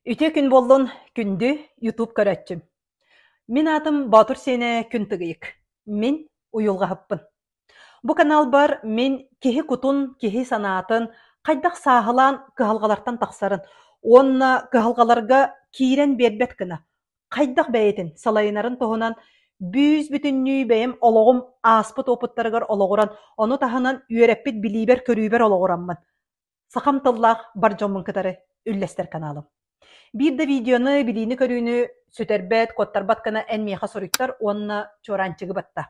Үтүө күн буоллун, күндү YouTube көрөөччүм. Мин аатым Боотур Сиэнэ Күн Тыгыйык. Мин уйулҕаһыппын. Бу каналбар мин киһи кутун, киһи санаатын хайдах сааһылаан кыһалҕалартан тахсарын уонна кыһалҕаларга киирэн биэрбэт гына хайдах бэйэтин салайынарын туһунан бүүс-бүтүннүү бэйэм олоҕум ааспыт уопуттарыгар олоҕуран, ону таһынан үөрэппит билиибэр-көрүүбэр олоҕураммын сахам тыллаах бар дьоммун кытары үллэстэр каналым. Биир да видеоны, билиини-көрүүнү сүтэрбэт, куоттарбат гына эн миэхэ суруйтар уонна чуораанчыгы батта.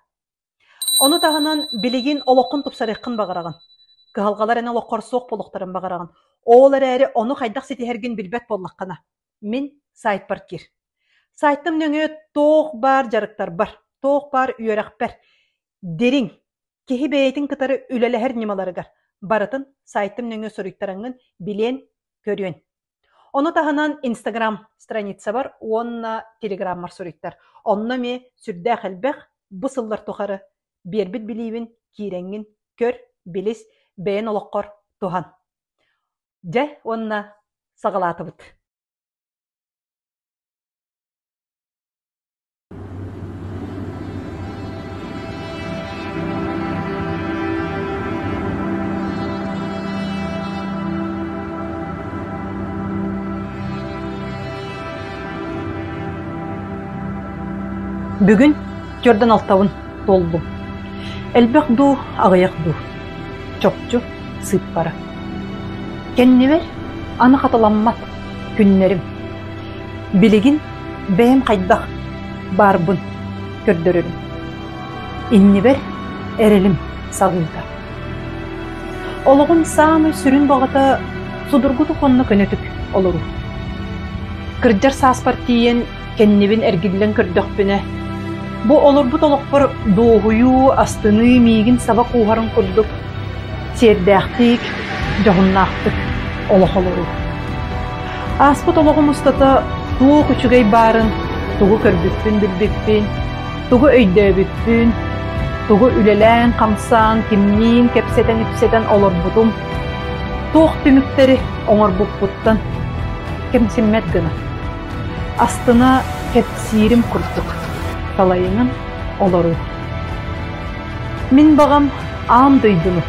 Ону таһынан билигин олоххун тупсарыаххын баҕараҕын. Кыһалҕалар эн олоххор суох буолуохтарын баҕараҕын. Ол эрээри ону хайдах ситиһэргин билбэт буоллаххына, мин сайтпар киир. Сайтым нөҥүө туох баар дьарыктарбар, туох баар үөрэхпэр дириҥ, Киһи бэйэтин кытары үлэлэһэр ньымаларыгар барытын сайтым нөҥүө суруйтараҥҥын билиэн, көрүөн. Ону таһынан Инстаграм страницабар уонна Телеграммар суруйтар. Онно эмиэ сүрдээх элбэх бу сыллар тухары биэрбит билиибин киирэҥҥин көр, билис, бэйэн олоххор туһан. Дьэ уонна саҕалаатыбыт. Бүгүн төрдөн алтабын туоллум. Элбэх дуу, аҕыйах дуу. Чопчу сыыппара. Кэннибэр аны хатыламмат күннэрим. Билигин бэйэм хайдах баарбын көрдөрөрүм. Иннибэр эрэлим саҕыыта. Олоҕум саамай сүрүн баҕата судургутук уонна көнөтүк олоруу. Кырдьар сааспар тиийэн кэннибин эргиллэн көрдөхпүнэ, бу олорбут олохпор дуоһуйуу, астыныы миигин саба кууһарын курдук сиэрдээхтик, дьоһуннаахтык олох олоруу. Ааспыт олоҕум устата туох үчүгэй баарын, тугу көрбүппүн-билбиппин, тугу өйдөөбүппүн, тугу үлэлээн-хамсаан, кимниин кэпсэтэн-ипсэтэн олорбутум, туох түмүктэри оҥорбуппуттан кэмсиммэт гына, астына кэпсиирим курдук салайынан олоруу. Мин баҕам аан дойдуну,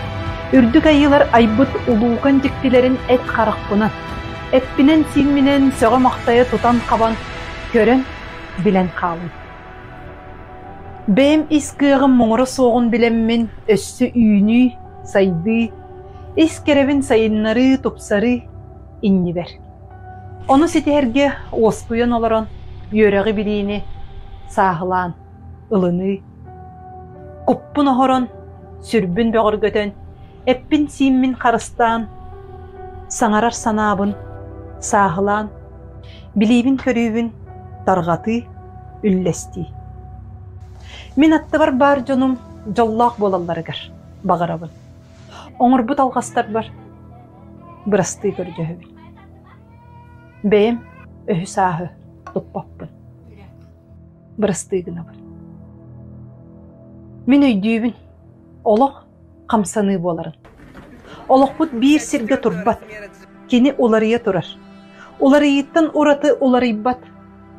үрдүк айыылар айбыт улуукан дьиктилэрин эт харахпынан, эппинэн-сиимминэн сөҕө-махтайа тутан-хабан, көрөн, билэн хаалым. Бэйэм ис кыаҕым муҥура суоҕун билэммин өссө үүнүү, сайдыы, ис кэрэбин сайыннарыы, тупсарыы иннибэр. Ону ситиһэргэ уоскуйан олорон үөрэҕи-билиини сааһылаан ылыныы, куппун оһорон, сүрбүн бөҕөргөтөн, эппин-сииммин харыстаан, саҥарар санаабын сааһылаан, билиибин-көрүүбүн тарҕатыы, үллэстии. Мин аттыбар баар дьонум дьоллоох буолалларыгар баҕарабын. Оҥорбут алҕастарбар бырастыы көрдөһөбүн. Бэйэм өһү-сааһы туппаппын. Бырастыы гынабын. Мин өйдүүбүн, олох хамсаныы буоларын. Олохпут биир сиргэ турбат, кини уларыйа турар. Уларыйыыттан ураты уларыйбат,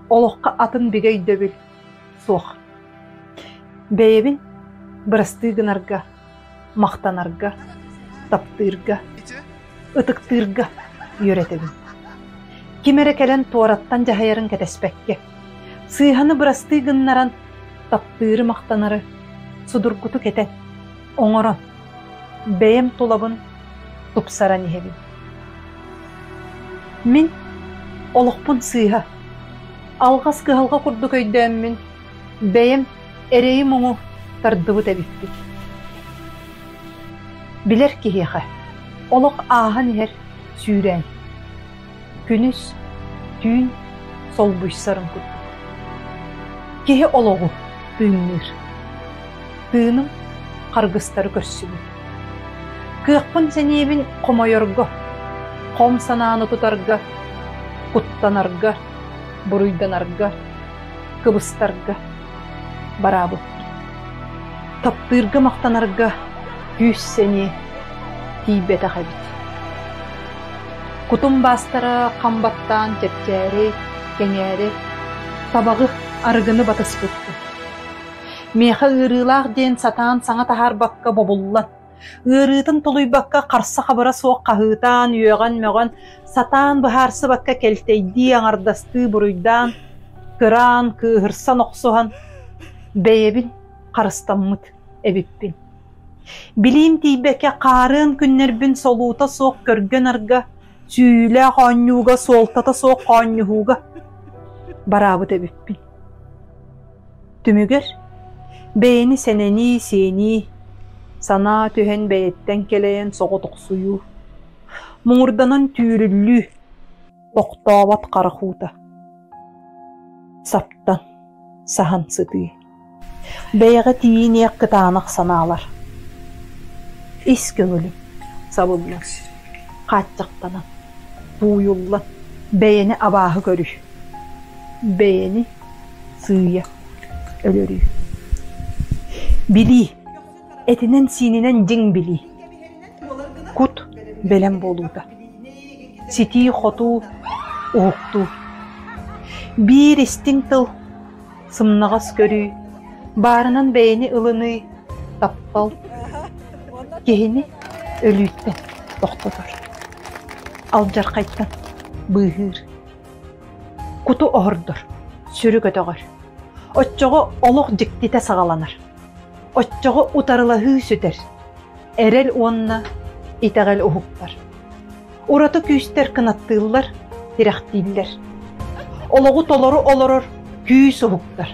олоххо атын бигэ өйдөбүл суох. Бэйэбин бырастыы гынарга, махтанарга, таптыырга, ытыктыырга үөрэтэбин. Ким эрэ кэлэн туораттан дьаһайарын кэтэспэккэ, сыыһаны бырастыы гыннаран, таптыыры-махтанары судургутук этэн, оҥорон, бэйэм тулабын тупсаран иһэбин. Мин олохпун сыыһа, алҕас кыһалҕа курдук өйдөөммүн, бэйэм эрэйи-муҥу тардыбыт эбиппин. Билэр киһиэхэ олох ааһан иһэр сүүрээн, күнүс, түүн солбуйсарын курдук. Киһи олоҕу тыынныыр. Тыыным харгыстары көрсүбүт. Кыахпын-сэниэбин хомойорго, хом санааны тутарга, куттанарга, буруйданарга, кыбыстарга бараабыппын. Таптыырга махтанарга күүс-сэниэ тиийбэтэх эбит. Кутум баастара хам баттаан чэпчээри, кэҥээри, табаҕы, арыгыны батыспыппын. Миэхэ ыарыылаах диэн сатаан саҥа таһаарбакка бобуллан, ыарыытын тулуйбакка харса-хабыра суох хаһыытаан, үөҕэн-мөҕөн, сатаан быһаарсыбакка кэлтэйдии, аҥардастыы буруйдаан, кыраан, кыыһырсан охсуһан, бэйэбин харыстаммыт эбиппин. Билиим тиийбэккэ хаарыан күннэрбин солуута суох көргө-нарга, сүүйүүлээх оонньууга, суолтата суох хоонньуһууга бараабыт эбиппин. Түмүгэр бэйэни сэнэнии, сиэнии, санаа түһэн бэйэттэн кэлэйэн соҕотохсуйуу, муҥурданан түүрүллүү, тохтообот харах уута, саптан, саһан сытыы. Бэйэҕэ тиийиниэх кытаанах санаалар. Ис көҥүлүм сабыллан, хааччахтанан, тууйуллан, бэйэни абааһы көрүү, бэйэни сыыйа өлөрүү. Билии, этинэн-сиининэн дьиҥ билии. Кут бэлэм буолуута. Ситии-хотуу, уһуктуу. Биир истиҥ тыл сымнаҕас көрүү, баарынан бэйэни ылыныы, таптал киһини өлүүттэн тохтотор, алдьархайтан быыһыыр, куту оһордор, сүрү көтөҕөр. Оччоҕо олох дьиктитэ саҕаланар. Оччоҕо утарылаһыы сүтэр, эрэл уонна итэҕэл уһуктар. Ураты күүстэр кынаттыыллар, тирэхтииллэр. Олоҕу толору олорор күүс уһуктар.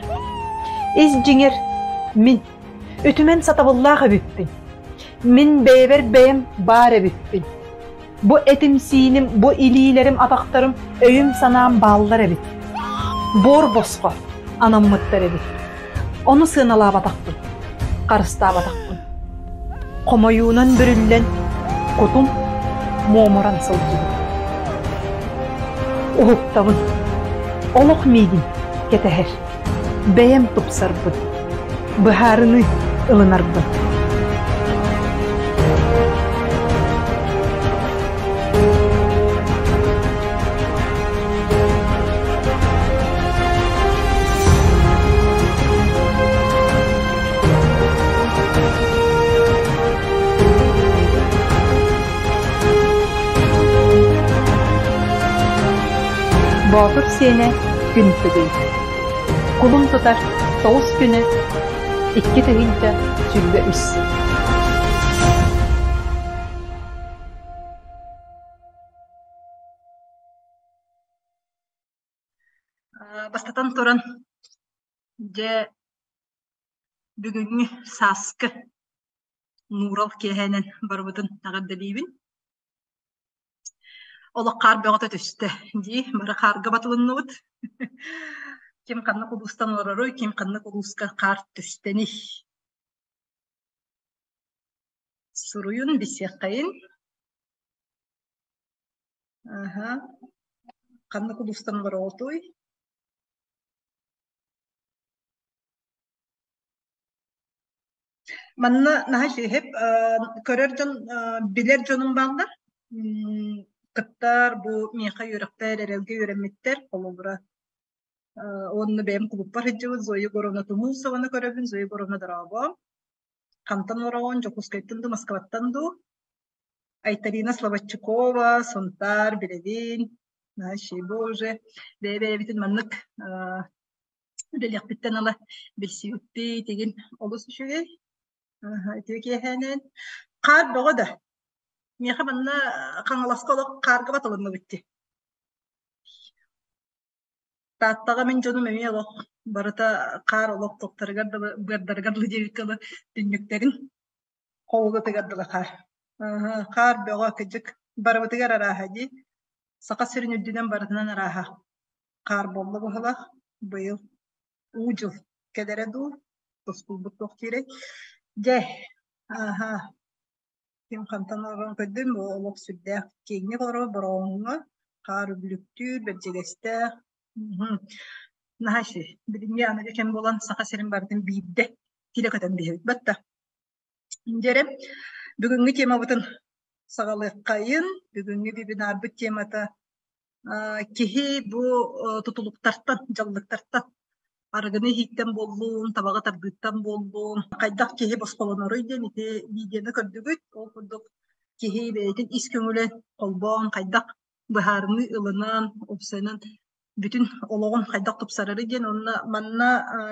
Ис дьиҥэр мин үтүмэн сатабыллаах эбиппин. Мин бэйэбэр бэйэм баар эбиппин. Бу этим-сииним, бу илиилэрим, атахтарым, өйүм-санаам бааллар эбит. Буор босхо анаммыттар эбит. Ону сыаналаабатахпын, харыстаабатахпын. Хомойуунан бүрүллэн, кутум муомуран сылдьыбыт. Уһуктабын. Олох миигин кэтэһэр. Бэйэм тупсарбын. Быһаарыныы ылынарбын. Боотур сиэнэ күн тыгый. Кулун тутар тоҕус күнэ 2023. Бастатан туран, дьэ, бүгүҥҥү сааскы нуурал киэһэнэн барыбытын эҕэрдэлиибин. Олох хаар бөҕөтө түстэ дии, бары хаарга батылынныбыт. Ким ханнык улуустан олороруй, ким ханнык улууска хаар түстэний? Суруйун билсиэххэйин. Аһа. Ханнык улуустан олороҕутуй? Манна наһаа үчүгэй көрөр дьон, билэр дьонум бааллар. Кыттар бу миэхэ үөрэхпэр эрэлгэ үөрэммиттэр. Холобура, уонна бэйэм кулууппар сылдьыбыт Зоя Егоровна Тумусованы көрөбүн. Зоя Егоровна дорообо. Хантан олороҕун? Дьокуускайтан дуу, Москваттан дуу? Айталина Слободчикова, Сунтаар, билэбин. Наһаа үчүгэй боже. Бэйэ-бэйэбитин маннык үлэлиэхпиттэн ыла билсибиппит игин олус үчүгэй. Үтүө киэһээнэн. Хаар бөҕө да. Миэхэ манна Хаҥаласка олох хаарга батылынныбыт дии. Тааттаҕа мин дьонум эмиэ олох барыта хаар олох туохтарыгар дылы, быардарыгар дылы диэбиккэ дылы түннүктэрин хоолутугар дылы хаар. Хаар бөҕө кыдьык барыбытыгар арааһа дии. Саха сирин үрдүнэн барытынан арааһа. Хаар буолла быһыылаах быйыл уу дьыл кэлэрэ дуу, тускулбут туох диирэй. Дьэ, ааһа, ким хантан олорон көрдүм, бу олох сүрдээх киэҥник олорор Бороҕоҥҥо хаар үблүктүүр, бэрдьигэстээх. Наһаа үчүгэй. Билиҥҥи аныгы кэм буолан Саха сирин барытын биирдэ килэ көтөн биһэбит. Батта. Дьэрэ, бүгүҥҥү темабытын Саҕалыаххайын. Бүгүҥҥү вебинарбыт темата киһи бу тутулуктартан, дьаллыктартан, арыгыны иһииттэн буоллун, табаҕы тардыыттан буоллун, хайдах киһи босхолоноруй диэн ити видеоны көрдүгүт. Ол курдук киһи бэйэтин ис көҥүлэ холбоон хайдах быһаарыныы ылынан, уопсайынан бүтүн олоҕун хайдах тупсарары диэн уонна манна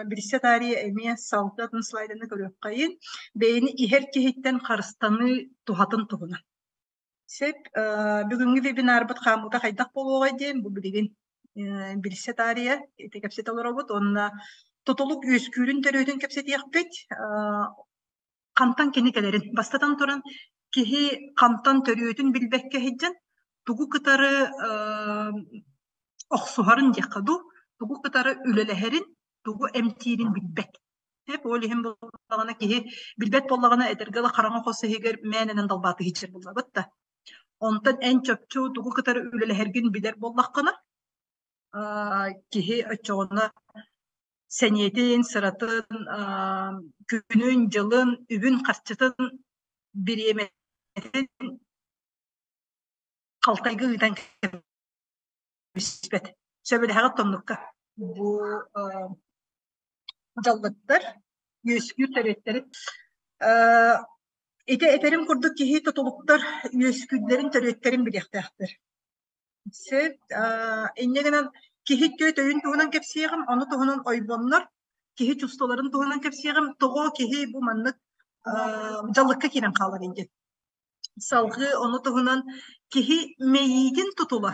билсэ таарыйа эмиэ салгыы атын слайданы көрүөххэйин. Бэйэни иһэр киһиттэн харыстаныы туһатын туһунан. Сөп. Бүгүҥҥү вебинарбыт хаамыыта хайдах буолуоҕай диэн бу билигин билсэ таарыйа ити кэпсэтэ олоробут уонна тутулук үөскүүрүн төрүөтүн кэпсэтиэхпит. Хантан кини кэлэрин. Бастатан туран, киһи хантан төрүөтүн билбэккэ сылдьан, тугу кытары охсуһарын диэххэ дуу, тугу кытары үлэлэһэрин, тугу эмтиирин билбэт. Ол иһин буоллаҕына киһи билбэт буоллаҕына этэргэ дылы хараҥа хос иһигэр мээнэнэн далбаатыы сылдьар буоллабыт да. Онтон эн чопчу тугу кытары үлэлэһэргин билэр буоллаххына, киһи оччоҕуна сэниэтин, сыратын, күнүн-дьылын, үбүн-харчытын, бириэмэтин халтайга ыытан кэбиспэт. Сөбүлэһэҕит оннукка? Бу дьаллыктар үөскүүр төрүөттэрин ити этэрим курдук киһи тутулуктар үөскүүллэрин төрүөттэрин билиэхтээхтэр. Сөп. Инньэ гынан киһи түөт өйүн туһунан кэпсиэҕим, ону туһунан ойбоннор киһи чувстволарын туһунан кэпсиэҕим, тоҕо киһи бу маннык дьаллыкка киирэн хаалар диэн. Салгыы ону туһунан киһи мэйиитин тутула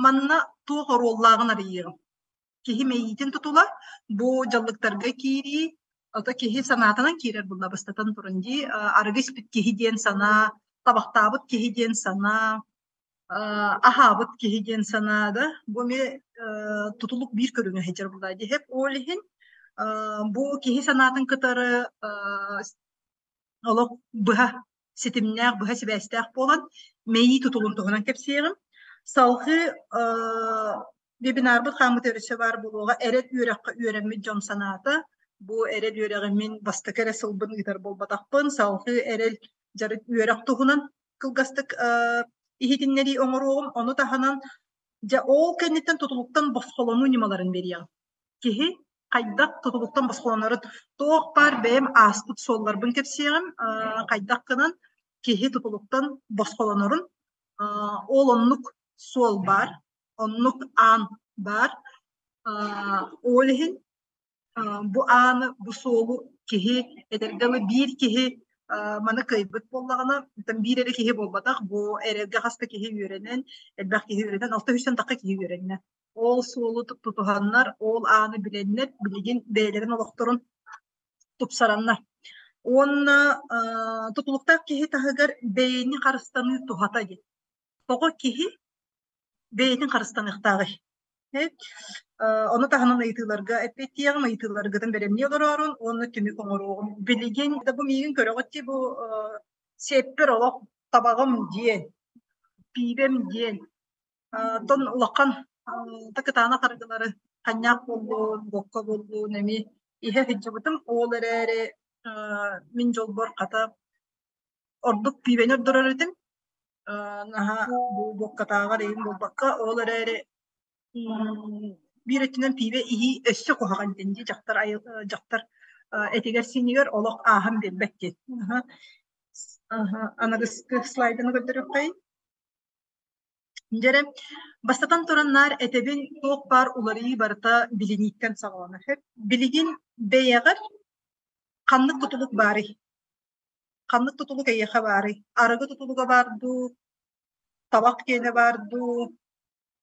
манна туох оруоллааҕын арыйыаҕым. Киһи мэйиитин тутула бу дьаллыктарга киирии, ото киһи санаатынан киирэр буолла бастатан туран дии, арыгы испит киһи диэн санаа, табахтаабыт киһи диэн санаа, аһаабыт киһи диэн санаа да, бу эмиэ тутулук биир көрүҥэ сылдьар буолла дии. Ол иһин бу киһи санаатын кытары олох быһа ситимнээх, быһа сибээстээх буолан, мэйии тутулун туһунан кэпсиэҕим. Салгыы вебинарбыт хааммыт өссө баар буолуоҕа. Эрэт үөрэххэ үөрэммит дьон санаата. Бу эрэл үөрэҕи мин бастакы эрэ сылбын ыытар буолбатахпын. Салгыы эрэл дьарык үөрэх туһунан кылгастык иһитиннэрии оҥоруоҕум. Ону таһынан, дьэ ол кэнниттэн тутулуктан босхолонуу ньымаларын биэриэҕим. Киһи хайдах тутулуктан босхолонорун туох баар бэйэм ааспыт суолларбын кэпсиэҕим, хайдах гынан киһи тутулуктан босхолонорун, ол оннук суол баар, оннук аан баар. Ол иһин бу ааны, бу суолу киһи этэргэ дылы биир киһи маны кыайбыт буоллаҕына, биир эрэ киһи буолбатах, бу эрэлгэ хас да киһи үөрэнэн, элбэх киһи үөрэнэн, 600 тахха киһи үөрэннэ. Ол суолу тутуһаннар, ол ааны билэннэр, билигин бэйэлэрин олохторун тупсараннар. Уонна тутулуктаах киһи таһыгар бэйэни харыстаныы туһата диэн. Тоҕо киһи бэйэтин харыстаныахтааҕый? Ону таһынан ыйытыыларга эппиэттиэҕим, ыйытыыларгытын бэлэмнии олороорун уонна түмүк оҥоруоҕум. Билигин да бу миигин көрөҕүт дии бу сиэппэр олох табаҕым диэн, пиибэм диэн Оттон улахан да кытаанах арыгылары ханньаах буоллун, буокка буоллун эмиэ иһэ сылдьыбытым. Ол эрээри мин дьолбор хата ордук пиибэни ордорор этим. Наһаа бу буоккатааҕар эйим буолбакка, ол эрээри биир өттүнэн пиибэ иһии өссө куһаҕан диэн дии дьахтар дьахтар этигэр-сиинигэр олох ааһан биэрбэт диэн. Аныгыскы слайданы көрдөрүөххэйин. Дьэрэ, бастатан туран наар этэбин туох баар уларыйыы барыта билинииттэн саҕаланар. Билигин бэйэҕэр ханнык тутулук баарый? Ханнык тутулук эйиэхэ баарый? Арыгы тутулуга баар дуу, табах киэнэ баар дуу,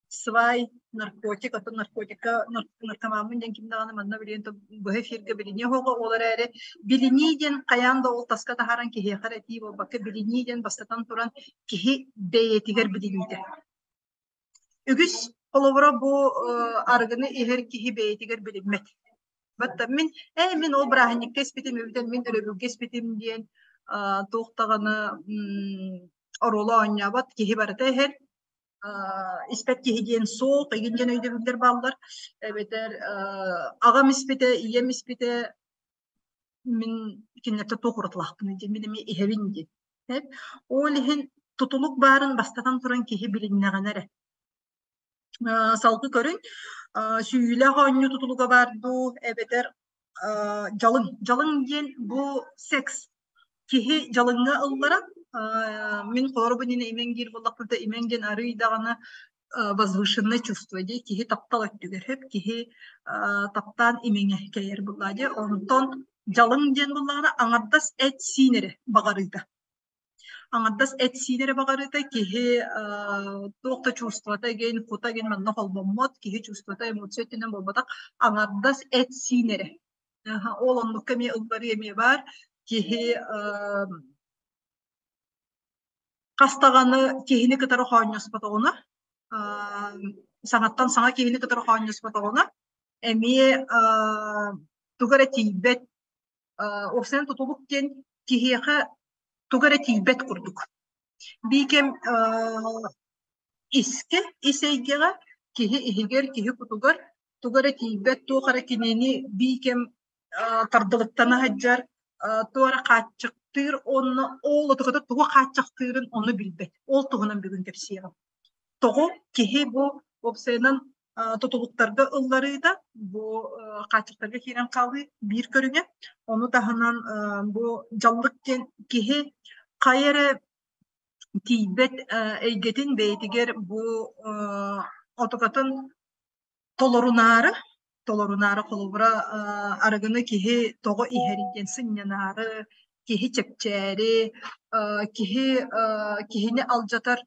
свай, наркотик, оттон наркотикка наркомаммын диэн ким даҕаны манна билигин быһа эфиргэ билиниэ суоҕа, ол эрээри билинии диэн хайаан да ол таска таһааран киһиэхэ эрэ этии буолбакка, билинии диэн бастатан туран киһи бэйэтигэр билиниитэ. Үгүс холобура бу арыгыны иһэр киһи бэйэтигэр билиммэт. Батта мин ээ мин ол бырааһынньыкка испитим эбэтэр мин өрөбүлгэ испитим диэн туох даҕаны оруолу оонньообот киһи барыта иһэр испэт киһи диэн суох игин диэн өйдөбүллэр бааллар эбэтэр аҕам испитэ ийэм испитэ мин кинилэртэн туох уратылаахпыный диэн мин эмиэ иһэбин диэн. Ол иһин тутулук баарын бастатан туран киһи билиннэҕинэ эрэ. Салгыы көрүҥ, сүүйүүлээх оонньуу тутулуга баар дуу, эбэтэр дьалыҥ. Дьалыҥ диэн бу секс. Киһи дьалыҥҥа ылларан, мин холобур имэҥ диир буоллахпына, имэҥ диэн арыый даҕаны возвышенное чувство дии, киһи таптал өттүгэр сөп, киһи таптаан имэҥэ кэйэр буоллаҕа дии. Онтон дьалыҥ диэн буоллаҕына аҥардас эт-сиин эрэ баҕарыыта. Аҥардас эт-сиин эрэ баҕарыыта киһи туох да чувствота игин, кута игин манна холбоммот, киһи чувствота эмоция өттүнэн буолбатах, аҥардас эт-сиин эрэ. Ол оннукка эмиэ ылларыы эмиэ баар. Киһи хас даҕаны киһини кытары хоонньоспотоҕуна, саҥаттан саҥа киһини кытары хоонньоспотоҕуна, эмиэ туга эрэ тиийбэт. Уопсайынан тутулук диэн киһиэхэ туга эрэ тиийбэт курдук. Биикэм искэ, ис эйгэҕэ, киһи иһигэр, киһи кутугар туга эрэ тиийбэт, туох эрэ кинини биикэм тардылыктана сылдьар, туох эрэ хааччахтыыр уонна ол отуката тугу хааччахтыырын ону билбэт. Ол туһунан бүгүн кэпсиэҕим. Тоҕо киһи бу уопсайынан тутулуктарга ылларыыта, бу хааччахтарга киирэн хаалыы биир көрүҥэ. Ону таһынан бу дьаллык диэн киһи хайа эрэ тиийбэт эйгэтин бэйэтигэр бу отукатын толорунаары, толорунаары холобура арыгыны киһи тоҕо иһэрий диэн сынньанаары, киһи чэпчээри, киһи киһини алдьатар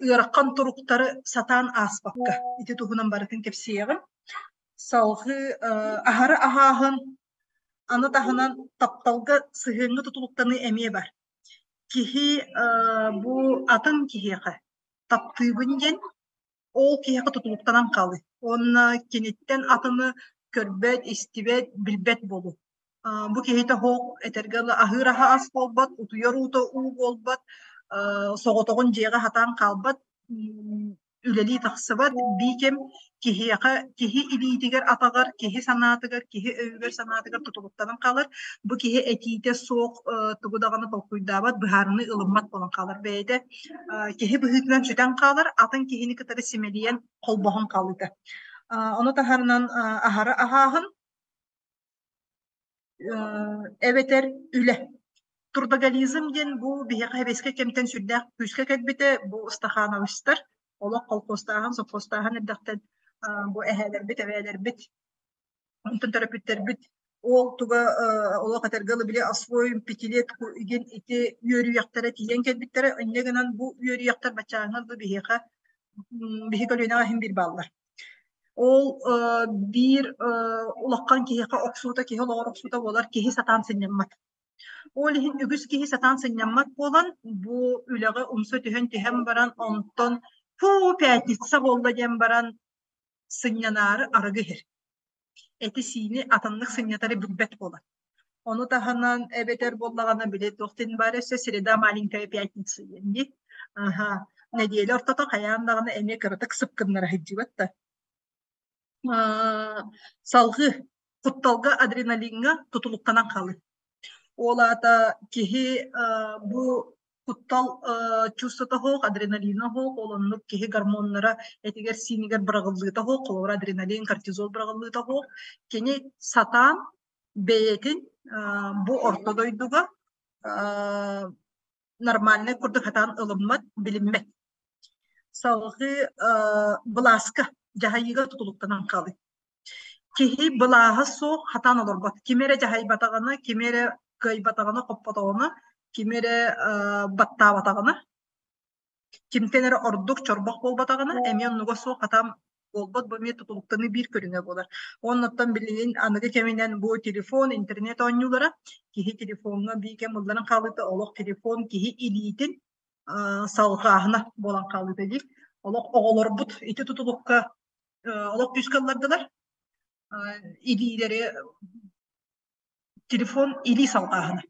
ыарахан туруктары сатаан ааспакка ити туһунан барытын кэпсиэҕим. Салҕыы аһары аһааһын, аны таһынан тапталга сыһыаҥҥа тутулуктаныы эмиэ бар. Киһи бу атын киһиэхэ таптыыбын диэн ол киһиэхэ тутулуктанан хаалыы уонна киниттэн атыны көрбөт, истибэт, билбэт буолуу. Бу киһитэ оһох этэргэ дылы аһыыр аһа ас буолбат, утуйар уута уу буолбат, соҕотоҕун дьиэҕэ сатаан хаалбат, үлэлии тахсыбат, биикэм киһиэхэ киһи илиитигэр атаҕар, киһи санаатыгар, киһи өйүгэр-санаатыгар тутулуктанан хаалар. Бу киһи этиитэ суох тугу даҕаны толкуйдаабат, быһаарыныы ылыммат буолан хаалар бэйэтэ киһи быһыытынан сүтэн хаалар, атын киһини кытары симэлийэн холбоһон хаалыыта. Ону таһынан аһары аһааһын эбэтэр үлэ. Трудоголизм диэн бу биһиэхэ сэбиэскэй кэмтэн сүрдээх күүскэ кэлбитэ, бу стахановецтар олох колхозтааһын, совхозтааһын эрдэхтэн бу эһээлэрбит, эбээлэрбит онтон төрөппүттэрбит ол туга олох этэргэ дылы били освоим пятилетку игин ити үөрүйэхтэрэ тиийэн кэлбиттэрэ. Инньэ гынан бу үөрүйэхтэр баччааҥҥа дылы биһиэхэ биһи көлүөнэҕэ иһин биир бааллар. Ол биир улахан киһиэхэ охсуута, киһи олоҕор охсуута буолар, киһи сатаан сынньаммат. Ол иһин үгүс киһи сатаан сынньаммат буолан, бу үлэҕэ умса түһэн-түһэн баран, онтон фу, пятница буолла диэн баран сынньанаары арыгы иһэр. Эти-сиини атыннык сынньатары билбэт буолар. Ону таһынан эбэтэр буоллаҕына били туох диэн баар өссө среда маленькая пятница диэн дии. Аһа, нэдиэлэ ортото хайаан даҕаны эмиэ кыратык сыпкыннара сылдьыбат да. Салҕыы кутталга адреналиҥҥа тутулуктанан хаалыы. Ол аата киһи бу куттал чувствота суох, адреналина суох, ол оннук киһи гормоннара этигэр-сиинигэр быраҕыллыыта суох, холобура адреналин, кортизол быраҕыллыыта суох. Кини сатаан бэйэтин бу орто дойдуга нормальнай курдук сатаан ылыммат, билиммэт. Салҕыы былааска, дьаһайыыга тутулуктанан хаалыы. Киһи былааһа суох хатаан олорбот. Кими эрэ дьаһайбатаҕына, кими эрэ кыайбатаҕына, хоппотоҕуна, кими эрэ баттаабатаҕына, кимтэн эрэ ордук чорбох буолбатаҕына, эмиэ оннуга суох хатаан буолбат, бу эмиэ тутулуктаныы биир көрүҥэ буолар. Оннуттан билигин аныгы кэминэн бу телефон, интернет оонньуулара киһи телефоҥҥа биир кэм ылларан хаалыыта олох телефон киһи илиитин салҕааһына буолан хаалыыта дии. Олох оҕолорбут ити тутулукка олох күүскэ ыллардылар. Илиилэри телефон илии салҕааһына.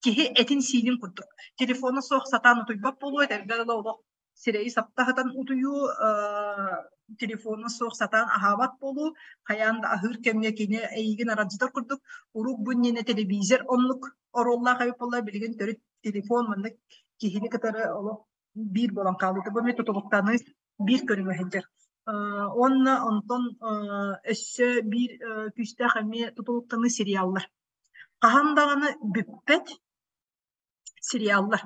Киһи этин-сиинин курдук. Телефона суох сатаан утуйбат буолуо, этэргэ дылы олох сирэйи сапта сытан утуйуу, телефона суох сатаан аһаабат буолуу, хайаан да аһыыр кэмҥэ кини эйигин аралдьытар курдук. Урут бу иннинэ телевизор оннук оруоллаах эбит буолла, билигин төрүт. Телефон маннык киһини кытары олох биир буолан хаалбыта. Бу эмиэ тутулуктаныы биир көрүҥэ сылдьар. Уонна онтон өссө биир күүстээх эмиэ тутулуктаныы сериаллар. Хаһан даҕаны бүппэт сериаллар.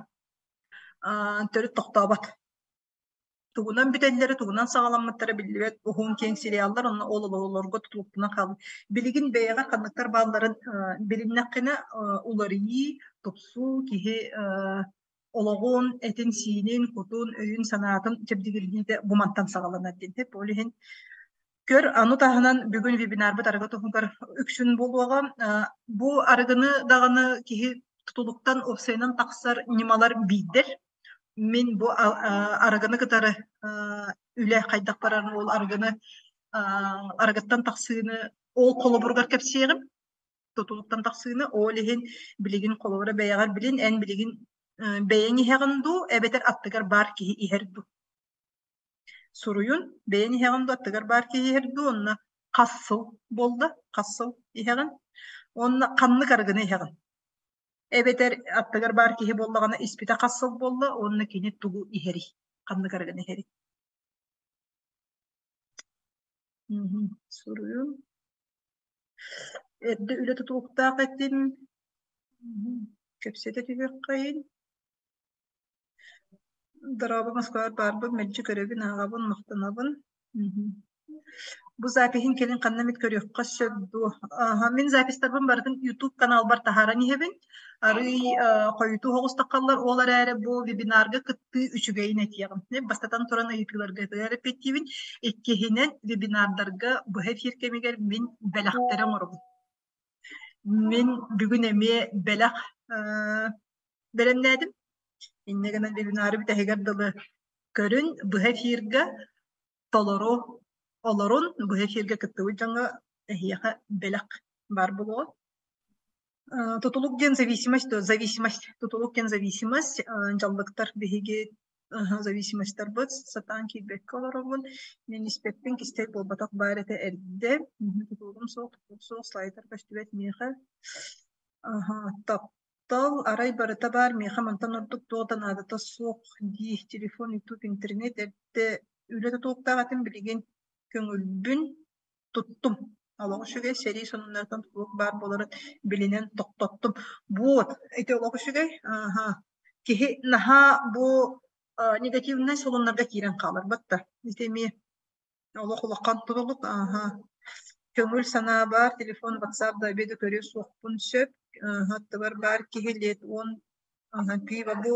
Төрүт тохтообот. Тугунан бүтэллэрэ, тугунан саҕаламмыттара биллибэт уһун киэҥ сериаллар онно ол олорго тутулуктанан хаалбыт. Билигин бэйэҕэ ханныктар баалларын билиннэххинэ уларыйыы, тупсуу, киһи олоҕун, этин-сиинин, кутун, өйүн-санаатын чэбдигирдиитэ бу мантан саҕаланар диэн. Ол иһин көр, аны таһынан бүгүн вебинарбыт арыгы туһугар үксүн буолуоҕа. Бу арыгыны даҕаны киһи тутулуктан уопсайынан тахсар ньымалар биирдэр. Мин бу арыгыны кытары үлэ хайдах барарын ол арыгыны арыгыттан тахсыыны ол холобуругар кэпсиэҕим. Тутулуктан тахсыыны ол иһин билигин холобура бэйэҕэр билин эн билигин бэйэҥ иһэҕин дуу эбэтэр аттыгар баар киһи иһэр дуу. Суруйун бэйэҥ иһэҕин дуу аттыгар баар киһи иһэр дуу онно хас сыл буолла хас сыл иһэҕин уонна ханнык арыгыны иһэҕин. Эбэтэр аттыгар баар киһи буоллаҕына испитэ хас сыл буолла уонна кини тугу иһэрий, ханнык арыгыны иһэрий. Суруйун. Эрдэ үлэ тутулуктаах этим. Кэпсэтэ түһүөххэйин. Дорообо Москваҕа баарбын, мэлдьи көрөбүн, ааҕабын, махтанабын. Бу запиһын кэлин ханна эмит көрүөххэ сөп дуо? Аха, мин записьтарбын барытын YouTube каналбар таһааран иһэбин. Арыый хойутуу соҕус таххаллар, ол эрээри бу вебинарга кыттыы үчүгэйин этиэҕим. Бастатан туран ыйытыыларга эппиэттиибин. Иккиһинэн, вебинардарга быһа эфир кэмигэр мин бэлэхтэри оҥоробун. Мин бүгүн эмиэ бэлэх бэлэмнээтим. Инньэ гынан вебинары бүтэһигэр дылы көрүн, быһа эфиргэ толору олорун, быһа эфиргэ кыттыбыт дьоҥҥо эһиэхэ бэлэх баар буолуоҕа. Тутулук диэн зависимость, зависимость, тутулук диэн зависимость, дьаллыктар биһиги зависимостарбыт сатаан киирбэккэ олоробун. Мин испэппин кистэл буолбатах баар этэ эрдэ. Тутулугум суох, тутулук суох, слайдар көстүбэт миэхэ. Таптал арай барыта баар, миэхэ мантан ордук туох да наадата суох дии. Телефон, ютуб, интернет эрдэ үлэ тутулуктаах этим билигин көҥүлбүн туттум. Олох үчүгэй сэрии сонуннартан тутулук баар буоларын билинэн тохтоттум. Вот, ити олох үчүгэй. Аха. Киһи наһаа бу негативнай солуннарга киирэн хаалар батта. Ити эмиэ олох улахан тутулук. Аха. Көҥүл санаа баар, телефон, WhatsApp да обеды көрүө суохпун сөп. Аттыбар баар киһи лет 10 пиво бу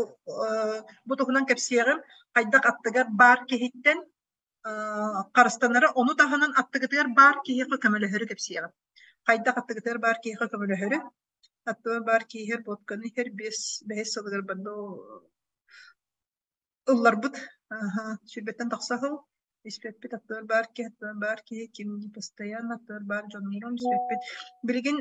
бу туһунан кэпсиэҕим. Хайдах аттыгар баар киһиттэн харыстанара, ону таһынан аттыгытыгар баар киһиэхэ көмөлөһөрү кэпсиэҕим. Хайдах аттыгытыгар баар киһиэхэ көмөлөһөрү, аттыбар баар киһи иһэр водканы иһэр бэһис сылыгар барда ылларбыт сүүрбэттэн тахса сыл испэппит аттыбар баар киһи аттыбар баар киһи ким постоянно аттыбар баар дьоннорум испэппит билигин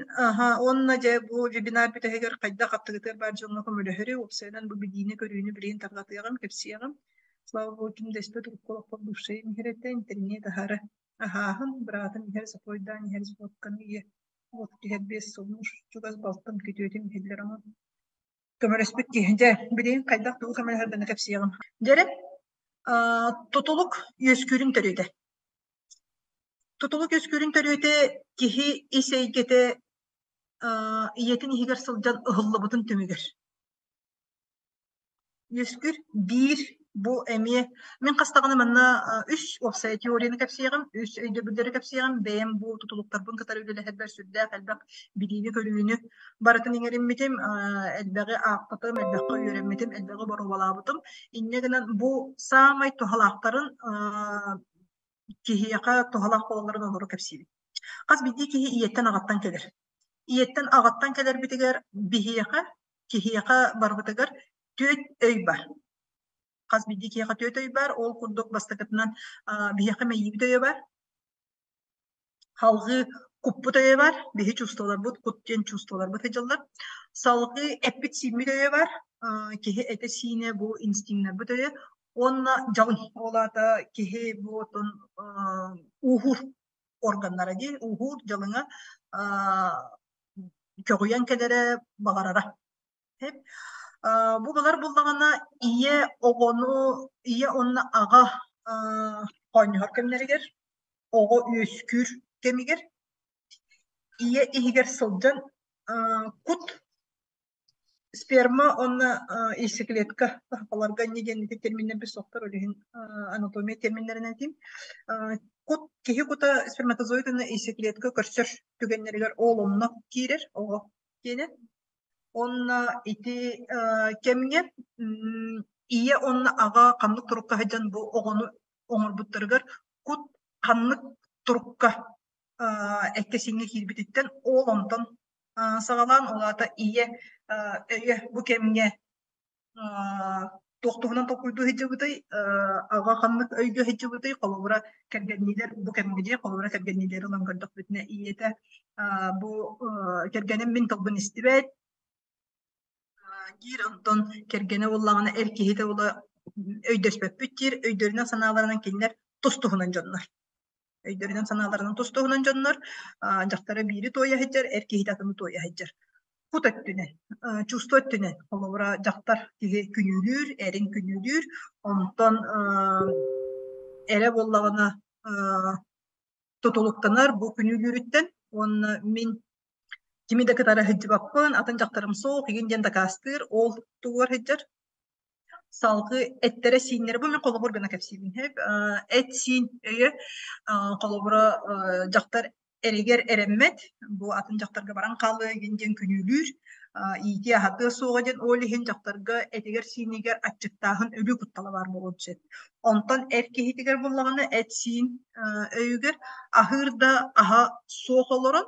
уонна дьэ бу вебинар бүтэһигэр хайдах аттыгытыгар баар дьоҥҥо көмөлөһөрү уопсайынан бу билиини-көрүүнү билигин тарҕатыаҕым кэпсиэҕим. Слава богу, ким да испэт урукку олохпор бывшайым иһэр этэ, интэриниэт аһара аһааһын, быраатым иһэр запойдаан иһэр водканы ийэ от иһэр 5 сыл чугас балтым күтүөтүм иһиллэр онон көмөлөспүт киһи. Дьэ, билигин хайдах тугу көмөлөһөрбүн кэпсиэҕим. Дьэрэ, тутулук үөскүүрүн төрүөтэ. Тутулук үөскүүрүн төрүөтэ киһи ис эйгэтэ ийэтин иһигэр сылдьан ыһыллыбытын түмүгэр. Үөскүүр биир бу эмиэ мин хас даҕаны манна үс уопсай теорияны кэпсиэҕим, үс өйдөбүллэри кэпсиэҕим. Бэйэм бу тутулуктарбын кытары үлэлэһэрбэр сүрдээх элбэх билиини-көрүүнү барытын иҥэриммитим, элбэҕи аахпытым, элбэххэ үөрэммитим, элбэҕи боруобалаабытым. Инньэ гынан бу саамай туһалаахтарын киһиэхэ туһалаах буолалларын олору кэпсиибин. Хас биирдии киһи ийэттэн-аҕаттан кэлэр. Ийэттэн-аҕаттан кэлэрбитигэр биһиэхэ киһиэхэ барбытыгар түөрт өй бар. Хас биирдии киһиэхэ түөрт өй бар. Ол курдук бастакытынан биһиэхэ мэйиибит өйө бар. Салҕыы куппут өйө бар. Биһи чувстволарбыт, кут диэн чувстволарбыт сылдьаллар. Салҕыы эппит-сииммит өйө бар. Киһи этэ-сиинэ бу инстинктарбыт өйө. Уонна дьалыҥ. Ол аата киһи бу отон ууһуур органнара дии. Ууһуур дьалыҥа көҕүйэн кэлэрэ баҕарара. Бу балар буллаҕына ийэ оҕону, ийэ уонна аҕа хоонньоһор кэмнэригэр, оҕо үөскүүр кэмигэр ийэ иһигэр сылдьан кут сперма уонна яйцеклетка сахаларга инньэ диэн ити терминнэрбит суохтар, ол иһин анатомия терминнэринэн этиим. Кут киһи кута сперматозоид уонна яйцеклетка көрсөр түгэннэригэр ол онно киирэр оҕо диэнэ. Уонна ити кэмҥэ ийэ уонна аҕа ханнык турукка сылдьан бу оҕону оҥорбуттарыгар кут ханнык турукка эккэ-сииҥҥэ киирбититтэн ол онтон саҕалаан ол аата ийэ өйө бу кэмҥэ туох туһунан толкуйдуу сылдьыбытый, аҕа ханнык өйгө сылдьыбытый, холобура кэргэнниилэр бу кэмҥэ дии, холобура кэргэнниилэри ылан көрдөхпүтүнэ ийэтэ бу кэргэним мин тылбын истибэт диир, онтон кэргэнэ буоллаҕына эр киһитэ буола өйдөспөппүт диир, өйдөрүнэн-санааларынан кинилэр тус-туһунан дьоннор. Өйдөрүнэн-санааларынан тус-туһунан дьоннор, дьахтара биири туойа сылдьар, эр киһитэ атыны туойа сылдьар. Кут өттүнэн, чувство өттүнэн, холобура, дьахтар киһи күнүүлүүр, эрин күнүүлүүр, онтон эрэ буоллаҕына тутулуктанар бу күнүүлүүрүттэн уонна мин кими да кытары сылдьыбаппын, атын дьахтарым суох игин диэн дакаастыыр, ол тугугар сылдьар. Салгыы эттэрэ-сииннэрэ, бу мин холобур гына кэпсиибин, эт-сиин өйө, холобура, дьахтар эригэр эрэммэт, бу атын дьахтарга баран хаалыа игин диэн күнүүлүүр, иитиэ-аһатыа суоҕа диэн, ол иһин дьахтарга этигэр-сиинигэр аччыктааһын өлүү куттала баар буолуон сөп. Онтон эр киһитигэр буоллаҕына эт-сиин өйүгэр аһыыр да аһа суох олорон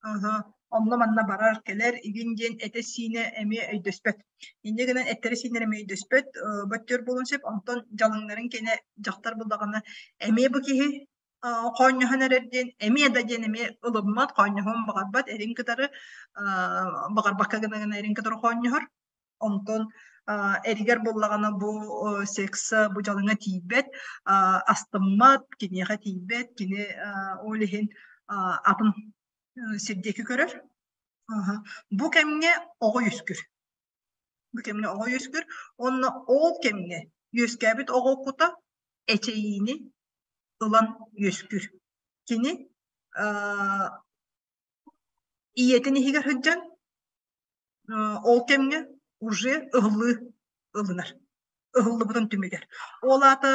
Аһа, онно-манна барар-кэлэр игин диэн этэ-сиинэ эмиэ өйдөспөт. Инньэ гынан эттэрэ-сииннэрэ эмиэ өйдөспөт, бөттүөр буолуон сөп. Онтон дьалыҥнарын кэнэ дьахтар буллаҕына эмиэ бу киһи хоонньоһон эрэр диэн эмиэ да диэн эмиэ ылыммат, хоонньоһуон баҕарбат, эрин кытары баҕарбакка гына-гына эрин кытары хоонньоһор. Онтон эригэр буоллаҕына бу секса бу дьалыҥа тиийбэт, астыммат, киниэхэ тиийбэт, кини ол иһин атын сир диэки көрөр. Бу кэмҥэ оҕо үөскүүр. Бу кэмҥэ оҕо үөскүүр уонна ол кэмҥэ үөскээбит оҕо кута эчэйиини ылан үөскүүр. Кини ийэтин иһигэр сылдьан ол кэмҥэ уже ыһыллыы ылынар ыһыллыбытын түмүгэр. Ол аата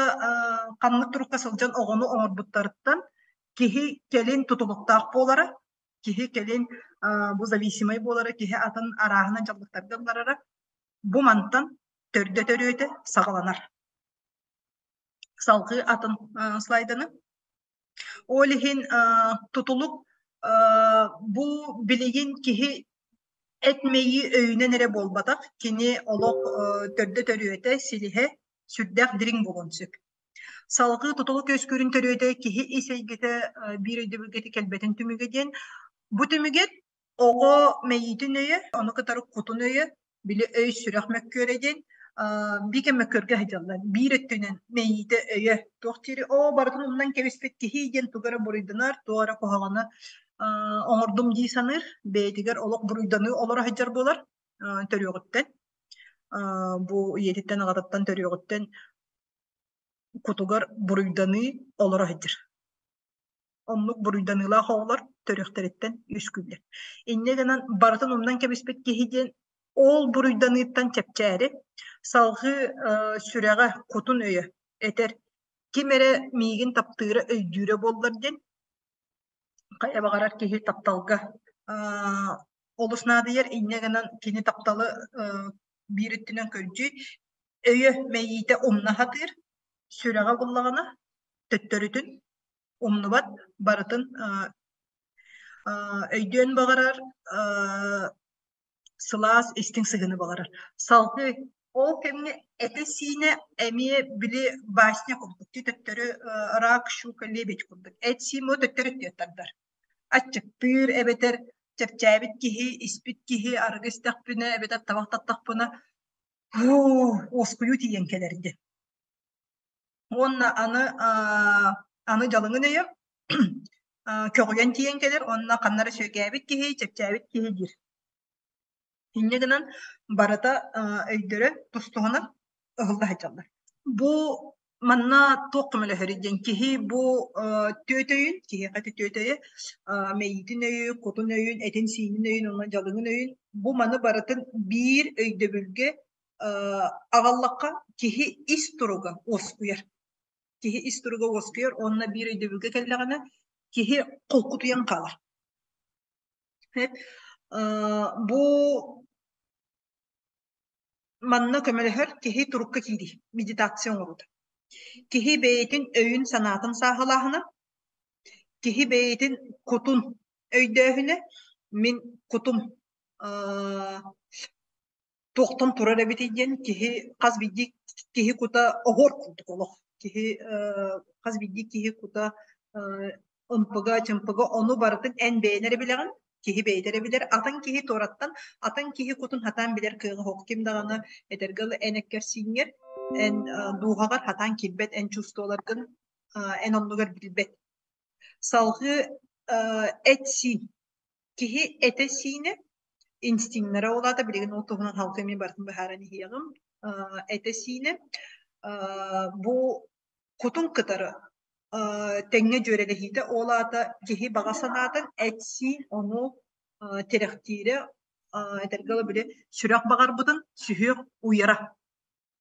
ханнык турукка сылдьан оҕону оҥорбуттарыттан киһи кэлин тутулуктаах буолара, киһи кэлин бу зависимай буолара, киһи атын арааһынан дьаллыктарга ылларара бу мантан төрдө төрүөтэ саҕаланар. Салгыы атын слайданы. Ол иһин тутулук бу билигин киһи эт мэйии өйүнэн эрэ буолбатах, кини олох төрдө-төрүөтэ, силиһэ сүрдээх дириҥ буолуон сөп. Салгыы тутулук үөскүүрүн төрүөтэ киһи ис эйгэтэ биир өйдөбүлгэ кэлбэтин түмүгэ диэн. Бу түмүгэр Оҕо мэйиитин өйө, ону кытары кутун өйө, били өй-сүрэх мөккүөрэ диэн биир кэм мөккүөргэ сылдьаллар. Биир өттүнэн мэйиитэ өйө туох диири оо барытын умнан кэбиспит киһи диэн тугу эрэ буруйданар, туох эрэ куһаҕаны оҥордум дии саныыр, бэйэтигэр олох буруйданыы олоро сылдьар буолар төрүөҕүттэн. Бу ийэтиттэн аҕатыттан төрүөҕүттэн кутугар буруйданыы олоро сылдьар. Оннук буруйданыылаах оҕолор төрүөхтэриттэн үөскүүллэр. Инньэ гынан барытын умнан кэбиспит киһи диэн ол буруйданыыттан чэпчээри салҕыы сүрэҕэ, кутун өйө этэр ким эрэ миигин таптыыра, өйдүүрэ буоллар диэн хайа баҕарар киһи тапталга олус наадыйар. Инньэ гынан кини тапталы биир өттүнэн көрдьүй, өйө мэйиитэ умна сатыыр, сүрэҕэ буллаҕына төттөрүтүн умнубат, барытын өйдүөн баҕарар, сылаас, истиҥ сыһыаны баҕарар. Салгыы ол кэмҥэ этэ-сиинэ эмиэ били басня курдук төттөрү рак, щука, лебедь курдук эт-сиин төттөрү өттүгэр тардар. Аччыктыыр эбэтэр чэпчээбит киһи, испит киһи арыгы истэхпинэ эбэтэр табах таттахпына уоскуйуу тиийэн кэлэр диэн. Уонна аны аны дьалыҥын өйө көҕүйэн тиийэн кэлэр уонна ханна эрэ сүөкээбит киһи, чэпчээбит киһи диир. Инньэ гынан барыта өйдөрө тус-туһунан ыһылла сылдьаллар. Бу манна туох көмөлөһөрүй диэн киһи бу түөт өйүн, киһиэхэ ити түөт өйө, мэйиитин өйүн, кутун өйүн, этин-сиинин өйүн уонна дьалыҥын өйүн бу маны барытын биир өйдөбүлгэ аҕаллахха киһи ис туруга уоскуйар. Киһи ис туруга уоскуйар уонна биир өйдөбүлгэ кэллэҕинэ киһи холкутуйан хаалар. Бу манна көмөлөһөр киһи турукка киирии, медитация оҥоруута. Киһи бэйэтин өйүн-санаатын сааһылааһына, киһи бэйэтин кутун өйдөөһүнэ, мин кутум туохтан турар эбитий диэн киһи хас биирдии киһи кута оһуор курдук олох. Киһи хас биирдии киһи кута ымпыга, чымпыга ону барытын эн бэйэн эрэ билэҕин, киһи бэйэтэ эрэ билэр. Атын киһи туораттан, атын киһи кутун сатаан билэр кыаҕа суох. Ким даҕаны этэргэ дылы эн эккэр-сииҥҥэр, эн дууһаҕар сатаан киирбэт, эн чувстволаргын эн оннугар билбэт. Салҕыы эт-сиин. Киһи этэ-сиинэ инстиннэрэ ол аата билигин ол туһунан халкы эмиэ барытын быһааран иһиэҕим. Этэ-сиинэ бу кутун кытары тэҥҥэ дьүөрэлэһиитэ ол аата киһи баҕа санаатын эт-сиин ону тирэхтиирэ этэргэ дылы били сүрэх баҕарбытын сүһүөх уйара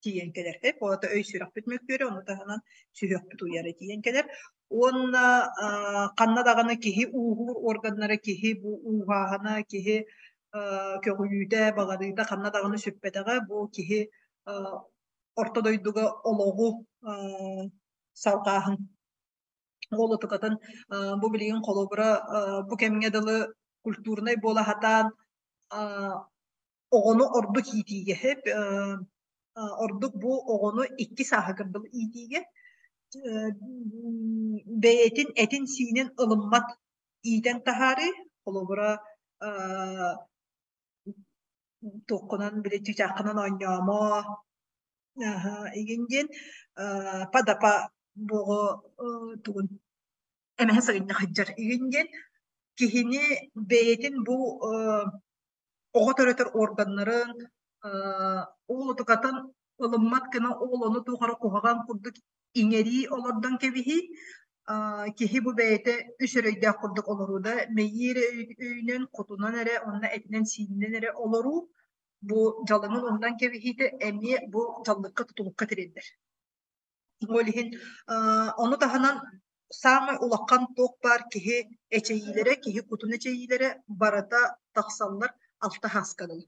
тиийэн кэлэр. Ол аата өй сүрэхпит мөккүөрэ, ону таһынан сүһүөхпүт уйара тиийэн кэлэр. Уонна ханна даҕаны киһи ууһуур органнара, киһи бу ууһааһына, киһи көҕүйүүтэ, баҕарыыта ханна даҕаны сүппэтэҕэ, бу киһи орто дойдуга олоҕу салҕааһын. Ол отукатын бу билигин холобура бу кэмҥэ дылы культурнай буола сатаан оҕону ордук иитиигэ ордук бу оҕону икки сааһыгар дылы иитиигэ бэйэтин этин-сиинин ылыммат иитэн таһаарыы холобура туоххунан били чыычааххынан оонньоомо игин диэн падапа буоҕу тугун эмэһэ сыгынньах сылдьар игин диэн киһини бэйэтин бу оҕо төрөтөр органнарын ол утукатын ылыммат гына ол ону туох эрэ куһаҕан курдук иҥэрии олордон кэбиһии киһи бу бэйэтэ үс өрөйдөөх курдук олоруу да мэйии эрэ өйүнэн кутунан эрэ уонна этинэн-сиининэн эрэ олоруу бу дьалыҥын умнан кэбиһиитэ эмиэ бу дьаллыкка тутулукка тириэрдэр. Ол иһин ону таһынан саамай улахан туох баар киһи эчэйиилэрэ, киһи кутун эчэйиилэрэ барыта тахсаллар алта сааска дылы.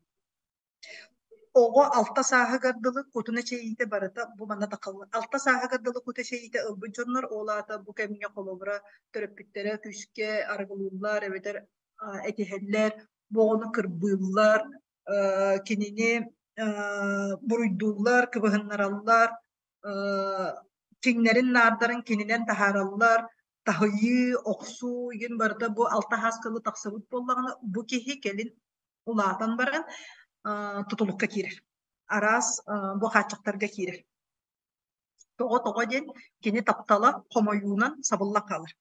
Оҕо алта сааһыгар дылы кутун эчэйиитэ барыта бу манна тахаллар. Алта сааһыгар дылы кут эчэйиитэ ылбыт дьоннор ол аата бу кэмҥэ холобура төрөппүттэрэ күүскэ арыгылыыллар эбэтэр этиһэллэр, бу оҕону кырбыыллар, кинини буруйдууллар, кыбыһыннараллар, киҥнэрин-наардарын кининэн таһаараллар, таһыйыы, охсуу игин барыта бу алта саас тахсыбыт буоллаҕына, бу киһи кэлин улаатан баран тутулукка киирэр. Араас бу хааччахтарга киирэр. Тоҕо-тоҕо диэн кини таптала хомойуунан сабыллан хаалар.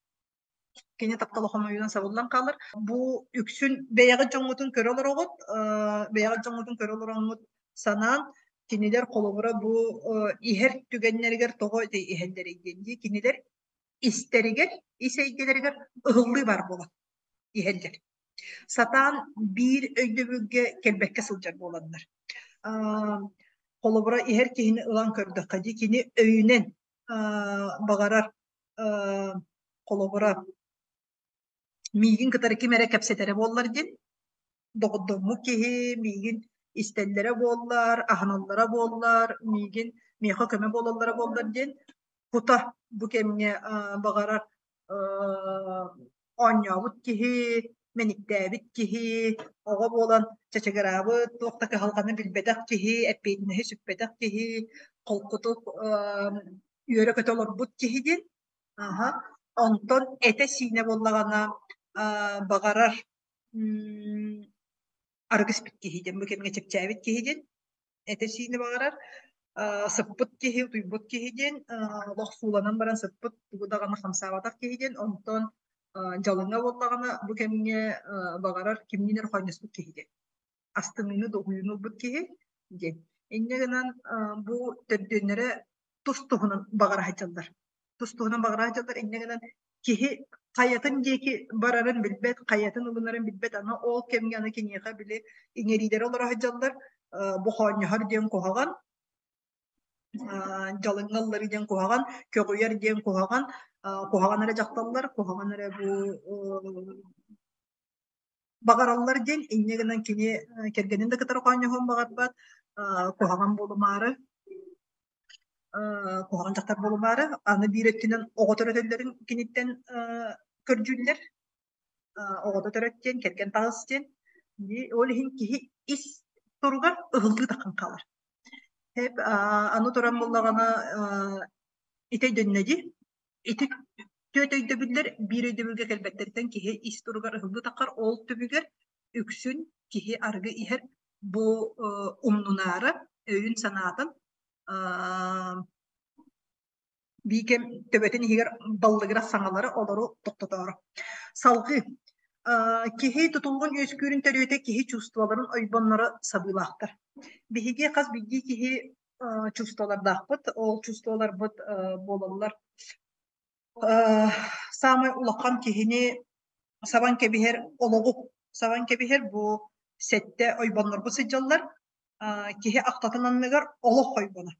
Кини таптала хомойуунан сабыллан хаалар. Бу үксүн бэйэҕит дьоҥҥутун көрө олороҕут, бэйэҕит дьоҥҥутун көрө олороҥҥут санаан, кинилэр холобура бу иһэр түгэннэригэр тоҕо ити иһэллэрий диэн дии кинилэр истэригэр, ис эйгэлэригэр ыһыллыы баар буолар иһэллэр. Сатаан биир өйдөбүлгэ кэлбэккэ сылдьар буоланнар. Холобура иһэр киһини ылан көрдөххө дии кини өйүнэн баҕарар холобура миигин кытары ким эрэ кэпсэтэрэ буоллар диэн доҕордоммут киһи миигин истэллэрэ буоллар, аһыналлара буоллар, миигин миэхэ көмө буолаллара буоллар диэн кута бу кэмҥэ баҕарар оонньообут киһи, мэниктээбит киһи, оҕо буолан чачыгыраабыт, туох да кыһалҕаны билбэтэх киһи, эппиэтинэһи сүкпэтэх киһи, холкутук үөрэ-көтө олорбут киһи диэн. Аһа. Онтон этэ-сиинэ буоллаҕына баҕарар арыгы испит киһи диэн, бу кэмҥэ чэпчээбит киһи диэн, этэ-сиинэ баҕарар сыппыт киһи, утуйбут киһи диэн, олох сууланан баран сыппыт, тугу даҕаны хамсаабатах киһи диэн, онтон дьалыҥа буоллаҕына бу кэмҥэ баҕарар кимниин эрэ хоонньоспут киһи диэн. Астыныыны, дуоһуйууну ылбыт киһи диэн. Инньэ гынан бу төрдүөннэрэ тус-туһунан баҕара сылдьаллар. Тус-туһунан баҕара сылдьаллар. Инньэ гынан киһи хайатын диэки барарын билбэт, хайатын ылынарын билбэт. Аны ол кэмҥэ аны киниэхэ били иҥэриилэрэ олоро сылдьаллар. Бу хоонньоһор диэн куһаҕан, дьалыҥҥа ылларыы диэн куһаҕан, көҕүйэр диэн куһаҕан, куһаҕан эрэ дьахталлар, куһаҕан эрэ бу баҕараллар диэн инньэ гынан кини кэргэнин да кытары хоонньоһуон баҕарбат, куһаҕан буолумаары, куһаҕан дьахтар буолумаары, аны биир өттүнэн оҕо төрөтөллөрүн киниттэн көрдүүллэр, оҕото төрөт диэн, кэргэн таҕыс диэн. Ол иһин киһи ис туругар ыһыллыы таххан хаалар. Эп аны туран буоллаҕына ити өйдөннө дии. Ити түөрт өйдөбүллэр биир өйдөбүлгэ кэлбэттэриттэн киһи ис туругар ыһыллыы таххар, ол түмүгэр үксүн киһи арыгы иһэр бу умнунаары өйүн-санаатын биикэм төбөтүн иһигэр баллыгырас саҥалары олору тохтотоору. Салгыы киһи тутулугун үөскүүрүн төрүөтэ киһи чувстволарын ойбонноро сабыылаахтар. Биһиги хас биирдии киһи чувстволардаахпыт, ол чувстволарбыт буолаллар саамай улахан киһини сабан кэбиһэр олоҕу сабан кэбиһэр бу сэттэ ойбоннорбут сылдьаллар. Киһи ахтатын анныгар олох ойбоно.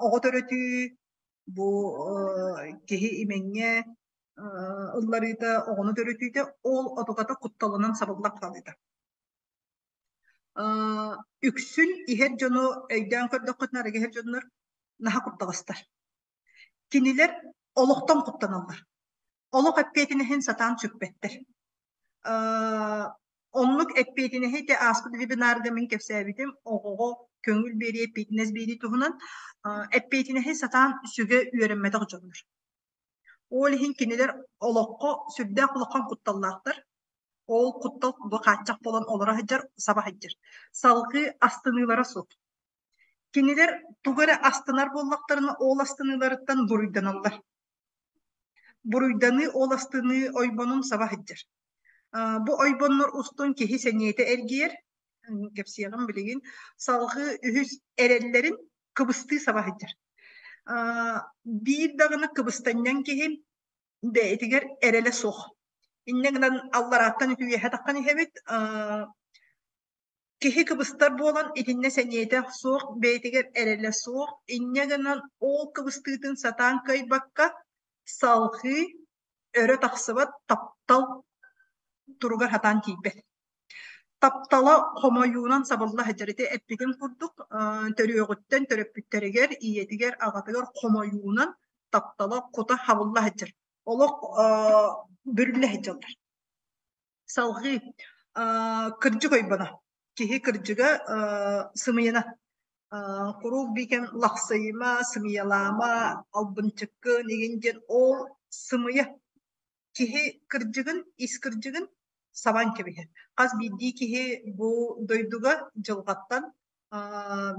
Оҕо төрөтүү бу киһи имэҥҥэ ылларыыта, оҕону төрөтүүтэ ол отуката кутталынан сабыллан хаалыыта. Үксүн иһэр дьону өйдөөн көрдөххүтүнэ арыгы иһэр дьоннор наһаа куттаҕастар. Кинилэр олохтон куттаналлар. Олох эппиэтинэһин сатаан сүкпэттэр. Оннук эппиэтинэһи ити ааспыт вебинарга мин кэпсээбитим оҕоҕо көҥүл биэрии, эппиэтинэс биэрии туһунан эппиэтинэһи сатаан сүгэ үөрэммэтэх дьоннор. Ол иһин кинилэр олоххо сүрдээх улахан кутталлаахтар. Ол куттал бу хааччах буолан олоро сылдьар, саба сылдьар. Салгыы астыныылара суох. Кинилэр тугу эрэ астынар буоллахтарына, ол астыныыларыттан буруйданаллар. Буруйданыы ол астыныы ойбонун саба сылдьар. Бу ойбоннор устун киһи сэниэтэ эргийэр, кэпсиэҕим билигин, салгыы үһүс эрэллэрин кыбыстыы саба сылдьар. Биир даҕаны кыбыстанньаҥ киһи бэйэтигэр эрэлэ суох. Инньэ гынан алларааттан үтүүйэһэ таххан иһэбит. Киһи кыбыстар буолан итиннэ сэниэтэ суох, бэйэтигэр эрэлэ суох, инньэ гынан ол кыбыстыытын сатаан кыайбакка салҕыы өрө тахсыбат таптал туругар сатаан тиийбэт. Таптала хомойуунан сабылла сылдьар. Ити эппитим курдук, төрүөҕүттэн төрөппүттэригэр, ийэтигэр, аҕатыгар хомойуунан таптала кута хабылла сылдьар. Олох бүрүллэ сылдьаллар. Салҕыы кырдьык ойбоно. Киһи кырдьыга сымыйана. Куруук биикэн лахсыйыма, сымыйалаама, албынчыккын игин диэн ол сымыйа. Киһи кырдьыгын, ис кырдьыгын сабан кэбиһэр. Хас биирдии киһи бу дойдуга дьылҕаттан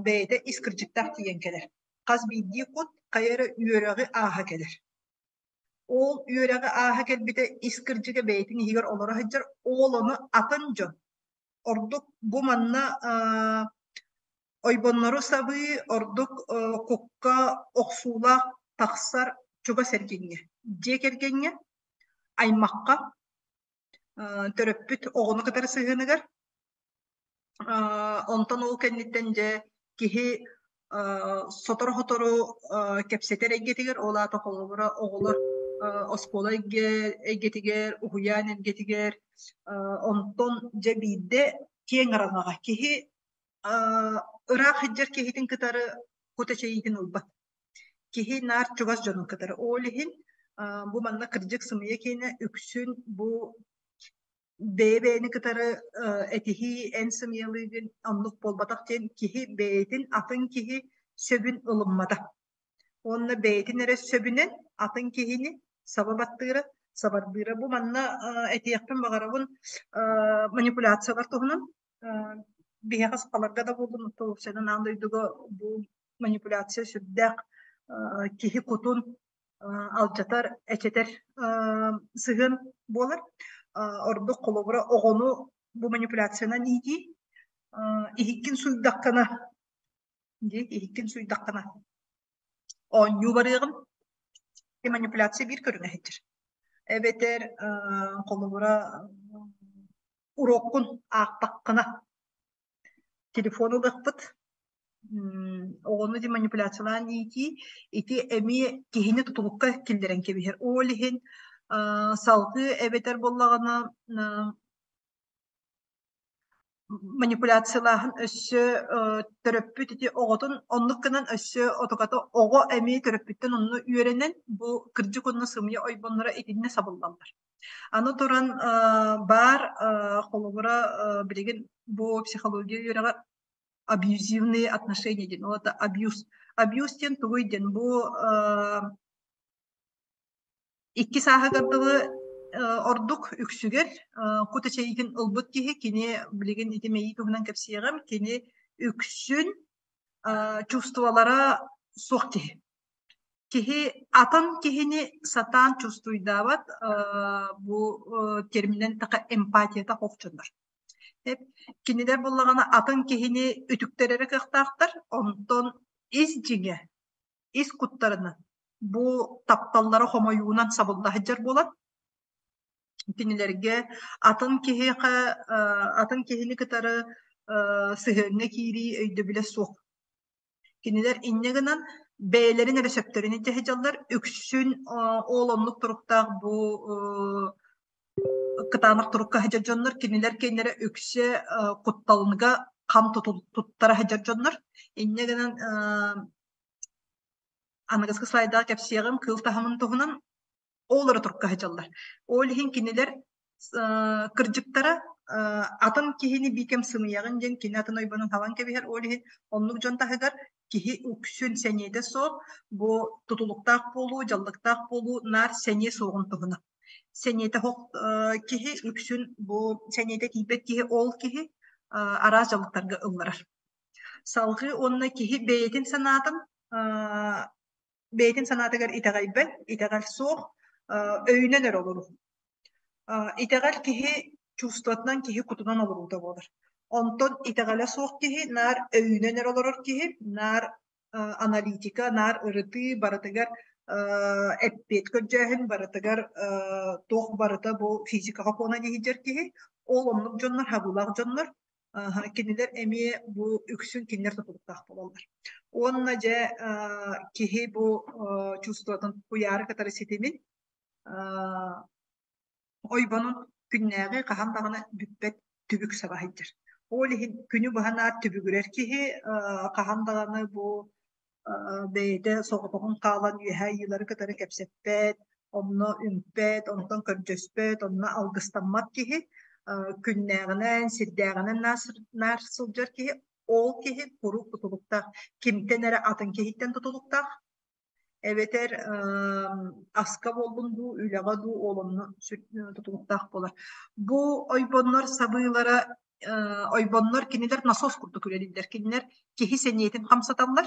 бэйэтэ ис кырдьыктаах тиийэн кэлэр. Хас биирдии кут хайа эрэ үөрэҕи ааһа кэлэр. Ол үөрэҕи ааһа кэлбитэ ис кырдьыга бэйэтин иһигэр олоро сылдьар, ол ону атын дьон ордук бу манна ойбоннору сабыы ордук кукка охсуулаах тахсар чугас эргиҥҥэ, дьиэ кэргэҥҥэ, аймахха, төрөппүт оҕону кытары сыһыаныгар. Онтон ол кэнниттэн дьэ киһи сотору-сотору кэпсэтэр эйгэтигэр, ол аата холобура оҕолор оскуола эйгэтигэр, уһуйаан эйгэтигэр, онтон дьэ биирдэ киэҥ араҥаҕа киһи ыраах сылдьар киһитин кытары кут эчэйиитин ылбат. Киһи наар чугас дьонун кытары. Ол иһин бу манна кырдьык сымыйа киэнэ үксүн бу бэйэ-бэйэни кытары этиһии, эн сымыйалыыгын, оннук буолбатах диэн киһи бэйэтин атын киһи сөбүн ылыммата. Уонна бэйэтин эрэ сөбүнэн атын киһини саба баттыыра, сабардыыра. Бу манна этиэхпин баҕарабын манипуляциялар туһунан. Биһиэхэ сахаларга да буоллун, уопсайынан аан дойдуга бу манипуляция сүрдээх киһи кутун алдьатар, эчэтэр сыһыан буолар. Ордук холобура оҕону бу манипуляциянан иитии. Иһиккин сууйдаххына дии, иһиккин сууйдаххына оонньуу барыаҕым. Манипуляция биир көрүҥэ сылдьар. Эбэтэр холобура уруоккун аахтаххына телефон ылыахпыт. Оҕону ди манипуляциялаан иитии ити эмиэ киһини тутулукка киллэрэн кэбиһэр. Ол иһин салгыы эбэтэр буоллаҕына манипуляциялааһын өссө төрөппүт ити оҕотун оннук гынан өссө отуката оҕо эмиэ төрөппүттэн онно үөрэнэн бу кырдьык уонна сымыйа ойбонноро итиннэ сабыллаллар. Аны туран баар холобура билигин бу психология үөрэҕэ абьюзивные отношения диэн, ол это абьюз. Абьюз диэн тугуй диэн бу Икки сааһыгар дылы ордук үксүгэр кут эчэйиитин ылбыт киһи кини билигин ити мэйии туһунан кэпсиэҕим кини үксүн чувстволара суох киһи. Киһи атын киһини сатаан чувствуйдаабат бу терминэн така эмпатията суох дьоннор. Кинилэр буоллаҕына атын киһини үтүктэр эрэ кыахтаахтар, онтон ис дьиҥэ ис куттарынан бу тапталлара хомойуунан сабылла сылдьар буолан кинилэргэ атын киһиэхэ атын киһини кытары сыһыаҥҥа киирии өйдөбүлэ суох. Кинилэр инньэ гынан бэйэлэрин эрэ сөптөрүн илдьэ сылдьаллар, үксүн ол оннук туруктаах бу кытаанах турукка сылдьар дьоннор кинилэр киэннэрэ үксэ кутталга хам туттара сылдьар дьоннор. Инньэ гынан Аныгыскы слайдаҕа кэпсиэҕим кыыл таһымын туһунан ол эрэ турукка сылдьаллар. Ол иһин кинилэр кырдьыктара атын киһини биикэм сымыйаҕын диэн кини атын ойбонун хабан кэбиһэр. Ол иһин оннук дьон таһыгар киһи үксүн сэниэтэ суох, бу тутулуктаах буолуу, дьаллыктаах буолуу наар сэниэ суоҕун туһунан. Сэниэтэ суох киһи үксүн бу сэниэтэ тиийбэт киһи ол киһи араас дьаллыктарга ылларар. Салгыы уонна киһи бэйэтин санаатын бэйэтин санаатыгар итэҕэйбэт, итэҕэл суох, өйүнэн эрэ олоруу. Итэҕэл киһи чувствотынан, киһи кутунан олоруута буолар. Онтон итэҕэлэ суох киһи наар өйүнэн эрэ олорор киһи, наар аналитика, наар ырытыы барытыгар эппиэт көрдөөһүн барытыгар туох барыта бу физикаҕа куонан иһдьэр киһи, ол оннук дьоннор, хабыылаах дьоннор кинилэр эмиэ бу үксүн кинилэр тутулуктаах буолаллар. Уонна дьэ киһи бу чувствотын куйаары кытары ситимин ойбонун күннээҕи хаһан даҕаны бүппэт түбүк саба сылдьар. Ол иһин күнү быһа наар түбүгүрэр киһи хаһан даҕаны бу бэйэтэ соҕотоҕун хаалан үөһээ айыылары кытары кэпсэппэт, онно үҥпэт, онтон көрдөспөт, онно алгыстаммат киһи күннээҕинэн, сирдээҕинэн наар сылдьар киһи, ол киһи куруук тутулуктаах, кимтэн эрэ атын киһиттэн тутулуктаах, эбэтэр аска буоллун дуу, үлэҕэ дуу ол онно тутулуктаах буолар. Бу ойбоннор сабыылара ойбоннор кинилэр насос курдук үлэлииллэр. Кинилэр киһи сэниэтин хамсаталлар.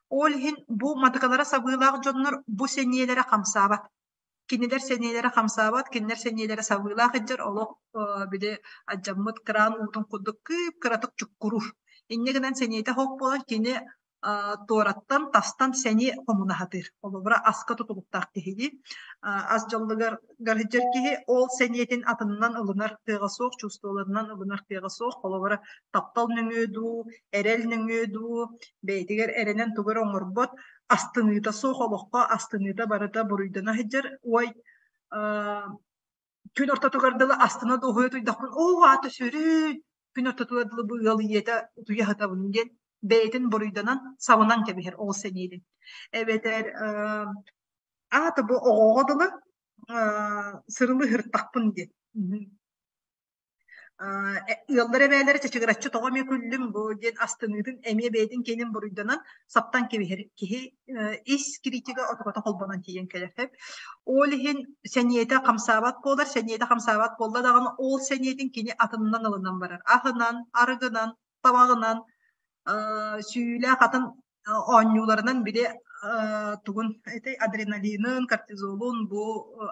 Ол иһин бу матыкалара сабыылаах дьоннор бу сэниэлэрэ хамсаабат. Кинилэр сэниэлэрэ хамсаабат, кинилэр сэниэлэрэ сабыылаах сылдьар олох били алдьаммыт кран уутун курдук кып-кыратык чуккуруур. Инньэ гынан сэниэтэ суох буолан кини туораттан, тастан сэниэ хомуна сатыыр. Холобура, аска тутулуктаах киһи ас дьоллугар сылдьар киһи ол сэниэтин атынынан ылынар кыаҕа суох, чувстволарынан ылынар кыаҕа суох. Холобура, таптал нөҥүө дуу, эрэл нөҥүө дуу, бэйэтигэр эрэнэн тугу эрэ оҥорбот, астыныыта суох олоххо астыныыта барыта буруйдана сылдьар. Ой, күн ортотугар дылы астына дуоһуйа утуйдахпын, оо, аата сүрүн, күн ортотугар дылы бу ыал ийэтэ утуйа сытабын диэн бэйэтин буруйданан сабынан кэбиһэр ол сэниэтин. Эбэтэр аата бу оҕоҕо дылы сырылыы сырыттахпын диэн. Ыаллар эбээлэрэ чачыгыраччы тоҕо эмиэ күллүм бу диэн астыныытын эмиэ бэйэтин киэнин буруйданан саптан кэбиһэр киһи ис критига отуката холбонон тиийэн кэлэр сөп. Ол иһин сэниэтэ хамсаабат буолар, сэниэтэ хамсаабат буолла даҕаны ол сэниэтин кини атынынан ылынан барар. Аһынан, арыгынан, табаҕынан, сүүйүүлээх атын оонньууларынан били тугун этэй адреналинын, кортизолун бу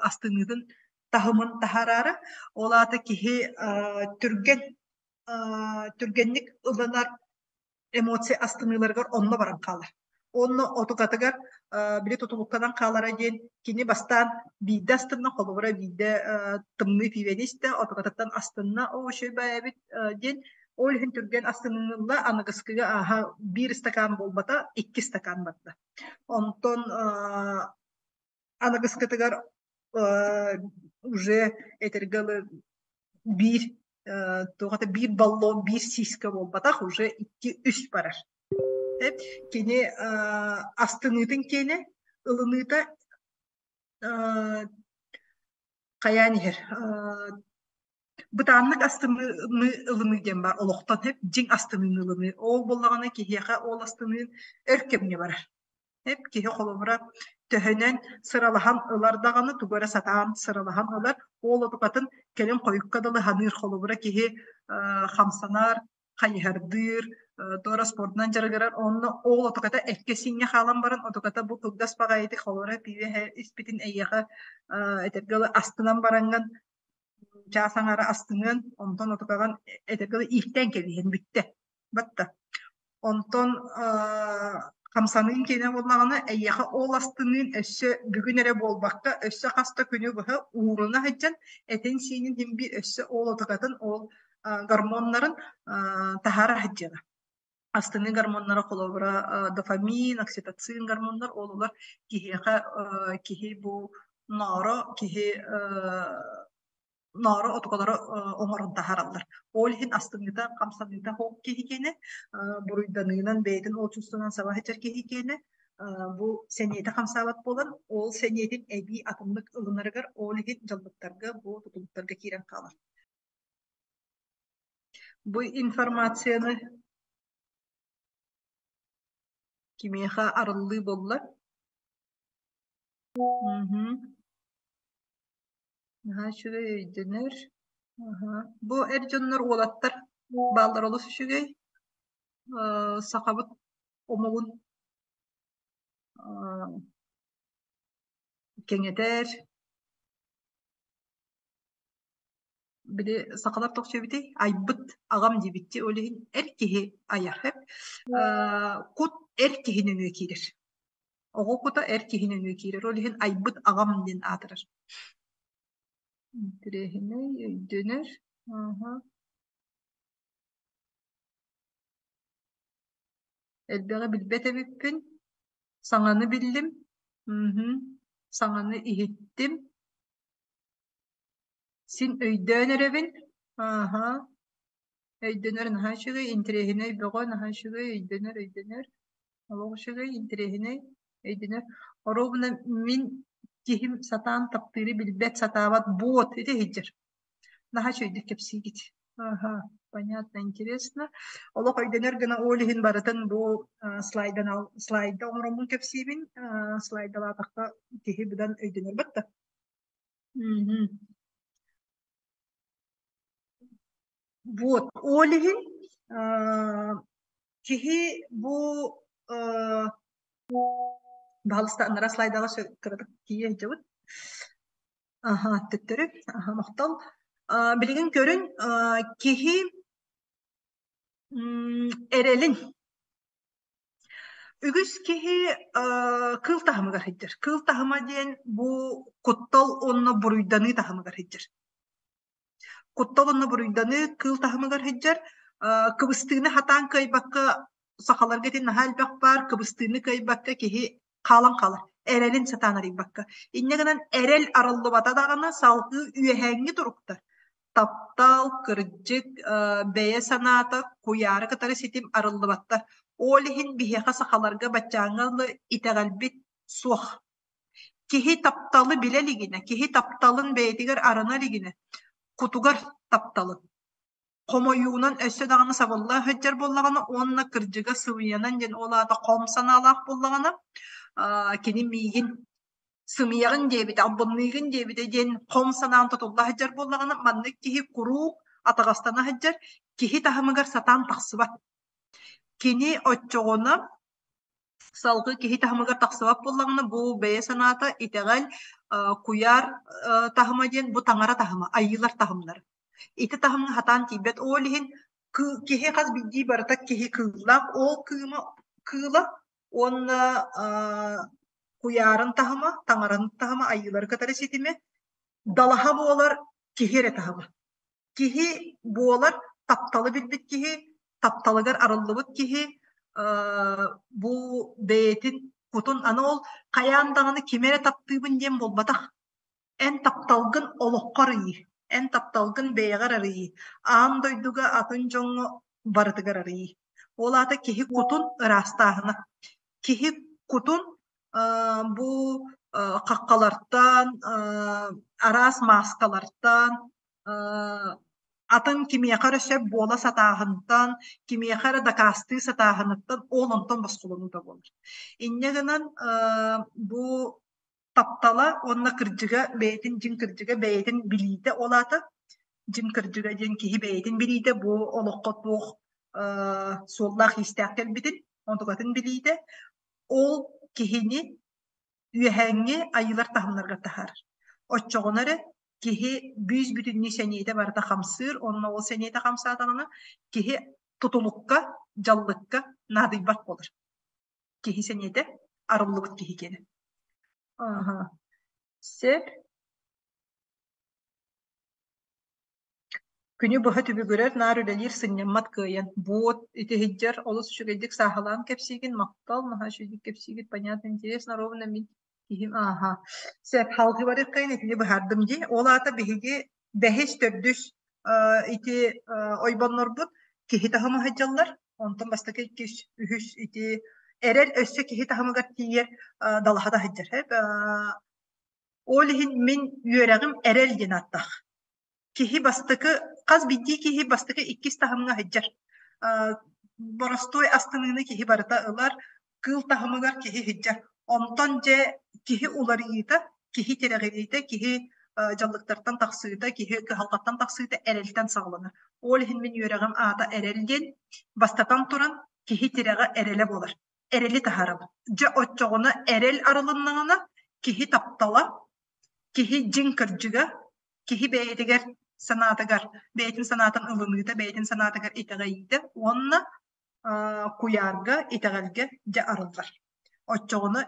астыныытын таһымын таһаараары, ол аата киһи түргэн түргэнник ылынар эмоция астыныыларыгар онно баран хаалар. Онно отукатыгар били тутулуктанан хаалара диэн кини бастаан биирдэ астынна, холобура биирдэ тымныы пиибэни истэ, отукатыттан астынна, оо үчүгэй баайабыт диэн ол иһин түргэн астынынылла, аныгыскыга ааһа биир ыстакаан буолбата, икки ыстакаан барда. Онтон аныгыскытыгар уже этэргэ дылы биир туох это биир баллон биир сиська буолбатах уже икки үс барар. Кини астыныытын киэнэ ылыныыта хайаан иһэр бытааннык астыныыны ылыныы диэн баар олохтон дьиҥ астыныыны ылыныы ол буоллаҕына киһиэхэ ол астыныы өр кэмҥэ барар. Эп киһи холобура төһөнөн сыралаһан ылар даҕаны тугу эрэ сатаан сыралаһан ылар, ол отукатын кэлин хойукка дылы саныыр холобура киһи хамсанар, хайыһардыыр, туора спордунан дьарыгырар онно ол отуката эккэ-сииҥҥэ хаалан баран отуката бу кылгас баҕайытык холобура пиибэ испитин эйиэхэ этэргэ дылы астынан бараҥҥын чаас аҥаара астыныан онтон отукаҕын этэргэ дылы ииртээн кэбиһэн бүттэ Батта. Онтон хамсаныын киэнэ буоллаҕына, эйиэхэ ол астыныын өссө бүгүн эрэ буолбакка, өссө хас да күнү быһа ууруна сылдьан, этин-сиинин син биир өссө ол отукатын, ол гормоннарын таһаара сылдьыаҕа. Астыныы гормоннара холобура дофамин, окситоцин гормоннар ол олор киһиэхэ киһи бу нооро киһи ноору отукалары оҥорон таһаараллар. Ол иһин астыныыта, хамсаныыта хоп киһи киэнэ, буруйданыынан бэйэтин ол чувствонан саба сылдьар киһи киэнэ, бу сэниэтэ хамсаабат буолан, ол сэниэтин эбии атыннык ылынарыгар ол иһин дьаллыктарга, бу тутулуктарга киирэн хаалар. Бу информацияны кимиэхэ арыллыы буолла? Наһаа үчүгэй өйдөнөр. Аһа. Бу эр дьоннор уолаттар бааллар олус үчүгэй. Сахабыт омугун кэҥэтэр. Били сахалар тохсуйбутый айбыт аҕам диэбитти ол иһин эр киһи айар кут эр киһи нөҥүө киирэр. Оҕо кута эр киһи нөҥүө киирэр, ол иһин айбыт аҕам диэн аатырар. Интэриэһинэй, өйдөнөр. Ааһа. Элбэҕи билбэт эбиппин. Саҥаны биллим. Мм. Саҥаны иһиттим. Син өйдөөн эрэбин. Ааһа. Өйдөнөр наһаа үчүгэй, интэриэһинэй бөҕө, наһаа үчүгэй, өйдөнөр, өйдөнөр. Олох үчүгэй, интэриэһинэй, өйдөнөр. Оруобуна мин киһим сатаан таптыыры билбэт, сатаабат буот ити иһдьэр. Наһаа үчүгэйдик кэпсиигит. Аха, понятно, интересно. Олох өйдөнөр гына ол иһин барытын бу слайдан слайда оҥороммун кэпсиибин. Слайдалаатахха киһи быдан өйдөнөр батта. Мм. Вот, ол иһин киһи бу баһалыста анараа слайдаҕа кыратык тиийэ сылдьабыт. Аха, төттөрү, аха, махтал. Билигин көрүн, киһи эрэлин Үгүс киһи кыыл таһымыгар сылдьар. Кыыл таһыма диэн бу куттал уонна буруйданыы таһымыгар сылдьар. Куттал уонна буруйданыы кыыл таһымыгар сылдьар. Кыбыстыыны хатаан кыайбакка сахаларга ити наһаа элбэх баар кыбыстыыны кыайбакка киһи хаалан хаалар. Эрэлин сатаан арыйбакка. Инньэ гынан эрэл арыллыбата даҕаны салгыы үөһээҥҥи туруктар таптал, кырдьык, бэйэ санаата куйаары кытары ситим арыллыбаттар. Ол иһин биһиэхэ сахаларга баччааҥҥа дылы итэҕэлбит суох. Киһи тапталы билэ илигинэ, киһи тапталын бэйэтигэр арына илигинэ, кутугар тапталын хомойуунан өссө даҕаны сабылла сылдьар буоллаҕына уонна кырдьыга сымыйанан диэн ол аата хом санаалаах буоллаҕына, кини миигин сымыйаҕын диэбитэ, албынныыгын диэбитэ диэн хом санаан тутулла сылдьар буоллаҕына, маннык киһи куруук атаҕастана сылдьар, киһи таһымыгар сатаан тахсыбат. Кини оччоҕуна салгыы киһи таһымыгар тахсыбат буоллаҕына, бу бэйэ санаата, итэҕэл, куйаар таһыма диэн бу таҥара таһыма, айыылар таһымнара. Ити таһымҥа сатаан тиийбэт. Ол иһин Киһи хас биирдии барыта киһи кыыллаах, ол кыыма кыыла уонна куйаарын таһыма, таҥараны таһыма, айыылары кытары ситимэ, далаһа буолар киһи эрэ таһыма. Киһи буолар тапталы билбит киһи, тапталыгар арыллыбыт киһи бу бэйэтин кутун аны ол хайаан даҕаны кими эрэ таптыыбын диэн буолбатах. Эн тапталгын олоххо арыйыы, эн тапталгын бэйэҕэр арыйыы, аан дойдуга атын дьоҥҥо барытыгар арыйыы. Ол аата киһи кутун ыраастааһына. Киһи кутун бу хаххалартан, араас мааскалартан, атын кимиэхэ эрэ сөп буола сатааһынтан, кимиэхэ эрэ дакаастыы сатааһыныттан ол онтон босхолонуута буолар. Инньэ гынан бу таптала уонна кырдьыга бэйэтин дьиҥ кырдьыга бэйэтин билиитэ ол аата дьиҥ кырдьыга диэн киһи бэйэтин билиитэ бу олоххо туох суоллаах-иистээх кэлбитин онтукатын билиитэ ол киһини үөһээҥҥи айыылар таһымнарга таһаарар. Оччоҕуна эрэ киһи бүүс-бүтүннүү сэниэтэ барыта хамсыыр, онно ол сэниэтэ хамсаатаҕына киһи тутулукка, дьаллыкка наадыйбат буолар. Киһи сэниэтэ арыллыбыт киһи киэнэ. Аха. Сөп. Күнү быһа түбүгүрэр, наар үлэлиир, сынньаммат кыайан. Буот ити иһдьэр олус үчүгэйдик сааһылаан кэпсиигин, махтал, наһаа үчүгэйдик кэпсиигит, понятно, интересно, ровно мин киһим ааһа. Сөп, салгыы барыаххайын итини быһаардым дии. Ол аата биһиги бэһис, төрдүс ити ойбоннорбут киһи таһыма сылдьаллар. Онтон бастакы, иккис, үһүс ити эрэл өссө киһи таһымыгар тиийэр далаһата сылдьар. Ол иһин мин үөрэҕим эрэл диэн ааттаах. Киһи бастакы, хас биирдии киһи бастакы иккис таһымҥа сылдьар. Боростуой астыныыны киһи барыта ылар, кыыл таһымыгар киһи сылдьар. Онтон дьэ киһи уларыйыыта, киһи тирэҕириитэ, киһи дьаллыктартан тахсыыта, киһи кыһалҕаттан тахсыыта эрэлтэн саҕаланар. Ол иһин мин үөрэҕим аата эрэл диэн, бастатан туран, киһи тирэҕэ эрэлэ буолар. Эрэли таһаарабыт. Дьэ оччоҕуна эрэл арылыннаҕына киһи таптала, киһи дьиҥ кырдьыга, киһи бэйэтигэр санаатыгар, бэйэтин санаатын ылыныыта, бэйэтин санаатыгар итэҕэйиитэ уонна куйаарга, итэҕэлгэ дьэ арыллар. Оччоҕуна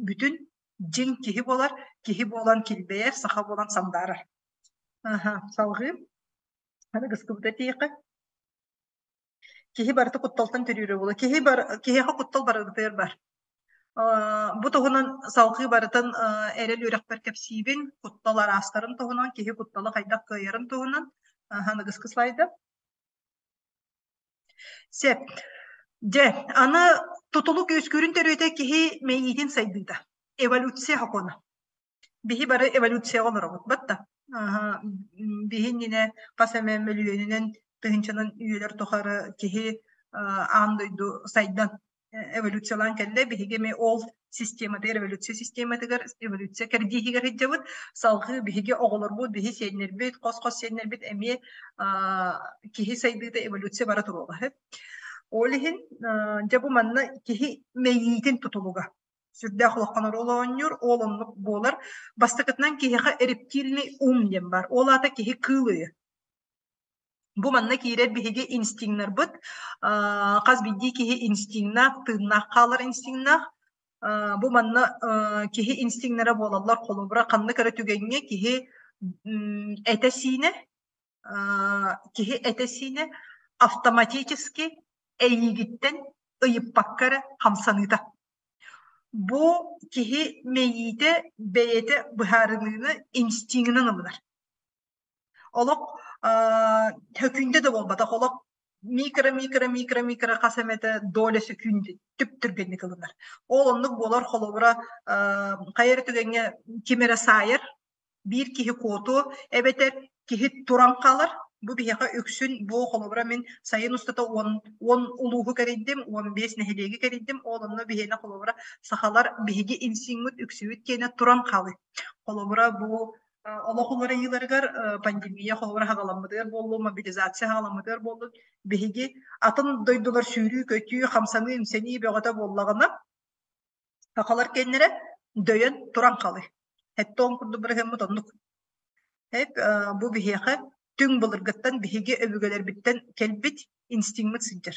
бүтүн дьиҥ киһи буолар, киһи буолан килбэйэр, саха буолан сандаарар. Аха, салҕыы. Аныгыскыбыта этиэххэ. Киһи барыта кутталтан төрүүрэ буолуо. Киһи бар, киһиэхэ куттал барытыгар бар. Бу туһунан салҕыы барытын эрэл үөрэхпэр кэпсиибин. Куттал араастарын туһунан, киһи кутталы хайдах кыайарын туһунан. Аныгыскы слайда. Сөп. Дьэ, аны тутулук үөскүүрүн төрүөтэ киһи мэйиитин сайдыыта. Эволюция сокуона. Биһи бары эволюцияҕа олоробут, батта. Биһи иннинэ хас эмэ мөлүйүөнүнэн, тыһыынчанан үйэлэр тухары киһи аан дойду сайдан эволюциялаан кэллэ. Биһиги эмиэ ол систематыгар, эволюция систематыгар, эволюция кэрдииһигэр сылдьабыт. Салгыы биһиги оҕолорбут, биһи сиэннэрбит, хос-хос сиэннэрбит эмиэ киһи сайдыыта эволюция бара туруоҕа. Ол иһин дьэ бу манна киһи мэйиитин тутулуга сүрдээх улахан оруол оонньуур, ол оннук буолар. Бастакытынан киһиэхэ рептильный ум диэн баар. Ол аата киһи кыыл өйө. Бу манна киирэр биһиги инстинктарбыт, хас биирдии киһи инстинктнаах, тыыннаах хаалар инстинктнаах. Бу манна киһи инстинктнара буолаллар. Холобура, ханнык эрэ түгэҥҥэ киһи этэ-сиинэ, киһи этэ-сиинэ автоматически эйиигиттэн ыйыппакка эрэ хамсаныыта. Бу киһи мэйиитэ бэйэтэ быһаарыныыны инстинктынан ылынар. Олох сөкүүндэ да буолбатах, олох микро-микро-микро-микро хас эмэтэ доля сөкүүндэ түп-түргэнник ылынар. Ол оннук буолар холобура хайа эрэ түгэҥҥэ ким эрэ саайар, биир киһи куотуо эбэтэр киһи туран хаалар. Бу биһиэхэ үксүн бу холобура мин сайын устата 10 улууһу кэрийдим, 15 нэһилиэги кэрийдим. Ол онно биһиэнэ холобура сахалар биһиги инстинкт үксүбүт киэнэ туран хаалыы. Холобура бу олох уларыйыыларыгар пандемия холобура хаҕаламмытыгар буоллун, мобилизация хаҕаламмытыгар буоллун, биһиги атын дойдулар сүүрүү-көтүү, хамсаныы-имсэнии бөҕөтө буоллаҕына, сахалар кэннэрэ дөйөн туран халый. Хэттон курдук бырыһыаммыт оннук. Эп бу биһиэхэ түҥ былыргыттан биһиги өбүгэлэрбиттэн кэлбит. Инстиҥмыт сылдьар.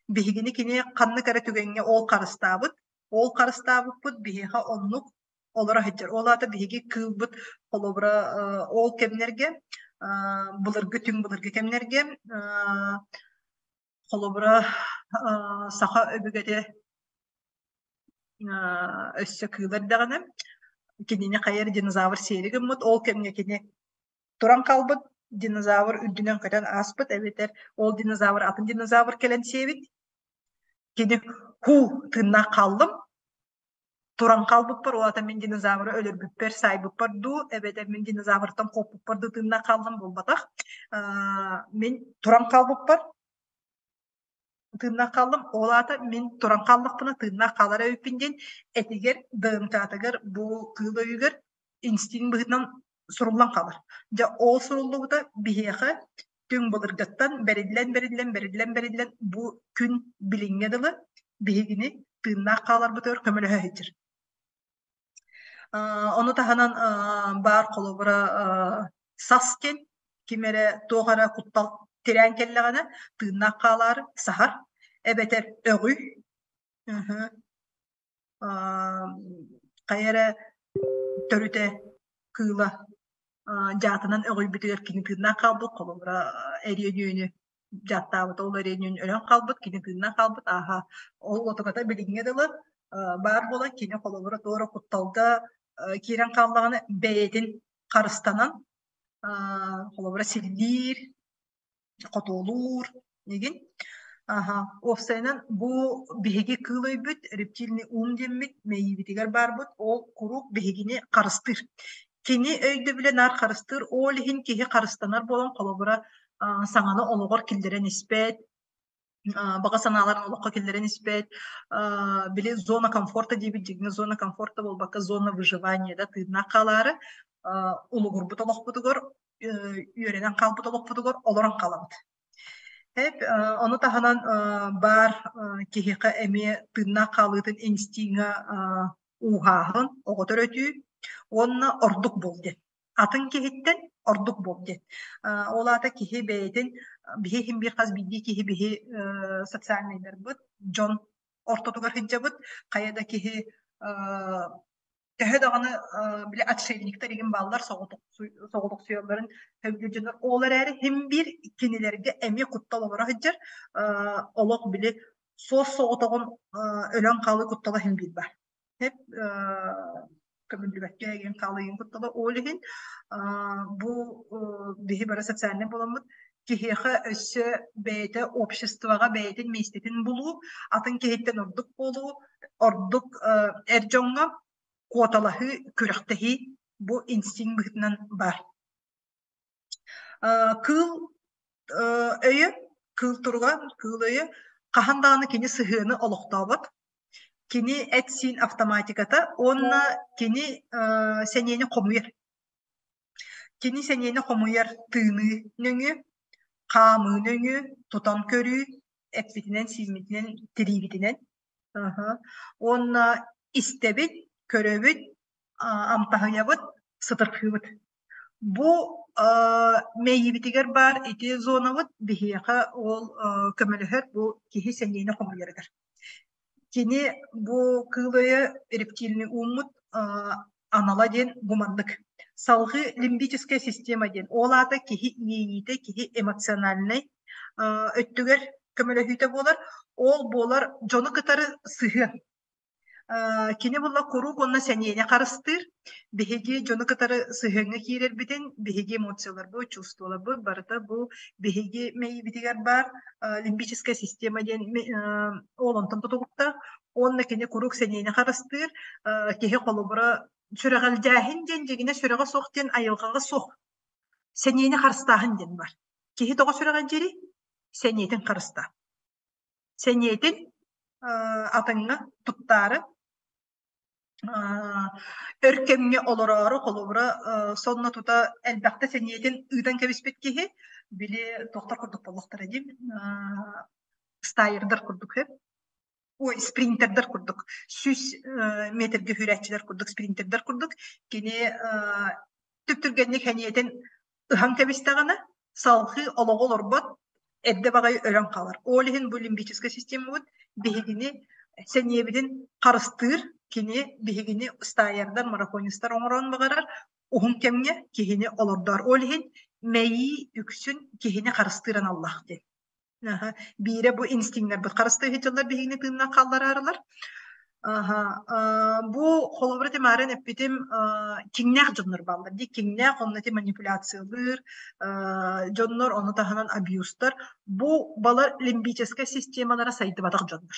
Биһигини кини ханнык эрэ түгэҥҥэ ол харыстаабыт, ол харыстаабыппыт биһиэхэ оннук олоро сылдьар. Ол аата биһиги кыылбыт холобура ол кэмнэргэ былыргы түҥ былыргы кэмнэргэ холобура саха өбүгэтэ өссө кыыл эрдэҕинэ кинини хайа эрэ динозавр сиэри гыммыт, ол кэмҥэ кини туран хаалбыт динозавр үрдүнэн көтөн ааспыт эбэтэр ол динозавр атын динозавр кэлэн сиэбит. Кини һуу тыыннаах хааллым, туран хаалбыппар, ол аата мин динозавры өлөрбүппэр, саайбыппар дуу, эбэтэр мин динозавртан куоппуппар дуу тыыннаах хааллым буолбатах. Мин туран хаалбыппар тыыннаах хааллым, ол аата мин туран хааллахпына тыыннаах хаалар эбиппин диэн этигэр, ДНК-тыгар бу кыыл өйүгэр инстинкт быһыытынан суруллан хаалар. Дьэ ол суруллубута биһиэхэ түҥ былыргыттан бэриллэн бэриллэн бэриллэн бэриллэн бу күн билиҥҥэ дылы биһигини тыыннаах хааларбытыгар көмөлөһө сылдьар. Ону таһынан баар холобура сас диэн ким эрэ туох эрэ куттал тирээн кэллэҕинэ тыыннаах хаалаары саһар эбэтэр өҕүй хайа эрэ төрүтэ кыыла дьаатынан өҕүйбүтүгэр кини тыыннаах хаалбыт холобура эриэн үөнү дьааттаабыт ол эриэн үөн өлөн хаалбыт кини тыыннаах хаалбыт ааһа ол отуката билиҥҥэ дылы баар буолан кини холобура туора кутталга киирэн хааллаҕына бэйэтин харыстанан холобура силлиир хотуолуур игин аха уопсайынан бу биһиги кыыл өйбүт рептильный ум диэммит мэйиибитигэр баарбыт ол куруук биһигини харыстыыр кини өйдөбүлэ наар харыстыыр ол иһин киһи харыстанар буолан холобура саҥаны олоҕор киллэрэн испэт баҕа санааларын олоххо киллэрэн испэт били зона комфорта диэбит дьиҥэ зона комфорта буолбакка зона выживания да тыыннаах хаалаары улугурбут олохпутугар үөрэнэн хаалбыт олохпутугар олорон хаалабыт. Ону таһынан баар киһиэхэ эмиэ тыыннаах хаалыытын инстиҥҥа ууһааһын, оҕо төрөтүү уонна ордук буол диэн. Атын киһиттэн ордук буол диэн. Ол аата киһи бэйэтин биһи иһин биир хас биирдии киһи биһи социальнайдарбыт, дьон ортотугар сылдьабыт. Хайа да киһи төһө даҕаны били отшельниктар игин бааллар соҕотохсуйалларын сөбүлүүр дьоннор ол эрээри син биир кинилэргэ эмиэ куттал олоро сылдьар олох били суос соҕотоҕун өлөн хаалыы куттала син биир баар көмүллүбэккэ игин хаалыы куттала ол иһин бу биһи бары социальнай буоламмыт киһиэхэ өссө бэйэтэ обществоҕа бэйэтин миэстэтин булуу, атын киһиттэн ордук буолуу, ордук эр дьоҥҥо куоталаһыы, күрэхтэһии бу инстинкт быһыытынан баар. Кыыл өйө, кыыл туруга, кыыл өйө хаһан даҕаны кини сыһыаны олохтообот. Кини эт-сиин автоматиката уонна кини сэниэни хомуйар. Кини сэниэни хомуйар тыыныы нөҥүө, хаамыы нөҥүө, тутан көрүү, эппитинэн-сииммитинэн, тириибитинэн уонна истэбит, көрөбүт, амтаһыйабыт, сытырхыыбыт. Бу мэйиибитигэр баар ити зонабыт биһиэхэ ол көмөлөһөр бу киһи сэниэни хомуйарыгар. Кини бу кыыл өйө рептильный ууммут анала диэн бу маннык. Салҕыы лимбическая система диэн ол аата киһи иэйиитэ, киһи эмоциональнай өттүгэр көмөлөһүүтэ буолар. Ол буолар дьону кытары сыһыан. Кини буолла куруук уонна сэниэни харыстыыр. Биһиги дьону кытары сыһыаҥҥа киирэрбитин, биһиги эмоцияларбыт, чувстволарбыт барыта бу биһиги мэйиибитигэр баар лимбическая система диэн ол онтон тутулуктаах. Уонна кини куруук сэниэни харыстыыр. Киһи холобура сүрэҕэлдьээһин диэн дьиҥинэ сүрэҕэ суох диэн айылҕаҕа суох. Сэниэни харыстааһын диэн бар. Киһи тоҕо сүрэҕэлдьиирий? Сэниэтин харыстаа. Сэниэтин атыҥҥа туттаары өр кэмҥэ олороору холобура сонно тута элбэхтэ сэниэтин ыытан кэбиспит киһи били туохтар курдук буоллахтара дии стайердар курдук ой спринтердэр курдук 100 метргэ сүүрээччилэр курдук спринтердэр курдук кини түп-түргэнник сэниэтин ыһан кэбистэҕинэ салҕыы олоҕу олорбот. Эрдэ баҕайы өлөн хаалар. Ол иһин бу лимбическэй системабыт биһигини сэниэбитин харыстыыр, кини биһигини стайердар, марафонистар оҥорон баҕарар, уһун кэмҥэ киһини олордор. Ол иһин мэйии үксүн киһини харыстыыр аналлаах диэн. Биирэ бу инстинктэрбит харыстыы сылдьаллар биһигини тыыннаах хааллараарылар. Аха, бу холобура тимааран эппитим киҥнээх дьоннор бааллар дии. Киҥнээх онно ити манипуляциялыыр дьоннор, ону таһынан абьюзтар. Бу балар лимбическэй системалара сайдыбатах дьоннор.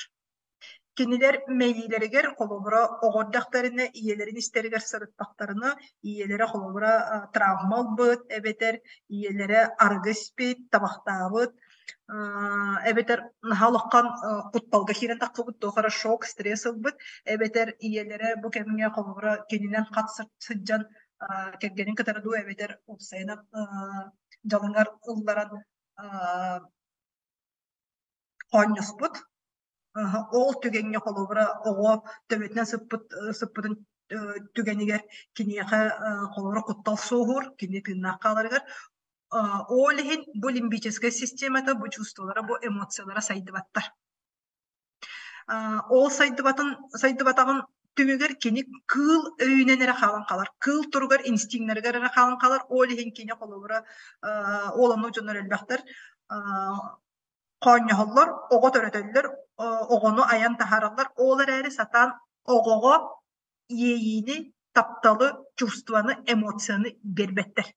Кинилэр мэйиилэригэр холобура оҕо эрдэхтэринэ ийэлэрин истэригэр сырыттахтарына ийэлэрэ холобура травма ылбыт эбэтэр ийэлэрэ арыгы испит, табахтаабыт эбэтэр наһаа улахан кутталга киирэн тахсыбыт туох эрэ шок, стресс ылбыт эбэтэр ийэлэрэ бу кэмҥэ холобура кининэн хат сылдьан кэргэнин кытары дуу эбэтэр уопсайынан дьалыҥар ылларан хоонньоспут. Ол түгэҥҥэ холобура оҕо төбөтүнэн сыппыт сыппытын түгэнигэр киниэхэ холобура куттал суоһуур, кини тыыннаах хааларыгар. Ол иһин бу лимбическэй системата, бу чувстволара, бу эмоциялара сайдыбаттар. Ол сайдыбатын сайдыбатаҕын түмүгэр кини кыыл өйүнэн эрэ хаалан хаалар. Кыыл туругар инстинктарыгар эрэ хаалан хаалар. Ол иһин кини холобура ол оннук дьоннор элбэхтэр хоонньоһоллор, оҕо төрөтөллөр, оҕону айан таһаараллар. Ол эрээри сатаан оҕоҕо иэйиини, тапталы, чувствоны, эмоцияны биэрбэттэр.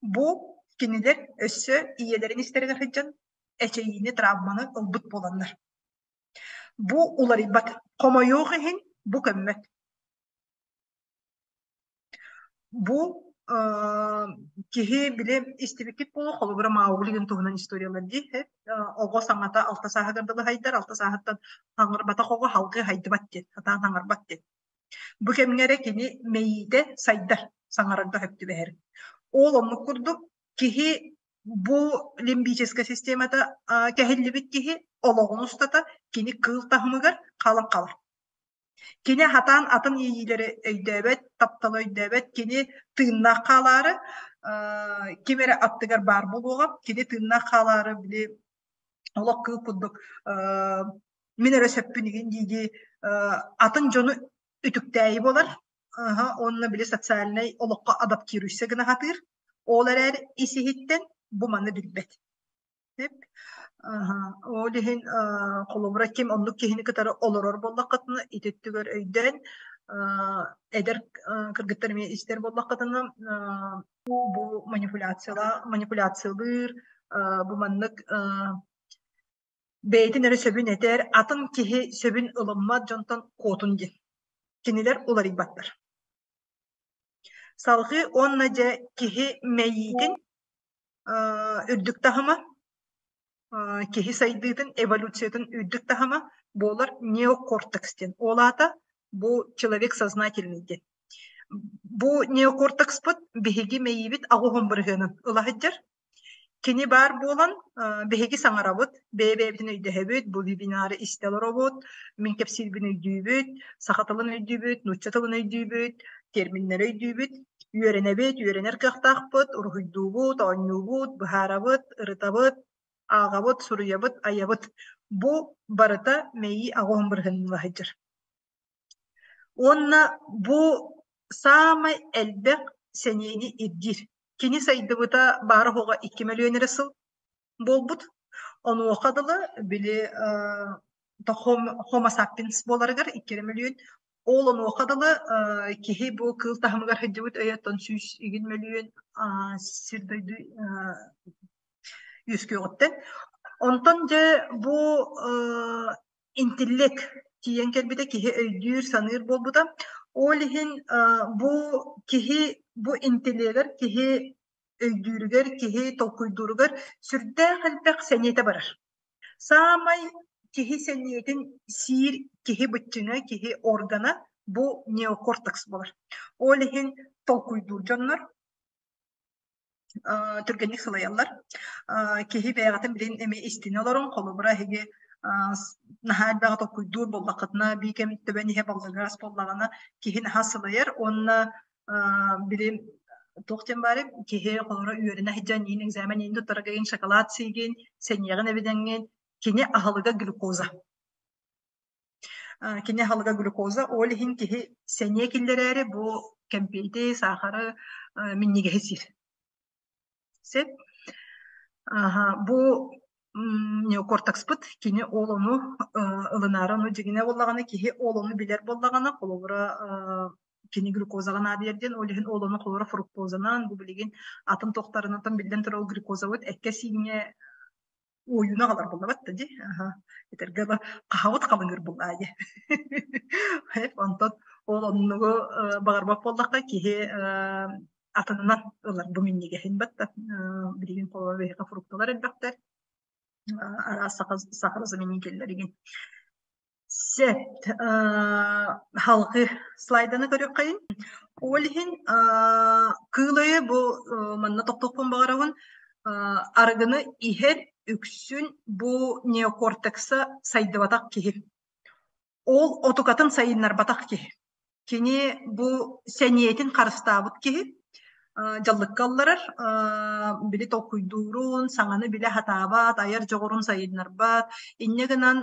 Бу кинилэр өссө ийэлэрин истэригэр сылдьан эчэйиини, травманы ылбыт буоланнар. Бу уларыйбат. Хомойуох иһин бу көммөт. Бу киһи били истибиккит буолуо, холобура Маугли диэн туһунан историялар дии оҕо саҥата алта сааһыгар дылы хайдар, алта сааһыттан хаҥырбатах оҕо салгыы хайдыбат диэн, сатаан хаҥырбат диэн. Бу кэмҥэ эрэ кини мэйиитэ сайдар, саҥарарга сөп түбэһэр. Ол оннук курдук киһи бу лимбическэй системата кэһиллибит киһи олоҕун устата кини кыыл таһымыгар хаалан хаалар. Кини хатаан атын иэйиилэри өйдөөбөт, тапталы өйдөөбөт, кини тыыннаах хаалаары ким эрэ аттыгар баар буолуоҕа, кини тыыннаах хаалаары били олох кыыл курдук мин эрэ сөппүн игин дии-дии атын дьону үтүктээйи буолар уонна били социальнай олоххо адаптируйся гына сатыыр. Ол эрээри ис-иһиттэн бу маны билбэт. Ол иһин холобура ким оннук киһини кытары олорор буоллаххытына ити өттүгэр өйдөөн эдэр кыргыттар эмиэ истэр буоллаххытына бу манипуляциялыыр бу маннык бэйэтин эрэ сөбүн этэр, атын киһи сөбүн ылыммат дьонтон куотун диэн. Кинилэр уларыйбаттар. Салҕыы уонна дьэ киһи мэйиитин үрдүк таһыма, киһи сайдыытын, эволюциятын үрдүк таһыма буолар неокортекс диэн. Ол аата бу человек сознательный диэн. Бу неокортекспыт биһиги мэйиибит аҕуһун бырыһыанын ыла сылдьар. Кини баар буолан, биһиги саҥарабыт, бэйэ-бэйэбитин өйдөһөбүт, бу вебинары истэ олоробут, мин кэпсиирбин өйдүүбүт, саха тылын өйдүүбүт, нуучча тылын өйдүүбүт, терминнэри өйдүүбүт, үөрэнэбит, үөрэнэр кыахтаахпыт, уруһуйдуубут, оонньуубут, быһаарабыт, ырытабыт, ааҕабыт, суруйабыт, айабыт. Бу барыта мэйии аҕуһун бырыһынныла сылдьар. Уонна бу саамай элбэх сэниэни ирдиир. Кини сайдыбыта баара-суоҕа 2 мөлүйүөн эрэ сыл буолбут. Онуоха дылы били Homo sapiens буоларыгар 2 эрэ мөлүйүөн. Ол онуоха дылы киһи бу кыыл таһымыгар сылдьыбыт өйөттөн 100 игин мөлүйүөн сир дойду үөскүөҕүттэн. Онтон дьэ бу интеллект тиийэн кэлбитэ киһи өйдүүр, саныыр буолбута. Ол иһин бу киһи бу интеллегэр киһи өйдүүрүгэр, киһи толкуйдууругар сүрдээх элбэх сэниэтэ барар. Саамай киһи сэниэтин сиир киһи быччыҥа, киһи органа бу неокортекс буолар. Ол иһин толкуйдуур дьоннор түргэнник сылайаллар. Киһи бэйэҕитин билин эмиэ истинэ олорон, холобура эһиги наһаа элбэҕи толкуйдуур буоллаххытына, биир кэм төбөн иһэ баллыгырас буоллаҕына, киһи наһаа сылайар уонна били Туох диэн баарый, киһи холоро үөрэнэ сылдьан иин экзамен иин туттарарга шоколад сиигин, сэниэҕин эбидэҥҥин, кини аһылыга глюкоза. Кини аһылыга глюкоза, ол иһин киһи сэниэ киллэрээри бу кэмпиэти, саахары, минньигэһи сиир. Сөп. Аһа, бу неокортекспыт кини ол ону ылынаары ону дьиҥинэ буоллаҕына киһи ол ону билэр буоллаҕына холобура кини глюкозаҕа наадыйар диэн ол иһин ол ону холобура фруктозанан бу билигин атын тохтарынан биллэн турар ол глюкозабыт эккэ-сииҥҥэ уойууну аҕалар буоллабат да дии аха этэргэ дылы хаһабыт халыҥыр буоллаа дии онтон ол оннугу баҕарбат буоллахха киһи атынынан ылар бу минньигэһин батта билигин холобура биһиэхэ фрукталар элбэхтэр араас сахарозаменителлэригин Сөп. Халҕыы слайданы көрүөххэйин. Ол иһин кыыл өйө бу манна тохтуохпун баҕарабын. Арыгыны иһэр үксүн бу неокортекса сайдыбатах киһи. Ол отукатын сайыннарбатах киһи. Кини бу сэниэтин харыстаабыт киһи дьаллыкка ылларар, били толкуйдуурун, саҥаны билэ сатаабат, айар дьоҕурун сайыннарбат. Инньэ гынан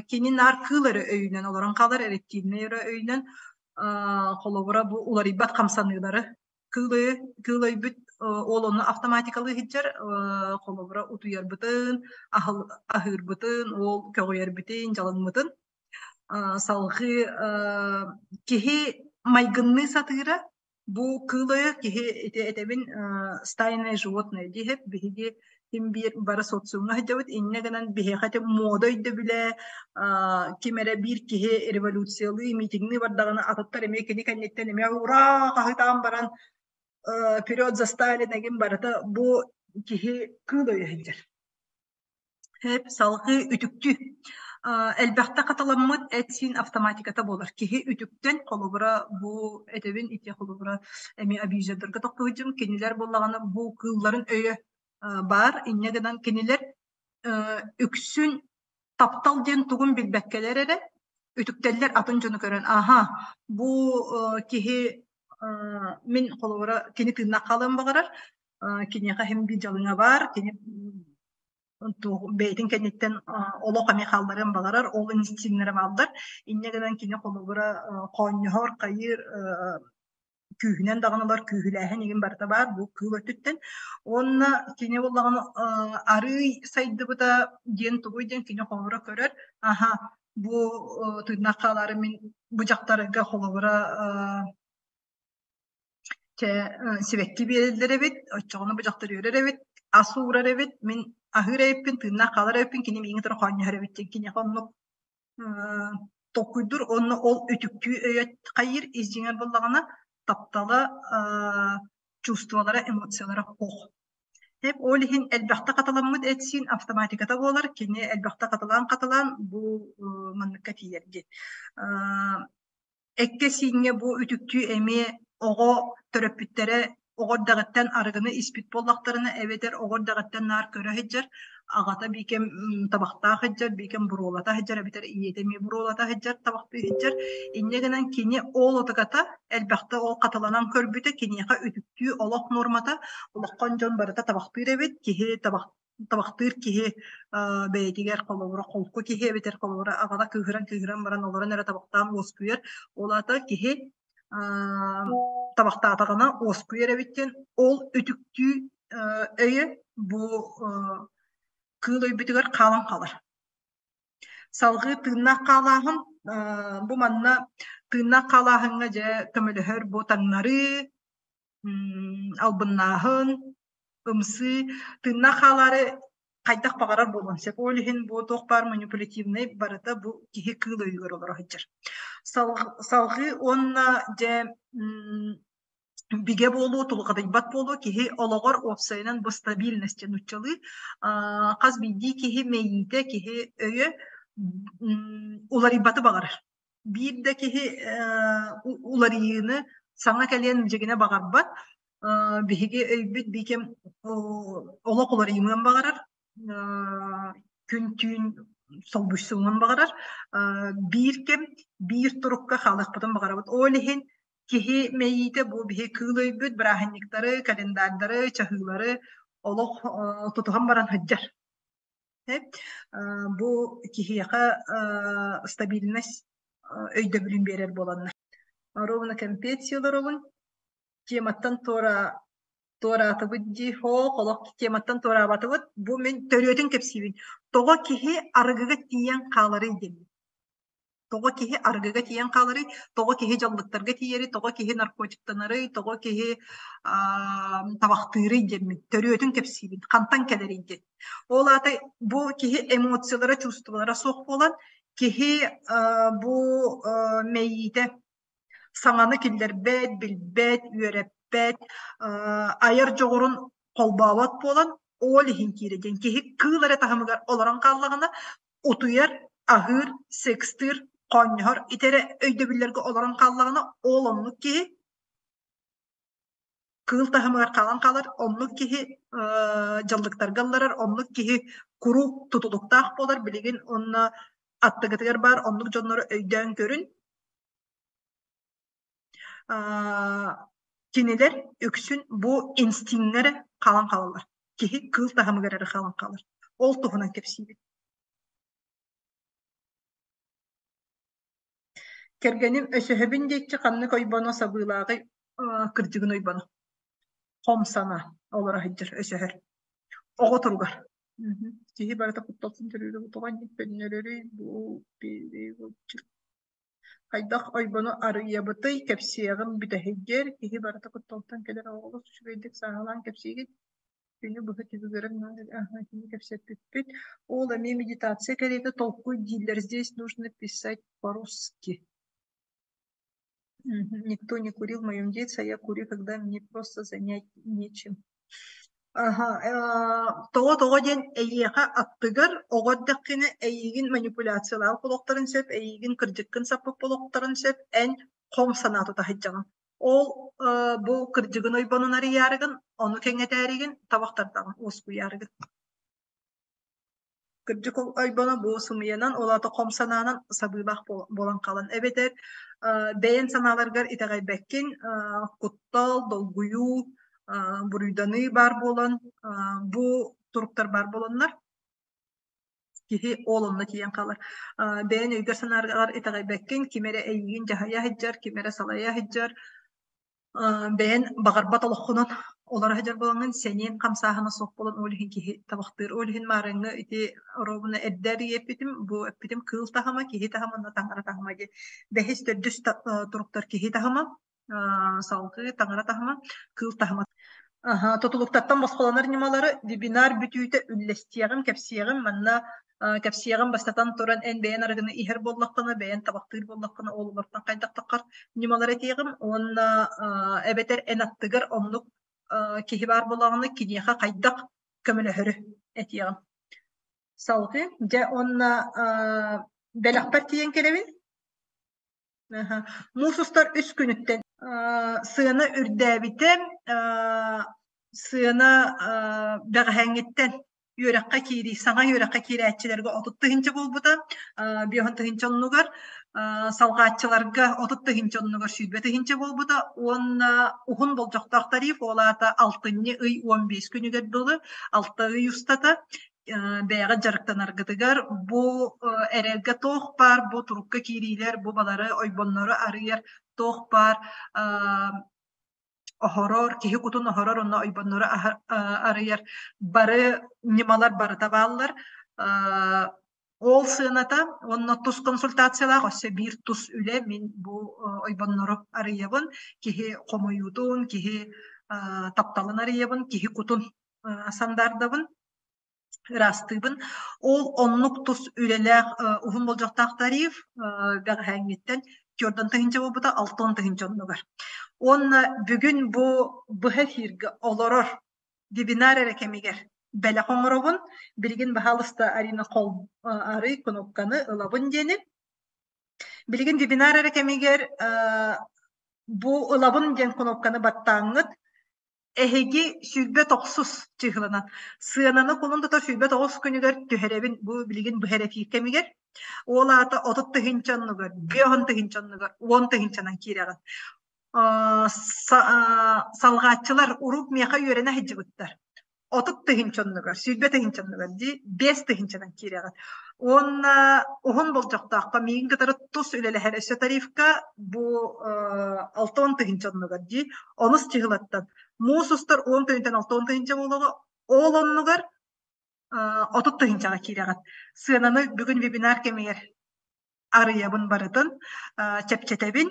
кини наар кыыл эрэ өйүнэн олорон хаалар, эрэктиивнэй эрэ өйүнэн холобура бу уларыйбат хамсаныылары кыыл өйө кыыл өйбүт ол онно автоматикалыы сылдьар холобура утуйарбытын, аһыырбытын, ол көҕүйэрбитин, дьалыҥмытын Салҕыы киһи майгынныы сатыыра бу кыыл өйө киһи ити этэбин стайное животное диэһэп биһиги ким биир бары социумҥа сылдьабыт инньэ гынан биһиэхэ ити муода өйдөбүлэ ким эрэ биир киһи революциялыы митиҥнии бардаҕына атыттар эмиэ кини кэнниттэн эмиэ ураа хаһыытаан баран вперед за Сталин эгин барыта бу киһи кыыл өйө сылдьар. Сөп, салҕыы үтүктүү. Элбэхтэ хатыламмыт эт-сиин автоматиката буолар. Киһи үтүктэн, холобура, бу этэбин ити холобура эмиэ абьюзердарга тохтуһуйдум. Кинилэр буоллаҕына бу кыылларын өйө баар. Инньэ гынан кинилэр үксүн таптал диэн тугун билбэккэлэр эрэ үтүктэллэр атын дьону көрөн, аһа, бу киһи мин холобура кини тыыннаах хаалыан баҕарар, киниэхэ иһин биир дьалыҥа баар, кини бэйэтин кэнниттэн олох эмиэ хаалларыан баҕарар, ол инстиннэрэ бааллар. Инньэ гынан кини холобура хоонньоһор, хайыыр күүһүнэн даҕаны ылар, күүһүлээһин игин барыта баар бу кыыл өттүттэн. Уонна кини буоллаҕына арыый сайдыбыта диэн тугуй диэн кини холобура көрөр, аһа бу тыыннаах хаалаары мин бу дьахтарга холобура Чэ, сибэкки биэрэллэр эбит, оччоҕуна бу дьахтар үөрэр эбит, ас уурар эбит, мин аһыыр эбиппин, тыыннаах хаалар эбиппин, кини миигин кытары хоонньоһор эбит диэн киниэхэ оннук толкуйдуур уонна ол үтүктүү өйө хайыыр ис дьиҥэр буоллаҕына таптала, чувстволара, эмоциялара ох. Тэп ол иһин элбэхтэ хатыламмыт эт-сиин автоматиката буолар, кини элбэхтэ хатылаан-хатылаан бу манныкка тиийэр диэн. Эккэ-сииҥҥэ бу үтүктүү эмиэ оҕо төрөппүттэрэ оҕо эрдэҕиттэн арыгыны испит буоллахтарына эбэтэр оҕо эрдэҕиттэн наар көрө сылдьар, аҕата биикэм табахтаах сылдьар, биикэм буруолата сылдьар эбэтэр ийэтэ эмиэ буруолата сылдьар, табахтыы сылдьар. Инньэ гынан кини ол отугата элбэхтэ ол хатыланан көрбүтэ киниэхэ үтүктүү олох нуормата улахан дьон барыта табахтыыр эбит, киһи табах табахтыыр киһи бэйэтигэр холобура холку киһи эбэтэр холобура аҕала кыыһыран-кыыһыран баран олорон эрэ табахтаан уоскуйар. Ол аата киһи табахтаатаҕына уоскуйар эбит диэн ол үтүктүү өйө бу кыыл өйбүтүгэр хаалан хаалар. Салҕыы тыыннаах хаалааһын бу манна тыыннаах хаалааһыҥҥа дьэ көмөлөһөр бу таҥнарыы, албыннааһын, ымсыы, тыыннаах хаалаары хайдах баҕарар буолуон сөп. Ол иһин бу туох баар манипулятивнай барыта бу киһи кыыл өйүгэр олоро сылдьар. Салҕыы уонна дьэ бигэ буолуу, тулхадыйбат буолуу киһи олоҕор уопсайынан бу стабильность нууччалыы хас биирдии киһи мэйиитэ, киһи өйө уларыйбаты баҕарар. Биир да киһи уларыйыыны саҥа кэлиэн дьигинэ баҕарбат. Биһиги өйбүт биикэм олох уларыйымыан баҕарар, күн-түүн солбуйсуҥун баҕарар. Биир кэм биир турукка хаалыахпытын баҕарабыт. Ол иһин Киһи мэйиитэ бу биһи кыыл өйбүт бырааһынньыктары, календардары, чаһыылары олох тутуһан баран сылдьар. Бу киһиэхэ стабильность өйдөбүлүн биэрэр буоланнар. Ровно кэмпиэт сии олоробун. Тематтан туора туораатыбыт дии, һоох, олох тематтан туораабатыбыт. Бу мин төрүөтүн кэпсиибин. Тоҕо киһи арыгыга тиийэн хааларый диэммин. Тоҕо киһи арыгыга тиийэн хааларый, тоҕо киһи дьаллыктарга тиийэрий, тоҕо киһи наркотиктанарый, тоҕо киһи табахтыырый диэммин төрүөтүн кэпсиибин, хантан кэлэрий диэн. Ол аата бу киһи эмоциялара, чувстволара суох буолан, киһи бу мэйиитэ саҥаны киллэрбэт, билбэт, үөрэппэт, айар дьоҕурун холбообот буолан, ол иһин киирэ диэн киһи кыыл эрэ таһымыгар олорон хааллаҕына, утуйар, аһыыр, секстыыр, хоонньоһор ити эрэ өйдөбүллэргэ олорон хааллаҕына, ол оннук киһи кыыл таһымыгар хаалан хаалар, оннук киһи дьаллыктарга ылларар, оннук киһи куруук тутулуктаах буолар. Билигин уонна аттыгытыгар баар оннук дьоннору өйдөөн көрүн. Кинилэр үксүн бу инстиннэрэ эрэ хаалан хаалаллар. Киһи кыыл таһымыгар эрэ хаалан хаалар. Ол туһунан кэпсиибин. Кэргэним өсөһөбүн диэччи ханнык ойбоно сабыылааҕый кырдьыгын ойбоно. Хом санаа олоро сылдьар өсөһөр. Оҕо туругар. Киһи барыта кутталсын төрүүрэ тоҕо инник көннөрөрүй бу Хайдах ойбону арыйабытый, кэпсиэҕим бүтэһигэр, киһи барыта кутталтан кэлэр оҕолор үчүгэйдик сааһылаан кэпсиигит Күнү быһа түбүгүрэн итини кэпсэппиппит. Ол эмиэ медитация кэриэтэ толкуй дииллэр. Здесь нужно писать по-русски. Никто не курил в моем детстве, а я курю, когда мне просто занять нечем. Аха, тоҕо тоҕо диэн эйиэхэ аттыгар оҕо эрдэххинэ эйиигин манипуляциялаах буолуохтарын сөп, эйиигин кырдьыккын саппыт буолуохтарын сөп, эн хом санаа тута сылдьаҕын. Ол бу кырдьыгын ойбонун арыйаарыгын, ону кэҥэтээригин, табахтардаҕын уоскуйаарыгын. Кырдьык ойбоно бу сымыйанан, ол аата хом санаанан сабыылаах буолан хаалан. Эбэтэр бэйэн санааларгар итэҕэйбэккин, куттал, долгуйуу, буруйданыы баар буолан, бу туруктар баар буоланнар, киһи ол онно тиийэн хаалар. Бэйэн өйгөр-санааргар итэҕэйбэккин, ким эрэ эйигин дьаһайа сылдьар, ким эрэ салайа сылдьар, бэйэн баҕарбат олоххунан олоро сылдьар буолаҥҥын сэниэн хамсааһына суох буолан ол иһин киһи табахтыыр. Ол иһин маарыҥҥы ити оруобуна эрдэ эрийэппитим, бу эппитим кыыл таһыма, киһи таһыма уонна таҥара таһыма диэн. Бэһис, төрдүс туруктар киһи таһыма, салгыы таҥара таһыма, кыыл таһыма. Тутулуктартан босхолонор ньымалары вебинар бүтүүтэ үллэстиэҕим, кэпсиэҕим. Манна кэпсиэҕим бастатан туран эн бэйэн арыгыны иһэр буоллаххына, бэйэн табахтыыр буоллаххына, ол олортон хайдах таххар ньымалары этиэҕим уонна эбэтэр эн аттыгар оннук киһи баар буоллаҕына, киниэхэ хайдах көмөлөһөрү этиэҕим. Салгыы, дьэ уонна бэлэхпэр тиийэн кэлэбин. Муус устар үс күнүттэн сыана үрдээбитэ, сыана бэҕэһээҥҥиттэн үөрэххэ киирии, саҥа үөрэххэ киирээччилэргэ 30 тыһыынча буолбута, 50 тыһыынча оннугар, салҕааччыларга 30 тыһыынча оннугар 20 тыһыынча буолбута уонна уһун болдьохтоох тариф, ол аата алтынньы ый 15 күнүгэр дылы, 6 ый устата бэйэҕит дьарыктанаргытыгар бу эрэлгэ туох баар бу турукка киириилэр, бу балары ойбоннору арыйар туох баар оһорор, киһи кутун оһорор уонна ойбоннору арыйар бары ньымалар барыта бааллар. Ол сыаната уонна тус консультациялаах өссө биир тус үлэ мин бу ойбоннору арыйабын, киһи хомойуутун, киһи тапталын арыйабын, киһи кутун сандаардабын, ыраастыыбын. Ол оннук тус үлэлээх уһун болдьохтоох тариф бэҕэһээҥҥиттэн 40 тыһыынча буолбута, 60 тыһыынча оннугар. Уонна бүгүн бу быһа эфиргэ олорор вебинар эрэ кэмигэр бэлэх оҥоробун. Билигин баһаалыста Арина хол арый кнопканы ылабын диэни. Билигин вебинар эрэ кэмигэр бу ылабын диэн кнопканы баттааҥҥыт Эһиги 29 чыһыланан сыананы кулун тутар 29 күнүгэр түһэрэбин бу билигин быһа эфир кэмигэр. Ол аата 30 тыһыынча оннугар, 50 тыһыынча оннугар, 10 тыһыынчанан киирэҕин. Салҕааччылар урук миэхэ үөрэнэ сылдьыбыттар. 30 тыһыынча оннугар, 20 тыһыынча оннугар дии, 5 тыһыынчанан киирэҕин. Уонна уһун болдьохтооххо миигин кытары тус үлэлэһэр өссө тарифка бу 60 тыһыынча оннугар дии, онус чыһылаттан муус устар 10 тыһыынчан 60 тыһыынча буолуоҕа, ол оннугар 30 тыһыынчаҕа киирэҕин. Сыананы бүгүн вебинар кэмигэр арыйабын барытын, чэпчэтэбин.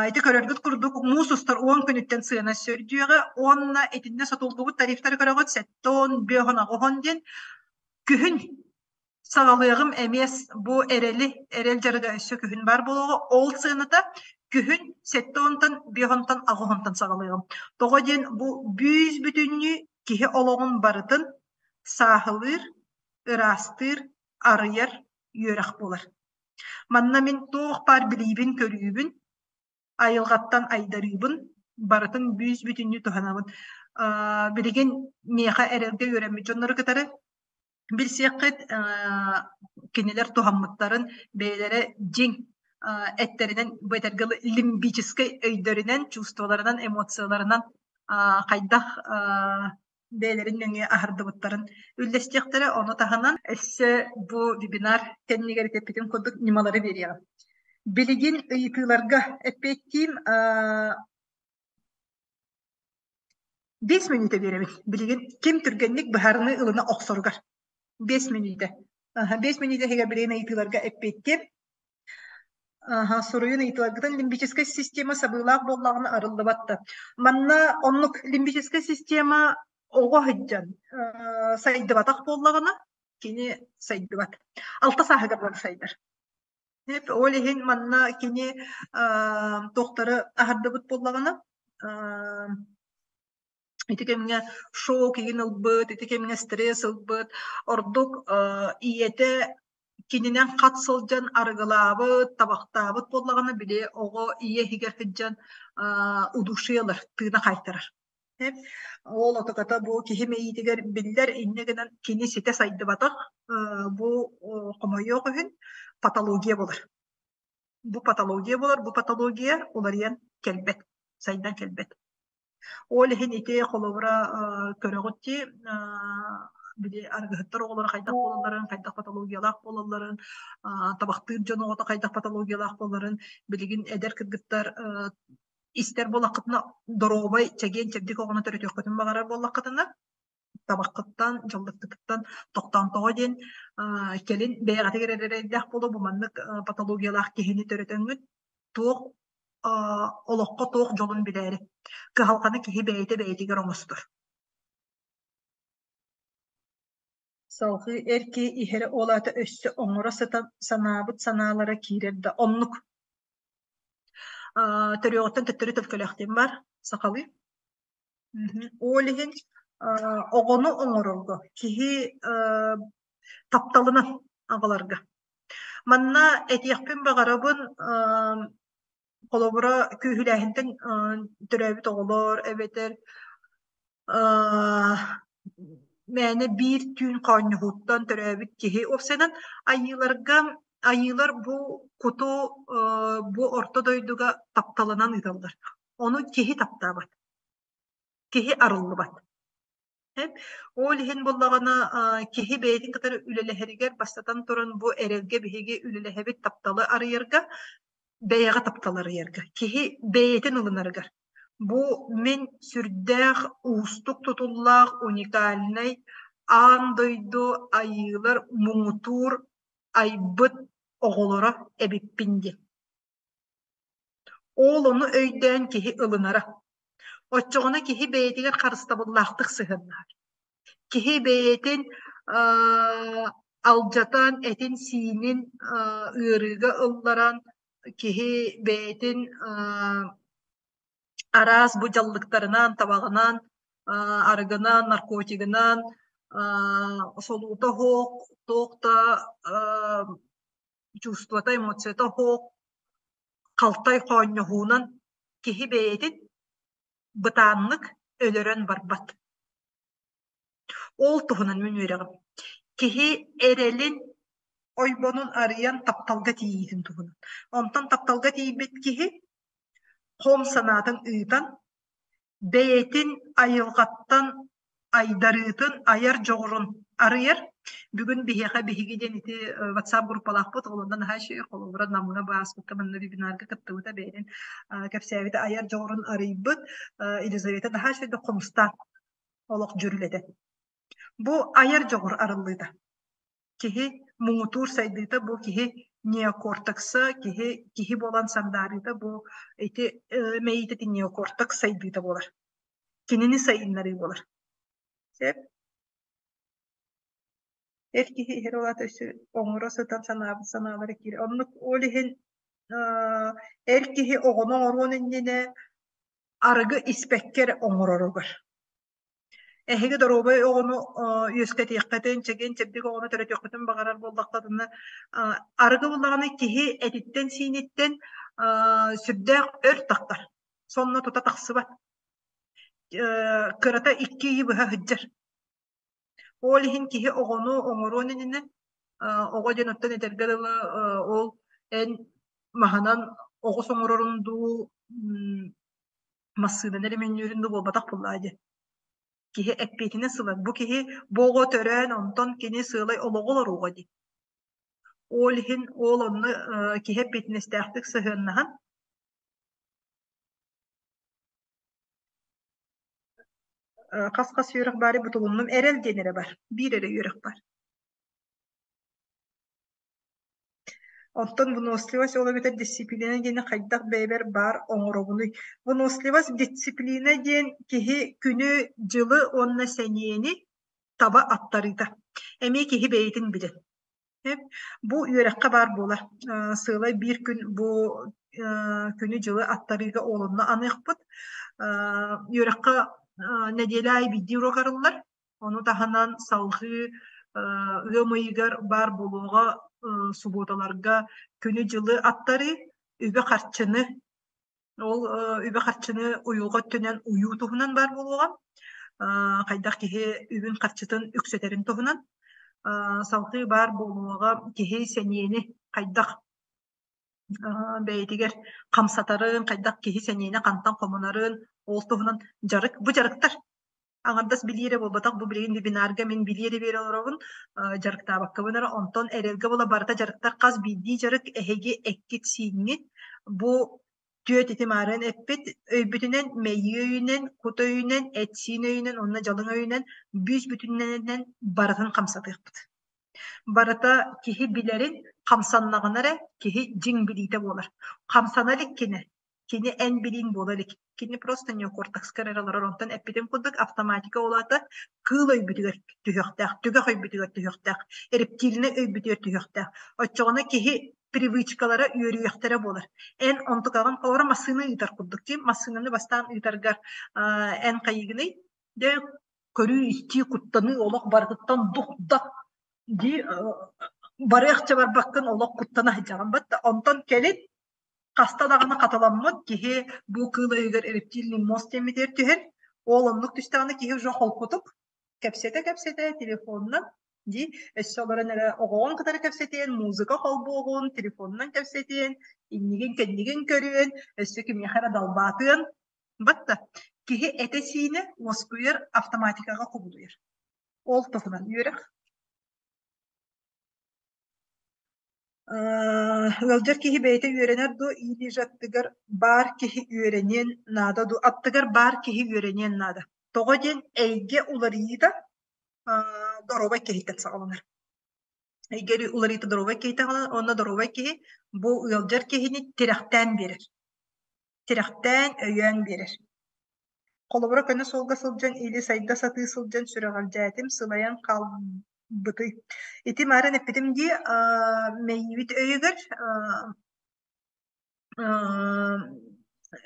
Ити көрөргүт курдук муус устар 10 күнүттэн сыана сөрдүөҕэ уонна итиннэ сотуллубут тарифтары көрөҕүт 70, 58 диэн күһүн саҕалыаҕым эмиэ бу эрэли, эрэл дьарыга өссө күһүн баар буолуоҕа. Ол сыаната күһүн 70-тан 5-тан 8-тан саҕалыаҕым. Тоҕо диэн бу бүүс бүтүннүү киһи олоҕун барытын сааһылыыр, ыраастыыр, арыйар үөрэх буолар. Манна мин туох баар билиибин-көрүүбүн, айылҕаттан айдарыыбын барытын бүүс-бүтүннүү туһанабын. Билигин миэхэ эрэлгэ үөрэммит дьоннору кытары билсиэххит, кинилэр туһаммыттарын бэйэлэрэ дьиҥ эттэринэн, бу этэргэ лимбическэй өйдөрүнэн, чувстволарынан, эмоцияларынан хайдах бэйэлэрин нөҥүө аһардыбыттарын үллэстиэхтэрэ. Ону таһынан өссө бу вебинар кэннигэр эппитим курдук ньымалары биэриэҕим. Билигин ыйытыыларга эппиэттиим. 5 мүнүүтэ биэрэбин. Билигин ким түргэнник быһаарыныы ылына охсоругар. 5 мүнүүтэ. 5 мүнүүтэ иһигэр билигин ыйытыыларга эппиэттиэм. Аха, суруйун ыйытыыларгытын лимбическэй система сабыылаах буоллаҕына арыллыбат да. Манна оннук лимбическэй система оҕо сылдьан сайдыбатах буоллаҕына, кини сайдыбат. Алта сааһыгар баран сайдар. Ол иһин манна кини туохтары аһардыбыт буоллаҕына, ити кэмҥэ шок игин ылбыт, ити кэмҥэ стресс ылбыт, ордук ийэтэ кининэн хат сылдьан арыгылаабыт, табахтаабыт буоллаҕына, били оҕо ийэ иһигэр сылдьан удушье ылар, тыына хаайтарар. Ол отоката бу киһи мэйиитигэр биллэр, инньэ гынан кини ситэ сайдыбатах, бу хомойуох иһин патология буолар. Бу патология буолар, бу патология уларыйан кэлбэт, сайдан кэлбэт. Ол иһин ити холобура көрөҕүт дии, били арыгыһыттар оҕолоро хайдах буолалларын, хайдах патологиялаах буолалларын, табахтыыр дьон оҕото хайдах патологиялаах буоларын билигин эдэр кыргыттар истэр буоллаххытына доруобай, чэгиэн-чэбдик оҕону төрөтүөххүтүн баҕарар буоллаххытына табаххыттан, дьаллыккытыттан тохтоон тоҕо диэн кэлин бэйэҕитигэр эрэ эрэйдээх буолуо бу маннык патологиялаах киһини төрөтөҥҥүт туох олоххо туох дьолун билээри кыһалҕаны киһи бэйэтэ бэйэтигэр оҥостор. Салҕыы эр киһи иһэрэ ол аата өссө оҥоро сытан санаабыт санаалара киирэр да оннук. Төрүөҕүттэн төттөрү төлкөлөөхтүм бар сахалыы. Ол иһин оҕону оҥорорго киһи тапталынан аҕаларга. Манна этиэхпин баҕарабын, холобура, күүһүлээһинтэн төрөөбүт оҕолор эбэтэр мээнэ биир түүн хоонньоһууттан төрөөбүт киһи уопсайынан айыыларга айыылар бу куту бу орто дойдуга тапталынан ыыталлар. Ону киһи таптаабат, киһи арыллыбат. Ол иһин буоллаҕына киһи бэйэтин кытары үлэлэһэригэр бастатан туран бу эрэлгэ биһиги үлэлэһэбит тапталы арыйарга, бэйэҕэ тапталы арыйарга, киһи бэйэтин ылынарыгар. Бу мин сүрдээх уустук тутуллаах уникальнай аан дойду айыылар муҥутуур айбыт оҕолоро эбиппин диэн. Ол ону өйдөөн киһи ылынара. Оччоҕуна киһи бэйэтигэр харыстабыллаахтык сыһыаннаһар. Киһи бэйэтин алдьатан, этин-сиинин ыарыыга ылларан, киһи бэйэтин араас бу дьаллыктарынан, табаҕынан, арыгынан, наркотигынан солуута суох, туох да чувствота, эмоцията суох халтай хоонньоһуунан киһи бэйэтин бытааннык өлөрөн барбат. Ол туһунан мин үөрэҕим. Киһи эрэлин ойбонун арыйан тапталга тиийиитин туһунан. Онтон тапталга тиийбит киһи. хом санаатын ыытан, бэйэтин айылҕаттан айдарыытын, айар дьоҕурун арыйар. Бүгүн биһиэхэ биһиги диэн ити WhatsApp группалаахпыт, ол онно наһаа үчүгэй холобура Намҥа бааспыкка манна вебинарга кыттыбыта бэйэтин кэпсээбитэ айар дьоҕурун арыйбыт Елизавета наһаа үчүгэйдик хомустаах олох дьүрүлэтэ. Бу айар дьоҕур арыллыыта. Киһи муҥутуур сайдыыта бу киһи неокортекса, киһи киһи буолан сандаарыыта бу ити мэйиитэ неокортекс сайдыыта буолар. Кинини сайыннарыы буолар. Сөп. Эр киһи иһэр улаата өссө оҥоро сытан санаабыт санаалара киирэр. Оннук ол иһин эр киһи оҕону оҥоруон иннинэ арыгы испэккэ эрэ оҥороругар. Эһиги доруобай оҕону үөскэтиэххитин, чэгиэн-чэбдик оҕону төрөтүөххүтүн баҕарар буоллаххытына, арыгы буллаҕына киһи этиттэн-сииниттэн сүрдээх өр тахтар, сонно тута тахсыбат. Кырата 2 ыйы быһа сылдьар. Ол иһин киһи оҕону оҥоруон иннинэ, оҕо диэн оттон этэргэ дылы ол эн маһынан оҕус оҥорорун дуу, массыынаны эрэмиэннүүрүн дуу буолбатах буоллаҕа дии. Киһи эппиэтинэс ылар. Бу киһи бу оҕо төрөөн, онтон кини сыалай олоҕу олоруоҕа дии. Ол иһин ол онно киһи эппиэтинэстээхтик сыһыаннаһан хас-хас үөрэх баарый бутулуннум эрэл диэн эрэ бар. Биир эрэ үөрэх бар. Оттон выносливость ол эбэтэр дисциплина диэни хайдах бэйэбэр баар оҥоробунуй? Выносливость дисциплина диэн киһи күнү, дьылы уонна сэниэни таба аттарыыта. Эмиэ киһи бэйэтин билэн. Бу үөрэххэ баар буолар. Сыалай биир күн бу күнү-дьылы аттарыыга олунна аныахпыт. Үөрэххэ нэдиэлэ аайы биирдии уруок арыллар. Ону таһынан салҕыы ыам ыйыгар баар буолуоҕа субуоталарга күнү-дьылы аттарыы, үбү-харчыны ол үбү-харчыны уйулҕа өттүнэн уйуу туһунан баар буолуоҕа. Хайдах киһи үбүн-харчытын үксэтэрин туһунан. Салҕыы баар буолуоҕа киһи сэниэни хайдах бэйэтигэр хамсатарын, хайдах киһи сэниэни хантан хомунарын, ол туһунан дьарык. Бу дьарыктар аҥардас билии эрэ буолбатах, бу билигин вебинарга мин билии эрэ биэрэ олоробун, дьарыктаабаккабын эрэ. Онтон эрэлгэ буола барыта дьарыктар хас биирдии дьарык эһиги эккит-сииҥҥит бу түөрт ити маарыан эппит өйбүтүнэн, мэйии өйүнэн, кут өйүнэн, эт-сиин өйүнэн уонна дьалыҥ өйүнэн бүүс-бүтүннэринэн барытын хамсатыахпыт. Барыта киһи билэрин хамсаннаҕына эрэ киһи дьиҥ билиитэ буолар. Хамсана иликкинэ кини эн билииҥ буола илик. Кини просто неокортекскар эрэ олорор. Онтон эппитим курдук автоматика ол аата кыыл өйбүтүгэр түһүөхтээх, түгэх өйбүтүгэр түһүөхтээх, рептильнай өйбүтүгэр түһүөхтээх. Оччоҕуна киһи привычкалара үөрүйэхтэрэ буолар. Эн онтукаҕын холобура массыына ыытар курдук дии. Массыынаны бастаан ыытаргар эн хайыыгыный? Дьэ көрүү-истии, куттаныы олох барытыттан дух-дах дии барыахча барбаккын олох куттана сылдьаҕын бат онтон кэлин хаста даҕаны хатыламмыт киһи бу кыыл өйүгэр рептильный мозг диэммитигэр түһэн ол оннук түстэҕинэ киһи уже холкутук кэпсэтэ-кэпсэтэ телефонунан дии өссө олорон эрэ оҕоҕун кытары кэпсэтиэн музыка холбуоҕун телефонунан кэпсэтиэн иннигин-кэннигин көрүөн өссө кимиэхэ эрэ далбаатыан Батта киһи этэ-сиинэ уоскуйар автоматикаҕа кубулуйар. Ол туһунан үөрэх. Ыалдьар киһи бэйэтэ үөрэнэр дуо или же аттыгар баар киһи үөрэниэн наада дуу? Аттыгар баар киһи үөрэниэн наада. Тоҕо диэн эйгэ уларыйыыта доруобай киһиттэн саҕаланар. Эйгэ уларыйыыта доруобай киһиттэн саҕаланар уонна доруобай киһи бу ыалдьар киһини тирэхтээн биэрэр. Тирэхтээн, өйөөн биэрэр. Холобура, көнө суолга сылдьан или сайда сатыы сылдьан сүрэҕэлдьээтим, сылайан хаалбытый. Ити мааран эппитим дии, мэйиибит өйүгэр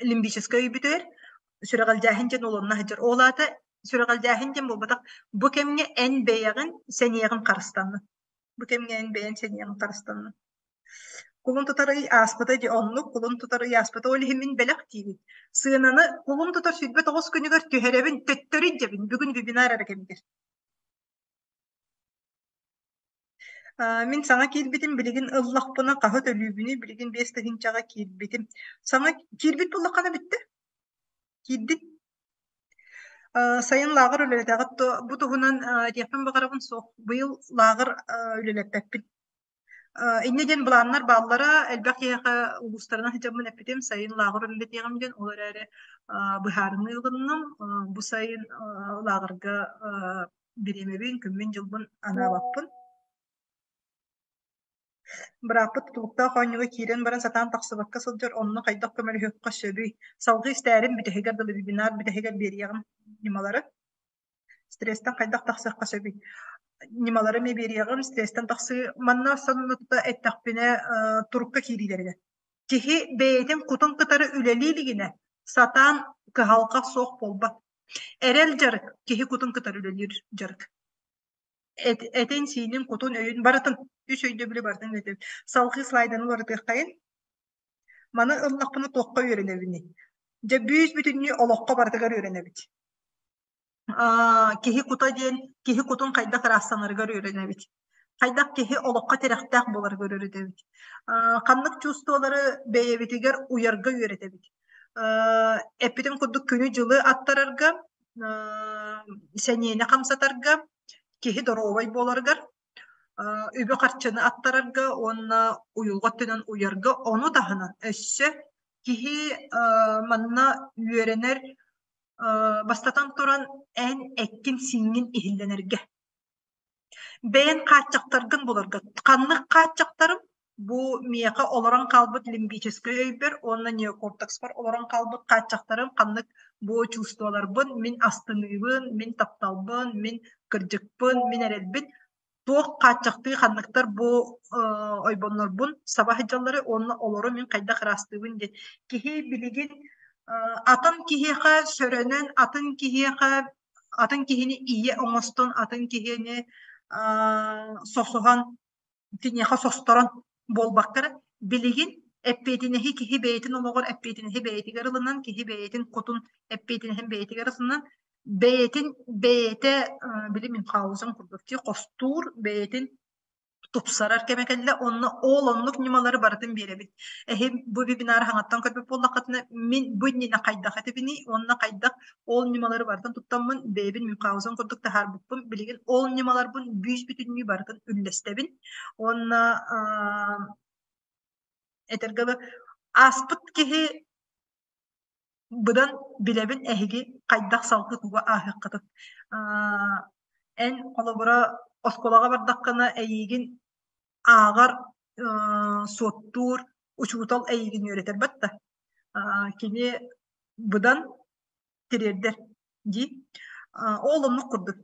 лимбическэй өйбүтүгэр сүрэҕэлдьээһин диэн олонно сылдьар. Ол аата сүрэҕэлдьээһин диэн буолбатах, бу кэмҥэ эн бэйэҕин сэниэҕин харыстаннын. Бу кэмҥэ эн бэйэҥ сэниэҕин харыстаннын. Кулун тутар ый ааспыта дии, оннук кулун тутар ый ааспыта, ол иһин мин бэлэх диибин. Сыананы кулун тутар 29 күнүгэр түһэрэбин, төттөрү илдьэбин, бүгүн вебинар эрэ кэмигэр. Мин саҥа киирбитим, билигин ыллахпына хаһы төлүүбүнүй, билигин 5000-ҕа киирбитим. Саҥа киирбит буоллаххына бүттэ. Киирдин. Сайын лааҕыр үлэлэтэҕит дуо? Бу туһунан этиэхпин баҕарабын суох. Быйыл лааҕыр үлэлэппэппин. Инньэ диэн былааннар бааллара, элбэх киһиэхэ улуустарынан сылдьаммын эппитим, сайын лааҕыр үлэлэтиэҕим диэн, ол эрээри быһаарыныы ылынным. Бу сайын лааҕырга бириэмэбин, күммүн-дьылбын анаабаппын. Бырааппыт тутулуктаах оонньууга киирэн баран сатаан тахсыбакка сылдьар, онно хайдах көмөлөһүөххэ сөбүй? Салгыы истээрим, бүтэһигэр дылы вебинар бүтэһигэр биэриэҕим ньымалары. Стресстэн хайдах тахсыахха сөбүй? Ньымалары эмиэ биэриэҕим, стресстэн тахсыы манна сонуну тута эттэхпинэ, турукка киириилэригэр. Киһи бэйэтин кутун кытары үлэлии илигинэ, сатаан кыһалҕа суох буолбат. Эрэл дьарык киһи кутун кытары үлэлиир дьарык. Этин-сиинин, кутун, өйүн барытын, үс өйдөбүлү барытын этин. Салгыы слайданы уларытыаххайын. Маны ыллахпына туохха үөрэнэбиний? Дьэ бүүс бүтүннүү олоххо барытыгар үөрэнэбит. Киһи кута диэн киһи кутун хайдах ыраастанарыгар үөрэнэбит. Хайдах киһи олоххо тирэхтээх буоларыгар үөрэтэбит. Ханнык чувстволары бэйэбитигэр уйарга үөрэтэбит. Эппитим курдук күнү-дьылы аттарарга, сэниэни хамсатарга, киһи доруобай буоларыгар, үбү-харчыны аттарарга уонна уйулҕа өттүнэн уйарга, ону таһынан өссө киһи манна үөрэнэр бастатан туран эн эккин-сииҥҥин иһиллэнэргэ. Бэйэн хааччахтаргын буларга. Ханнык хааччахтарым бу миэхэ олорон хаалбыт лимбическэй өйбөр уонна неокортекспар олорон хаалбыт хааччахтарым ханнык бу чувстволарбын, мин астыныыбын, мин тапталбын, мин кырдьыкпын, мин эрэлбин туох хааччахтыы ханныктар бу ойбоннорбун саба сылдьаллары уонна олору мин хайдах ыраастыыбын диэн киһи билигин атын киһиэхэ сөрөнөн атын киһиэхэ атын киһини ийэ оҥостон атын киһини сосуһан киниэхэ состорон буолбакка эрэ билигин эппиэтинэһи киһи бэйэтин олоҕор эппиэтинэһи бэйэтигэр ылынан киһи бэйэтин кутун эппиэтинэһин бэйэтигэр ылынан бэйэтин бэйэтэ били Мюнхгаузен курдук дии хостуур бэйэтин тупсарар кэмэ кэллэ онно ол оннук ньымалары барытын биэрэбит. Эһи бу вебинары хаҥаттан көрбүт буоллаххытына мин бу иннинэ хайдах этибиний уонна хайдах ол ньымалары барытын туттаммын бэйэбин Мюнхгаузен курдук таһаарбыппын билигин ол ньымаларбын бүүс бүтүннүү барытын үллэстэбин уонна этэргэ дылы ааспыт киһи быдан билэбин эһиги хайдах салгыы тугу ааһыаххытын. Эн холобура оскуолаҕа бардаххына эйиигин ааҕар, суоттуур учуутал эйиигин үөрэтэр батта. Кини быдан тириэрдэр дии. Ол оннук курдук.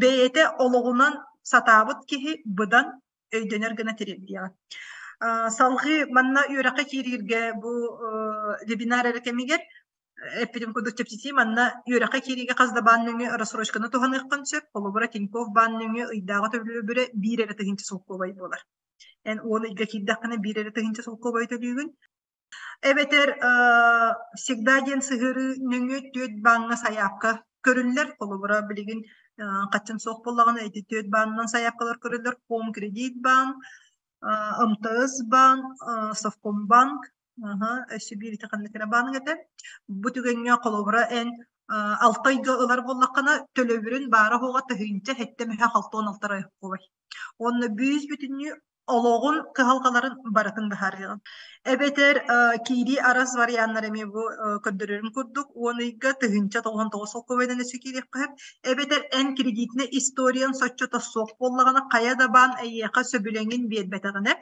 Бэйэтэ олоҕунан сатаабыт киһи быдан өйдөнөр гына тириэрдиэҕэ. Салҕыы манна үөрэххэ киирииргэ бу вебинар эрэ кэмигэр эппитим курдук чэпчэтии манна үөрэххэ киириигэ хас да баан нөҥүө рассрочканы туһаныаххын сөп. Холобура, Тинькофф баан нөҥүө ыйдааҕы төлөбүрэ биир эрэ тыһыынча солкуобай буолар. Эн 10 ыйга киирдэххинэ биир эрэ тыһыынча солкуобай төлүүгүн. Эбэтэр всегда диэн сыһыарыы нөҥүө түөрт бааҥҥа сайаапка көрүллэр. Холобура, билигин хаччын суох буоллаҕына ити түөрт баанынан сайаапкалар көрүллэр. Хоум-кредит баан, МТС баан, Совкомбанк, өссө биир ити ханнык эрэ бааныҥ этэ. Бу түгэҥҥэ холобура эн алта ыйга ылар буоллаххына төлөбүрүн баара-суоҕа 1007 мөһө 66 эрэ Уонна бүүс бүтүннүү олоҕун кыһалҕаларын барытын быһаарыаҕын. Эбэтэр киирии арас варианнар эмиэ бу көрдөрөрүм курдук 10 ыйга 1099 солкуобайдан өссө киириэххэ сөп. Эбэтэр эн кредитнэй историян соччото суох буоллаҕына хайа да баан эйиэхэ сөбүлэҥин биэрбэтэҕинэ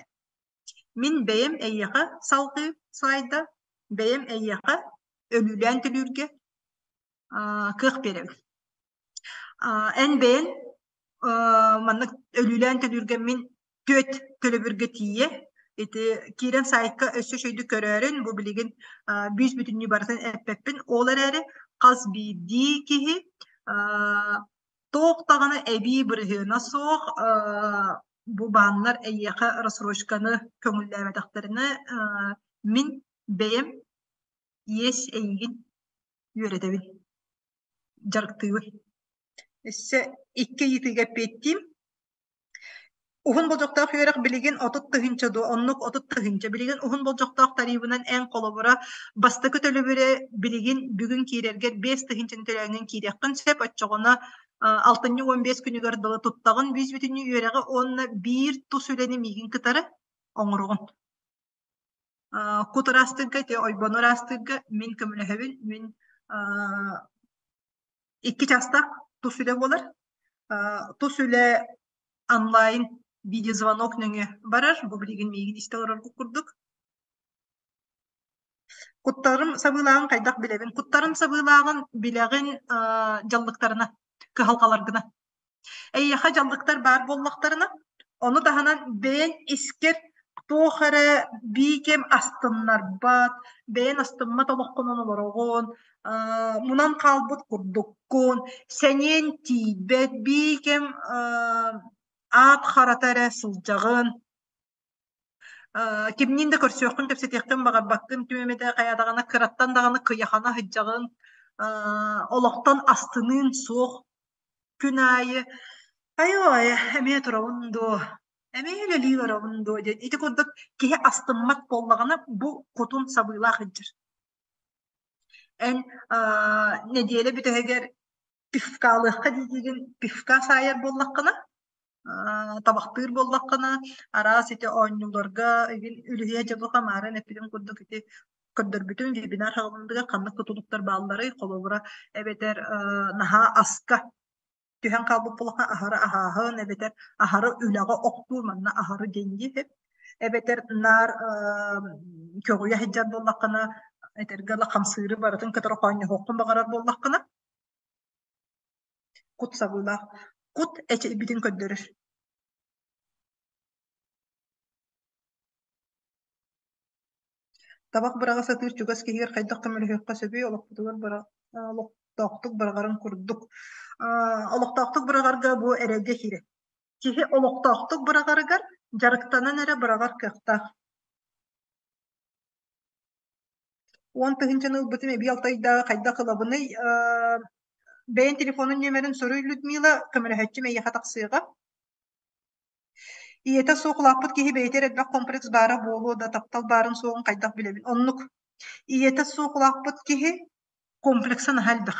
мин бэйэм эйиэхэ салҕыы слайда бэйэм эйиэхэ өлүүлээн төлүүргэ кыах биэрэбин. Эн бэйэн маннык өлүүлээн төлүүргэ мин түөрт төлөбүргэ тиийэ ити киирэн сайтка өссө үчүгэйдик көрөөрүн бу билигин бүүс бүтүннүү барытын эппэппин ол эрээри хас биирдии киһи туох даҕаны эбии бырыһыана суох бу бааннар эйиэхэ рассрочканы көҥүллээбэтэхтэринэ мин бэйэм иэс эйигин үөрэтэбин дьарыктыыбын. Өссө икки ыйытыыга эппиэттиим. Уһун болдьохтоох үөрэх билигин 30 тыһыынча дуо? Оннук 30 тыһыынча. Билигин уһун болдьохтоох тарыыбынан эн холобура бастакы төлөбүрэ билигин бүгүн киирэргэр 5 тыһыынчаны төлөөҥҥүн киириэххин сөп. Оччоҕуна алтынньы 15 күнүгэр дылы туттаҕын бүүс-бүтүннүү үөрэҕи уонна биир тус үлэни миигин кытары оҥороҕун. Кут ыраастыырга, ити ойбону ыраастыырга мин көмөлөһөбүн. Мин 2 чаастаах тус үлэ буолар. Тус үлэ онлайн видеозвонок нөҥүө барар. Бу билигин миигин истэ олороргут курдук. Куттарым сабыылааҕын хайдах билэбин? Куттарым сабыылааҕын билэҕин дьаллыктарына, кыһалҕаларгына. Эйиэхэ дьаллыктар баар буоллахтарына, ону таһынан бэйэҥ искэр туох эрэ биикэм астыннарбат, бэйэҥ астыммат олоххунан олороҕун, мунан хаалбыт курдуккун, сэниэн тиийбэт, биикэм аат харата эрэ сылдьаҕын, кимниин да көрсүөххүн, кэпсэтиэххин баҕарбаккын, ким эмэтэ хайа даҕаны кыраттан даҕаны кыйахана сылдьаҕын, олохтон астыныын суох, күн аайы «Айой, эмиэ турабын дуо, эмиэ үлэлии барабын дуо» диэн ити курдук киһи астыммат буоллаҕына, бу кутун сабыылаах илдьэр. Эн нэдиэлэ бүтэһигэр пивкалыахха диигин пивка саайар буоллаххына, табахтыыр буоллаххына, араас ити оонньууларга игин үлүһүйэ дьабыка маарын эппитим курдук ити көрдөрбүтүм вебинар хаҕылындыгар ханнык тутулуктар баалларый, холобура, эбэтэр наһаа аска түһэн хаалбыт буоллахха аһары аһааһын, эбэтэр аһары үлэҕэ охтуу, манна аһары деньги эбэтэр наар көҕүйэ сылдьар буоллаххына, этэргэ ыла хамсыыры барытын кытары хоонньоһуоххун баҕарар буоллаххына, кут сабыылаах. Кут эчэйбитин көрдөрөр. Табах быраҕа сатыыр чугас киһигэр хайдах көмөлөһүөххэ сөбүй? Олохпутугар олохтоохтук быраҕарын курдук. Олохтоохтук быраҕарга бу эрэлгэ киирэр. Киһи олохтоохтук быраҕарыгар дьарыктанан эрэ быраҕар кыахтаах. 10 тыһыынчаны ылбытым эбии алтайдааҕы хайдах ылабыный? Бэйэн телефонун нүөмэрин суруй Людмила, көмөлөһөөччүм эйиэхэ тахсыаҕа. Ийэтэ суох улааппыт киһи бэйэтэ эрэ элбэх комплекс баара буолуо да, таптал баарын суоҕун хайдах билэбин? Оннук. Ийэтэ суох улааппыт киһи комплекса наһаа элбэх.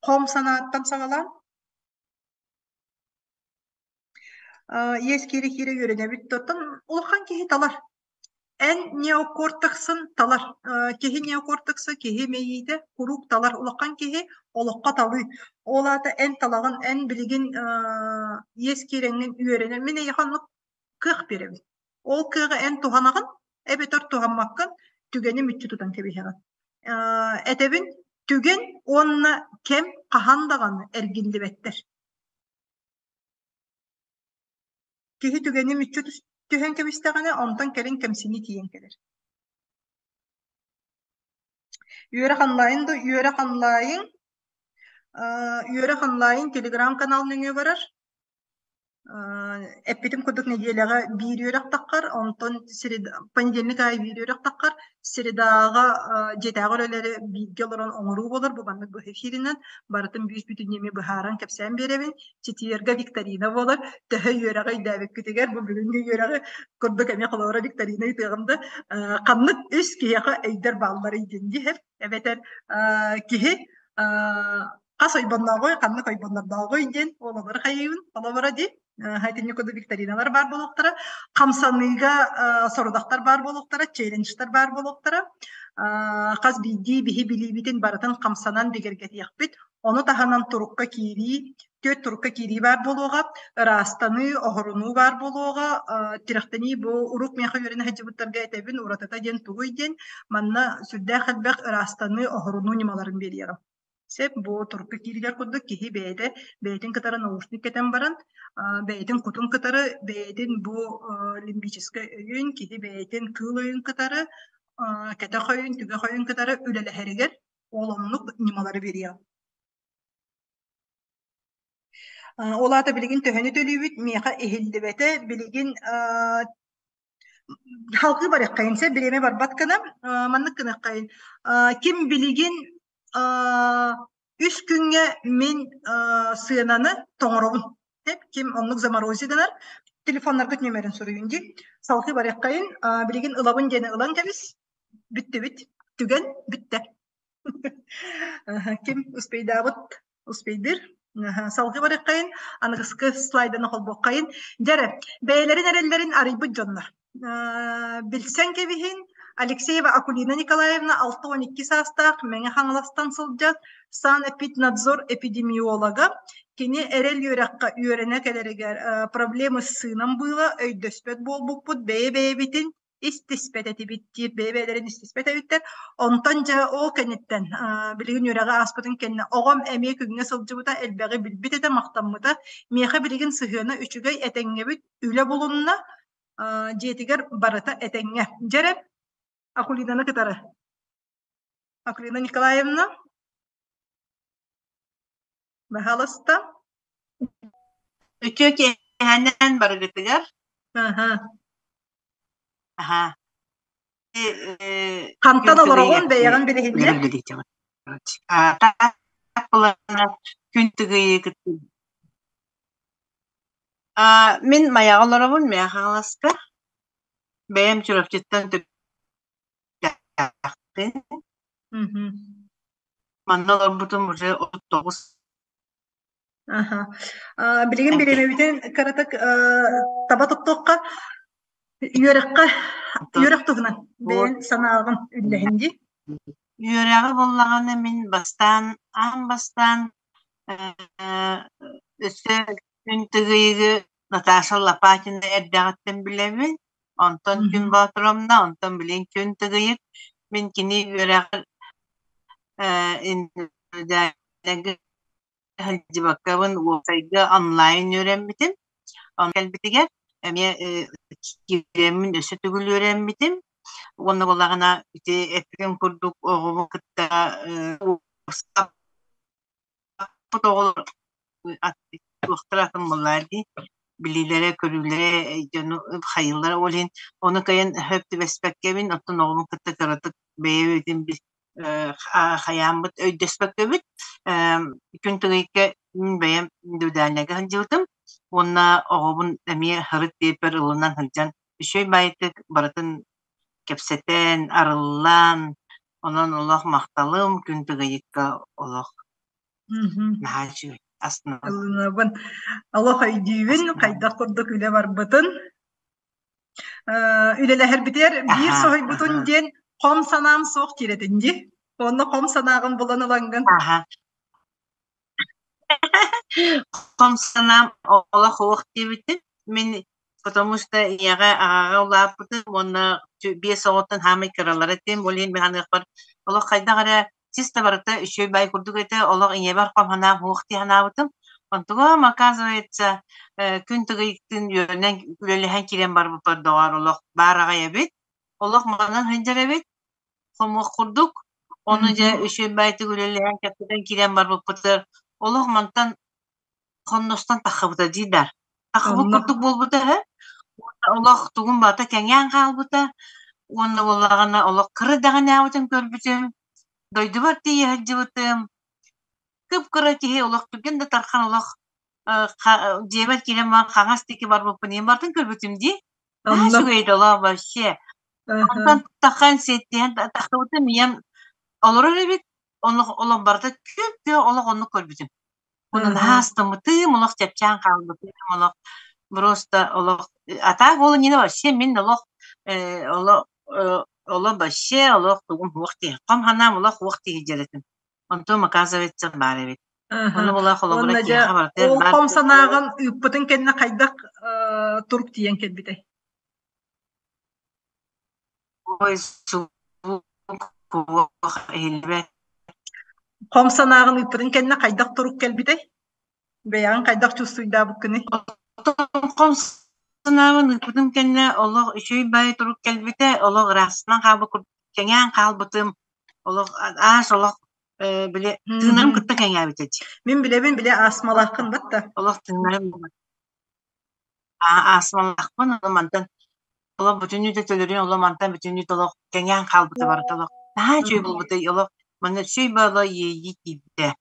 Хом санааттан саҕалаан иэс киирэ-киирэ үөрэнэбит да, оттон улахан киһи талар. Эн неокортексын талар. Киһи неокортекса, киһи мэйиитэ куруук талар. Улахан киһи олоххо талыы. Ол аата эн талаҕын, эн билигин иэс киирэҥҥин үөрэнэр. Мин эйиэхэ оннук кыах биэрэбин. Ол кыаҕы эн туһанаҕын эбэтэр туһаммаккын түгэни мүччү тутан кэбиһэҕин. Этэбин, түгэн уонна кэм хаһан даҕаны эргиллибэттэр. Киһи түгэни мүччү түһэн кэбистэҕинэ, онтон кэлин кэмсинии тиийэн кэлэр. Үөрэх онлайн да үөрэх онлайн, үөрэх онлайн телеграм-канал нөҥүө барар. Эппитим курдук нэдиэлэҕэ биир үөрэх таххар, онтон понедельник аайы биир үөрэх таххар, средаҕа дьиэтээҕи үлэлэри бииргэ олорон оҥоруу буолар, бу маннык быһа эфиринэн барытын бүүс-бүтүннүү эмиэ быһааран кэпсээн биэрэбин. Четверга викторина буолар, төһө үөрэҕи өйдөөбүккүтүгэр бу бүгүҥҥү үөрэҕи курдук эмиэ холобура викторина ыытыаҕым да, ханнык үс киһиэхэ өйдөр баалларый диэн диһэр, эбэтэр киһи хас ойбоннооҕуй, ханнык ойбоннордооҕуй диэн уолалары хайыыбын, холобура дии. Итинник курдук викториналар баар буолуохтара, хамсаныыга сорудахтар баар буолуохтара, челленджтэр баар буолуохтара. Хас биирдии биһи билиибитин барытын хамсанан бигэргэтиэхпит. Ону таһынан турукка киирии, түөрт турукка киирии баар буолуоҕа, ыраастаныы, оһорунуу баар буолуоҕа, тирэхтэнии бу урук миэхэ үөрэнэ сылдьыбыттарга этэбин, уратыта диэн тугуй диэн, манна сүрдээх элбэх ыраастаныы, оһорунуу ньымаларын биэриэҕим. Сөп, бу турукка кииригэр курдук киһи бэйэтэ бэйэтин кытары наушник кэтэн баран, бэйэтин кутун кытары, бэйэтин бу лимбическэй өйүн, киһи бэйэтин кыыл өйүн кытары, кэтэх өйүн, түгэх өйүн кытары үлэлэһэригэр ол оннук ньымалары биэриэҕим. Ол аата билигин төһөнү төлүүбүт миэхэ иһиллибэтэ, билигин Халҕыы барыаххайын сөп, бириэмэ барбат гына маннык гыныаххайын. Ким билигин 3 күҥҥэ мин сыананы тоҥоробун. Ким оннук заморозить гынар. Телефоннаргыт нүөмэрин суруйун дии. Салгыы барыаххайын. Билигин ылабын диэни ылан кэбис. Бүттүбүт. Түгэн бүттэ. Ким успейдаабыт успейдыр. Салгыы барыаххайын. Аныгыскы слайданы холбуоххайын. Дьэрэ, бэйэлэрин эрэллэрин арыйбыт дьоннор. Билсэн кэбиһин, Алексеева Акулина Николаевна 62 саастаах Мэҥэ Хаҥаластан сылдьар санэпиднадзор эпидемиолога. Кини эрэл үөрэххэ үөрэнэ кэлэригэр проблемы с сыном было, өйдөспөт буолбуппут, бэйэ-бэйэбитин истиспэт этибит диир, бэйэ-бэйэлэрин истиспэт эбиттэр. Онтон дьэ ол кэнниттэн билигин үөрэҕи ааспытын кэннэ оҕом эмиэ күҥҥэ сылдьыбыта, элбэҕи билбит этэ, махтаммыта. Миэхэ билигин сыһыана үчүгэй, этэҥҥэбит, үлэ булунна, дьиэтигэр барыта этэҥҥэ. Дьэрэ, Акулинаны кытары. Акулина Николаевна, баһаалыста. Үтүө киэһэнэн барыгытыгар. Аха. Аха. Хантан олороҕун бэйэҕин билиһиннэр. Күн тыгыйы кытты Мин Майаҕа олоробун, Мэҥэ Хаҥаласка. Бэйэм Чурапчыттан төрүттээхпин. Манна олорбутум уже 39 Аха. Билигин бириэмэбитин кыратык таба туттуохха, үөрэххэ үөрэх туһунан бэйэҥ санааҕын үллэһин дии. Үөрэҕи буллаҕына мин бастаан аан бастаан Өссө күн Тыгыйыгы Наташа Лопатина эрдэҕиттэн билэбин, онтон Күн Боотуровна, онтон билигин Күн Тыгыйык. Мин кини үөрэҕэр индивидуальнайга сылдьыбаккабын уопсайга онлайн үөрэммитим. Онно кэлбитигэр эмиэ киирэммин өссө төгүл үөрэммитим. Уонна буоллаҕына ити эппитим курдук оҕобун кытта оҕолор туохтара атын буоллар дии билиилэрэ, көрүүлэрэ дьону хайыыллара ол иһин ону кыайан сөп түбэспэккэбин оттон оҕобун кытта кыратык бэйэбитин хайааммыт өйдөспөккөбүт күн тыгыйка мин бэйэм индивидуальнайга сылдьыбытым уонна оҕобун эмиэ һырыт диэппэр ылынан сылдьан үчүгэй баайытык барытын кэпсэтэн, арыллан онон олох махталым күн тыгыйыкка олох наһаа үчүгэй астынабын. Ылынабын. Олох өйдүүбүн, хайдах курдук үлэ барбытын. Үлэлэһэрбитигэр биир соһуйбутун диэн хом санаам суох диир этин дии. Онно хом санааҕын булан ылаҥҥын. Аха. Хом санаам олох уох диэбитим. Мин потому что ийэҕэ аҕаҕа улааппытым уонна биэс оҕоттон хаамай кыралара этим. Ол иһин мин саныахпар олох хайдах эрэ чисто барыта үчүгэй баай курдук этэ. Олох ийэбэр хом санаам уох дии санаабытым. Онтугум, оказывается, күн тыгыйтын үөрэнэн үлэлэһэн киирэн барбыппар доҕоор олох баар аҕай эбит. Олох манан сылдьар эбит. Хомуох курдук. Ону дьэ үчүгэй баайтык үлэлэһэн кэпсэтэн киирэн барбыппытыгар олох мантан хонностон таххыбыта дии да. Таххыбыт курдук буолбута үһү. Уонна олох тугум барыта кэҥээн хаалбыта. Уонна буоллаҕына олох кыра даҕанээбитин көрбүтүм. Дойдубар тиийэ сылдьыбытым. Кып-кыра киһи олох түргэн да тархан олох дьиэбэр киирэн баран хаҥас диэки барбыппын иһин барытын көрбүтүм дии. Наһаа үчүгэй да олох вообще. Онтон таххан сиэттиһэн тахсыбытым ийэм олорор эбит, олох олох барыта күп-күөх олох оннук көрбүтүм. Уонна наһаа астыммытым, олох чэпчээн хаалбытым, олох просто олох а так ол иннинэ вообще мин олох э, олох э, олох вообще олох тугум суох дии хом санаам олох суох дии дьэрэтим. Онтум оказывается баар эбит. Ону була холобура Уонна дьэ киһиэхэ барытыгар ол баар хом санааҕын ыыппытын кэннэ хайдах турук тиийэн кэлбитэй? Ой, суох иһиллибэт. Хом санааҕын ыыппытын кэннэ хайдах турук кэлбитэй? Бэйэҕин хайдах чувствуйдаабыккыный? Оттон хом санаабын ыыппытым кэннэ олох үчүгэй баайы турук кэлбитэ, олох ыраастанан хаалбыт курдук кэҥээн хаалбытым, олох аас олох били тыынарым кытта кэҥээбитэ дии. Мин билэбин, билэ астмалааххын батта. Олох тыынарым астмалаахпын, ону мантан олох бүтүннүү төлөрүн олох мантан бүтүннүү олох кэҥээн хаалбыта барыта олох наһаа үчүгэй буолбута олох манна үчүгэй буола иэйии киирбитэ.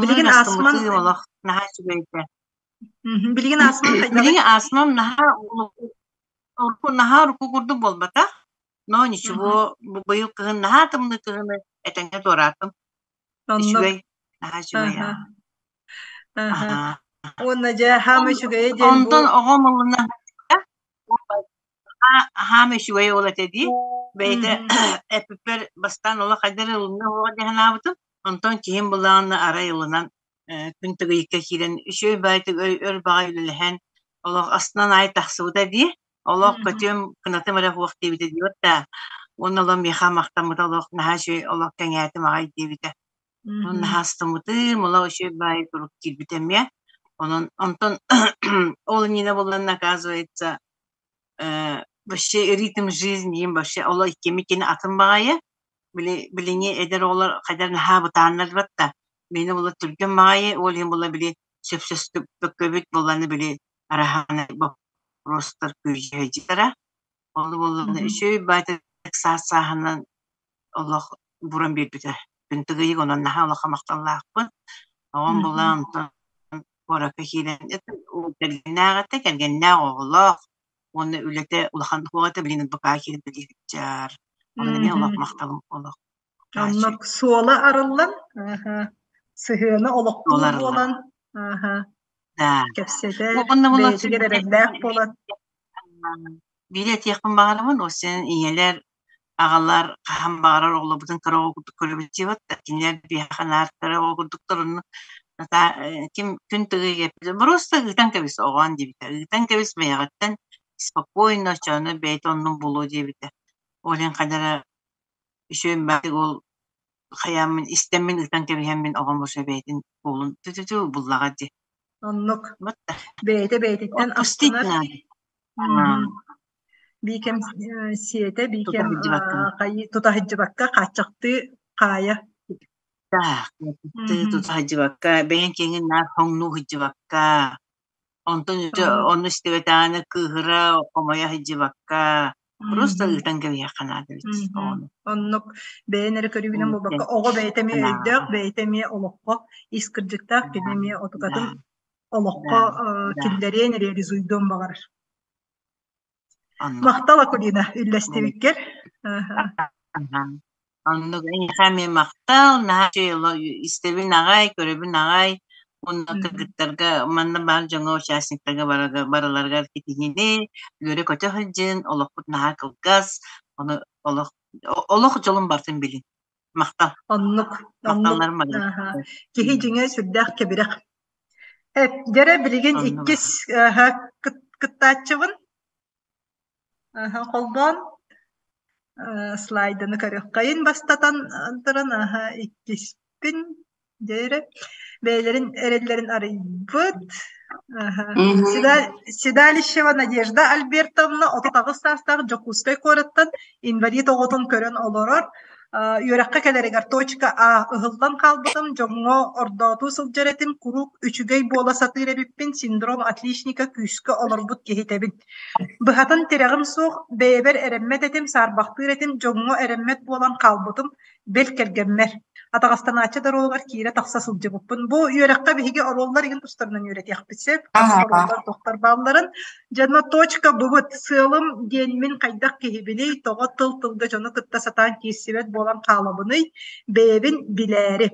Билигин астман олох наһаа үчүгэй этэ. Билигин астмаҥ хайдаҕый? Билигин астмам наһаа урукку наһаа урукку курдук буолбатах, но ничего, бу быйыл кыһын наһаа тымныы кыһыны этэҥҥэ туораатым. Оннук. Үчүгэй, наһаа үчүгэй Аха. аа. Аха. Аһаа. Уонна дьэ хаамай үчүгэйэ диэн бу Онтон оҕом ылына хаама үчүгэй уол этэ дии. Бэйэтэ эппиппэр бастаан олох хайдах эрэ ылына уоҕа дии санаабытым. Онтон киһим былаана арай ылынан күн тыгыйыкка киирэн үчүгэй баайытык өр баҕай үлэлэһэн олох астынан аайы тахсыбыта дии. Олох көтүөм кынатым эрэ суох диэбитэ диэбит да. Уонна олох миэхэ махтаммыта олох наһаа үчүгэй олох кэҥээтим аҕай диэбитэ. Онон наһаа астыммытым, олох үчүгэй баайы турук киирбитэ эмиэ. Онон онтон ол иннинэ буолланна оказывается вообще ритм жизни им вообще олох иккими кини атын баҕайы. Били билиҥҥи эдэр оҕолор хайдах наһаа бытааннарбат да. Миэнэ буолла түргэн баҕайы, ол иһин буолла били сөпсөспөккөбүт буолланы били араһааны боппуруостар күөдьүйэ Ол буоллаҕына үчүгэй баайдык саас сааһынан олох буран биэрбитэ. Күн тыгыйык онон наһаа улахан махталлаахпын. Оҕом буолан онтон куоракка киирэн кэргэннээх этэ, кэргэннээх оҕолоох уонна үлэтэ улахан суох этэ, билигин НБК киирэн үлэлиир. Онон эмиэ олох махталым олох Оннук суола арыллан, сыһыана Суола олохтуур арыллан. буолан, Да. кэпсэтэр, Уонна буолан бэйэтигэр эрэллээх буолан. Биири этиэхпин баҕарабын, ол син ийэлэр, аҕалар хаһан баҕарар оҕолорбутун кыра оҕо курдук көрөбүт диэбит да, кинилэр биһиэхэ наар кыра оҕо курдуктар онно натаа ким күн тыгыы кэппитэ просто ыытан кэбис оҕоон диэбитэ, ыытан кэбис бэйэҕиттэн спокойно оччоҕуна бэйэтэ оннун булуо диэбитэ. Ол иһин хайдах эрэ үчүгэй баҕайытык ол хайааммын истэммин ыытан кэбиһэммин оҕом уже бэйэтин уолун ту-ту-ту буллаҕа дии. Оннук. Вот да. Бэйэтэ бэйэтиттэн Отпустить астынар. надо. Биикэм сиэтэ, Тута биикэм сылдьыбаккын. тута сылдьыбакка хааччахтыы хаайа. Тута сылдьыбакка, бэйэҥ киэҥин наар хоҥнуу сылдьыбакка, онтон Оннук. ону истибэтэҕинэ кыыһыра, хомойо сылдьыбакка, просто ыытан кэбиһиэххэ наада эбит оҕону. Оннук бэйэн эрэ көрүүгүнэн буолбакка, оҕо бэйэтэ эмиэ өйдөөх, бэйэтэ эмиэ олоххо ис кырдьыктаах, кини эмиэ отукатын олоххо киллэриэн, реализуйдуон баҕарар. Оннук. Махтал, Акулина, үллэстибиккэр. Оннук эйиэхэ эмиэ махтал, наһаа үчүгэй истэбин аҕай, көрөбүн аҕай уонна кыргыттарга манна баар дьоҥҥо участниктарга барыларыгар ситиһиини, үөрэ-көтө сылдьын, олохпут наһаа кылгас, ону олох олох дьолун барытын билин. Махтал. Оннук, оннук. Махталларым барыга. Киһи дьиҥэ сүрдээх кэбирэх. Дьэрэ билигин иккис кыттааччыбын. Холбоон слайданы көрүөххэйин бастатан туран иккиспин дьэ бэйэлэрин эрэллэрин арыйбыт Седалищева Надежда Альбертовна 38 саастаах Дьокуускай куораттан инвалид оҕотун көрөн олорор. Үөрэххэ кэлэригэр точка А ыһыллан хаалбытым, дьоҥҥо ордоотуу сылдьар этим, куруук үчүгэй буола сатыыр эбиппин, синдром отличника күүскэ олорбут киһитэбин. Быһатын тирэҕим суох, бэйэбэр эрэммэт этим, саарбахтыыр этим, дьоҥҥо эрэммэт буолан хаалбытым, бэл кэргэммэр. Атаҕастанааччы да оруолугар киирэ-тахса сылдьыбыппын. Бу үөрэххэ биһиги оруоллар игин тустарынан үөрэтиэхпит сөп. Ханнык оруоллар туохтар баалларын. Дьонно точка быбыт сыалым диэн мин хайдах киһибиний, тоҕо тыл-тылга дьону кытта сатаан киирсибэт буолан хаалабыный, бэйэбин билээри.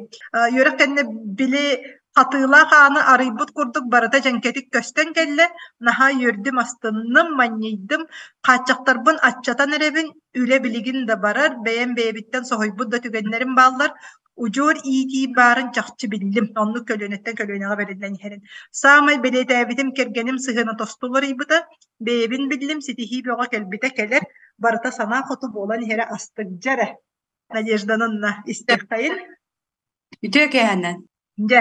Үөрэх кэннэ били хатыылаах ааны арыйбыт курдук барыта дьэҥкэтик көстөн кэллэ, наһаа үөрдүм, астынным, манньыйдым, хааччахтарбын аччатан эрэбин, үлэ билигин да барар, бэйэм бэйэбиттэн соһуйбут да түгэннэрим бааллар, удьуор иитии баарын чахчы биллим, оннук көлүөнэттэн көлүөнэҕэ бэриллэн иһэрин. Саамай бэлиэтээбитим кэргэним сыһыана тосту уларыйбыта, бэйэбин биллим, ситиһии бөҕө кэлбитэ кэлэр, барыта санаа хоту буолан иһэрэ астык дьэ эрэ. Надеждананна истиэххэйин. Үтүө киэһэнэн. Дьэ.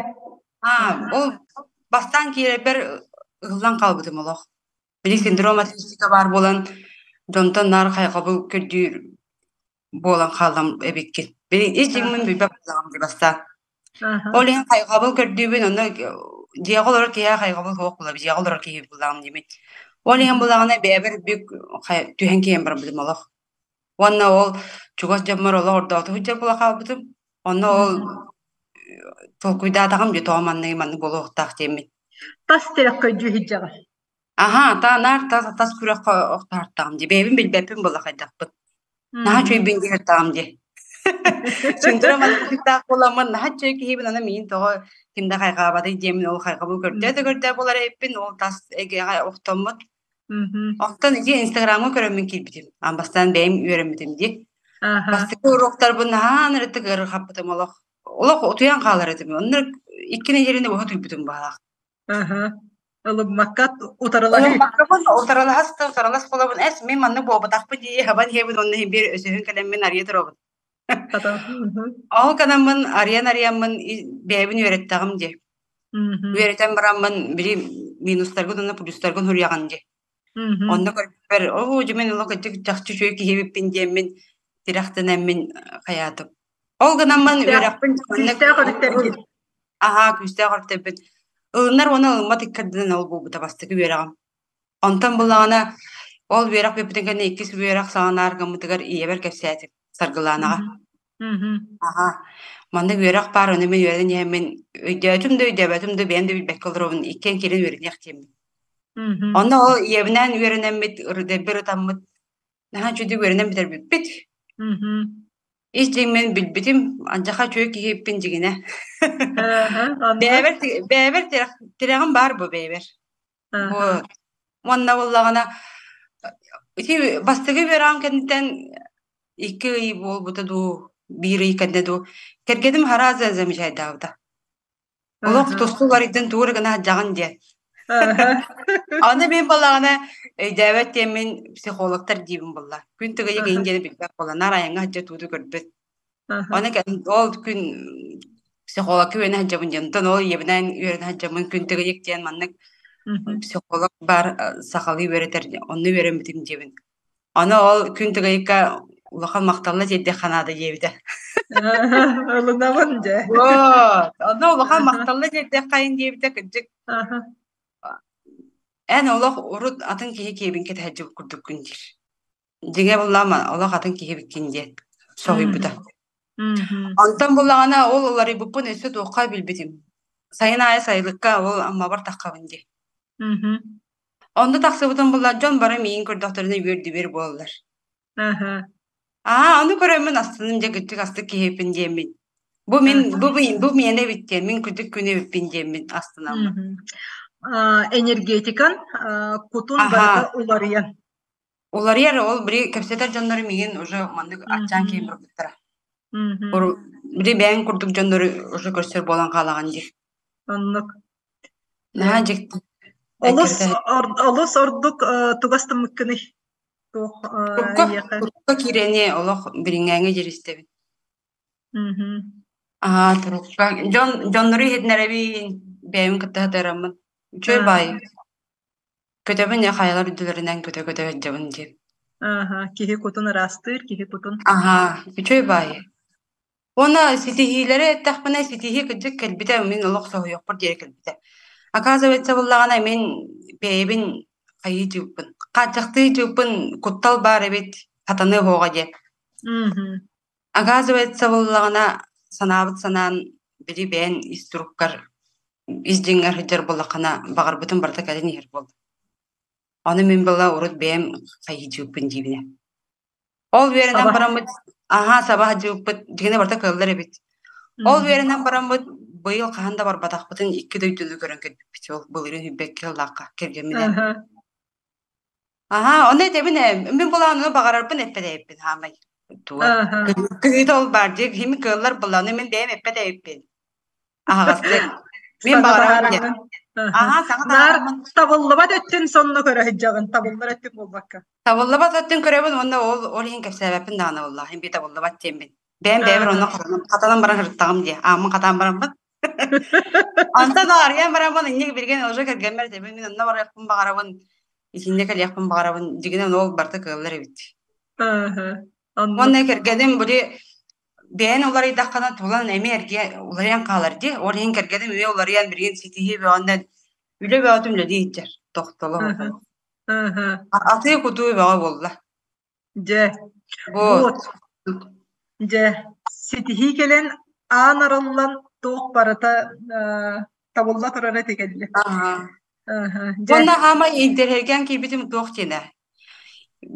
Аа, ол бастаан киирэрбэр ыһыллан хаалбытым олох. Били синдром отличника баар буолан, дьонтон наар хайҕабыл көрдүүр буолан хааллам эбиккин. Били ис дьиҥмин билбэт буоллаҕым дии бастаан. Ол иһин хайҕабыл көрдүүбүн, онно дьиэҕэ олорор киһиэхэ хайҕабыл суох буолар, дьиэҕэ олорор киһи буоллаҕым диибин. Ол иһин буоллаҕына бэйэбэр бүк түһэн киирэн барбытым олох. Уонна ол чугас дьоммор олох ордооту сылдьар буола хаалбытым. Онно ол толкуйдаатаҕым дьэ тоҕо манныгы маннык буолуохтаах диэммин. Тас тирэх көдьүү сылдьаҕын. Аһаа, та наар тас тас күрэххэ охтоһортоҕум дии. Бэйэбин билбэппин буолла хайдахпын. Наһаа үчүгэйбин диһэртэҕим дии. Синдром аттыктаах буоламмын наһаа үчүгэй киһибин аны миигин тоҕо ким да хайҕаабатый диэммин ол хайҕабыл көрдөө да көрдөө буолар эбиппин ол тас эйгэҕэ охтоммут. Оттон ити Инстаграмҥа көрөммүн киирбитим. Аан бастаан бэйэм үөрэммитим дии. Бастакы уруоктарбын наһаа ынырыктык ыарырҕаппытым олох. Олох утуйан хаалар этим. Онно икки нэдиэлэни быһа утуйбутум баҕалаах. Ылыммакка утарылаһыы. Ылыммаккабын утарылаһас да утарылас буолабын. Эс мин маннык буолбатахпын дии хабан иһэбин уонна иһин биир өсөһүн кэлэммин арыйа туробун. Ол гынаммын арыйан арыйаммын бэйэбин үөрэттэҕим дии. Үөрэтэн бараммын били минустаргын уонна плюстаргын суруйаҕын дии. Онно көрбүппэр оо дьэ мин олох итик чахчы үчүгэй киһи эбиппин диэммин тирэхтэнэммин хайаатым. Ол гынаммын үөрэхпин Күүстээх өрүттэргин. Аһаа, күүстээх өрүттэрбин. Ылынар уонна ылыммат иккэрдинэн ол буолбута бастакы үөрэҕим. Онтон буллаҕына ол үөрэх бүппүтүн кэннэ иккис үөрэх саҕана аргаммытыгар ийэбэр кэпсээтим Саргылаанаҕа. Аһаа, маннык үөрэх баар, ону мин үөрэнэн иһэммин өйдөөтүм да өйдөөбөтүм да бэйэм да билбэккэ олоробун, иккиэн киирэн үөрэниэх диэммин. Онно ол ийэбинээн үөрэнэммит, ырыдайбар ытаммыт, наһаа үчүгэй үөрэнэн бүтэрбиппит. Ис дьиҥмин билбитим, алдьархай үчүгэй киһиппин дьиҥинэ. Бэйэбэр бэйэбэр тирэҕим баар бу бэйэбэр. Бу уонна буоллаҕына ити бастакы үөрэҕим кэнниттэн 2 ый буолбута дуу, 1 ый кэннэ дуу, кэргэним сразу замечайдаабыта. Олох туску уларыйдын тугу эрэ гына сылдьаҕын диэн. Аны мин буоллаҕына өйдөөбөт диэммин психологтар диибин буолла. Күн тыгыйык иһин диэни билбэт буолла. Наар айаҥҥа сылдьа тууту көрбүт. Аны ол күн психологка үөрэнэ сылдьабын диэн. Онтон ол ийэбинээн үөрэнэ сылдьаммын күн тыгыйык диэн маннык психолог баар сахалыы үөрэтэр онно үөрэммитим диэбин. Аны ол күн тыгыйыкка улахан махталла тиэрдиэх ханаада диэбитэ. Ылынабын дьэ. Вот. Онно улахан махталла тиэрдиэх хайын диэбитэ кырдьык. Эн олох урут атын киһи киэбин кэтэһэрдьик курдуккун диир. Дьиҥэ буллаама олох атын киһи биккин диэн соһуйбута. Онтон буллаҕына ол уларыйбыппын өссө туохха билбитим. Сайын аайы сайылыкка ол Аммабар таххабын дии. Онно тахсыбытым булла дьон бары миигин көрдөхтөрүнэ үөр-дүбүөр буолаллар. Аа, ону көрөммүн астыным дьэ кырдьык астык киһиппин диэммин. Бу мин бу бу миэнэ эбит диэн, мин кырдьык күн эбиппин диэммин астынаммын. Энергетикан кутун барыта уларыйан. Уларыйар ол били кэпсэтэр дьоннору миигин уже маннык аччаан киһи барбыттара. Били бэйэҥ курдук дьоннору уже көрсөр буолан хаалаҕын дии. Оннук. Наһаа дьикти. Олус олус ордук тугас тыммыккыный? Туох Турукка турукка киирэни олох бириҥээҥи дьиристэбин. Аа турукка дьон дьоннору иһитинэрэбин бэйэм кытта сытыараммын. Үчүгэй баайы. Көтөбүн я хайалар үрдүлэринэн көтө-көтө сылдьабын диэн. Ааха, киһи кутун ыраастыыр, киһи кутун. Аһаа, үчүгэй баайы. Уонна ситиһиилэри эттэхпинэ, ситиһии кырдьык кэлбитэ, мин олох соһуйуохпар диэри кэлбитэ. Оказывается, буоллаҕына мин бэйэбин хайыы дьыыппын, хааччахтыы дьыыппын куттал баар эбит, сатаныа суоҕа диэн. Оказывается, буоллаҕына санаабыт санаан били бэйэн ис туруккар, ис дьиҥҥэр сылдьар буоллаххына, баҕарбытым барыта кэлэн иһэр буолла. Ону мин была урут бэйэм хайыы дьыыппын диибинэ. Ол үөрэнэн Саба. бараммыт аһаа саба сылдьыбыппыт дьиҥинэ барыта кыаллар эбит. Ол үөрэнэн бараммыт быйыл хаһан да барбатахпытын икки дойдуну көрөн кэлбиппит ол былырыын сүүрбэккэ сыллаахха кэргэмминээн. Аһаа, ону этэбин ээ, мин былааныны баҕарарбын эппэт эбиппин хаамай. Туга кыһыыта ол баар дии, киһим кыаллар былааны мин бэйэм эппэт эбиппин. Аһаҕастык. Мин Саҥа баҕарабын диэн. таһаараҥҥын. Аһаа, саҥа Наар таһаараммын табыллыбат өттүн сонно көрө сылдьаҕын, табыллар өттүн буолбакка. Табыллыбат өттүн көрөбүн уонна ол ол иһин кэпсээбэппин даҕаны буоллаах, иһин табыллыбат диэммин. Бэйэм бэйэбэр онно хатанан, хатанан баран сырыттаҕым дии, ааммын хатаан бараммын. Онтон арыйан бараммын инник билигин уже кэргэммэр этэбин, мин онно барыахпын баҕарабын, итиннэ кэлиэхпин баҕарабын, дьиҥинэн ол барыта кыаллар эбит. Оннук. Уонна кэргэним били бэйэн уларыйдаххына тулан эмиэ эргийэ уларыйан хаалар дии. Ол иһин кэргэним эмиэ уларыйан билигин ситиһии бөҕөннөн үлэ бөҕөтүн үлэлии сылдьар тохтоло Атыы-кутуу бөҕө буолла. Дьэ, Вот. вот. Дьэ, ситиһии кэлэн аан арыллан туох барыта Табылла турара ити кэллэ. Аһа. Аһа, дьэ. Уонна хаамай интэриэһиргээн киирбитим туох диэнэ.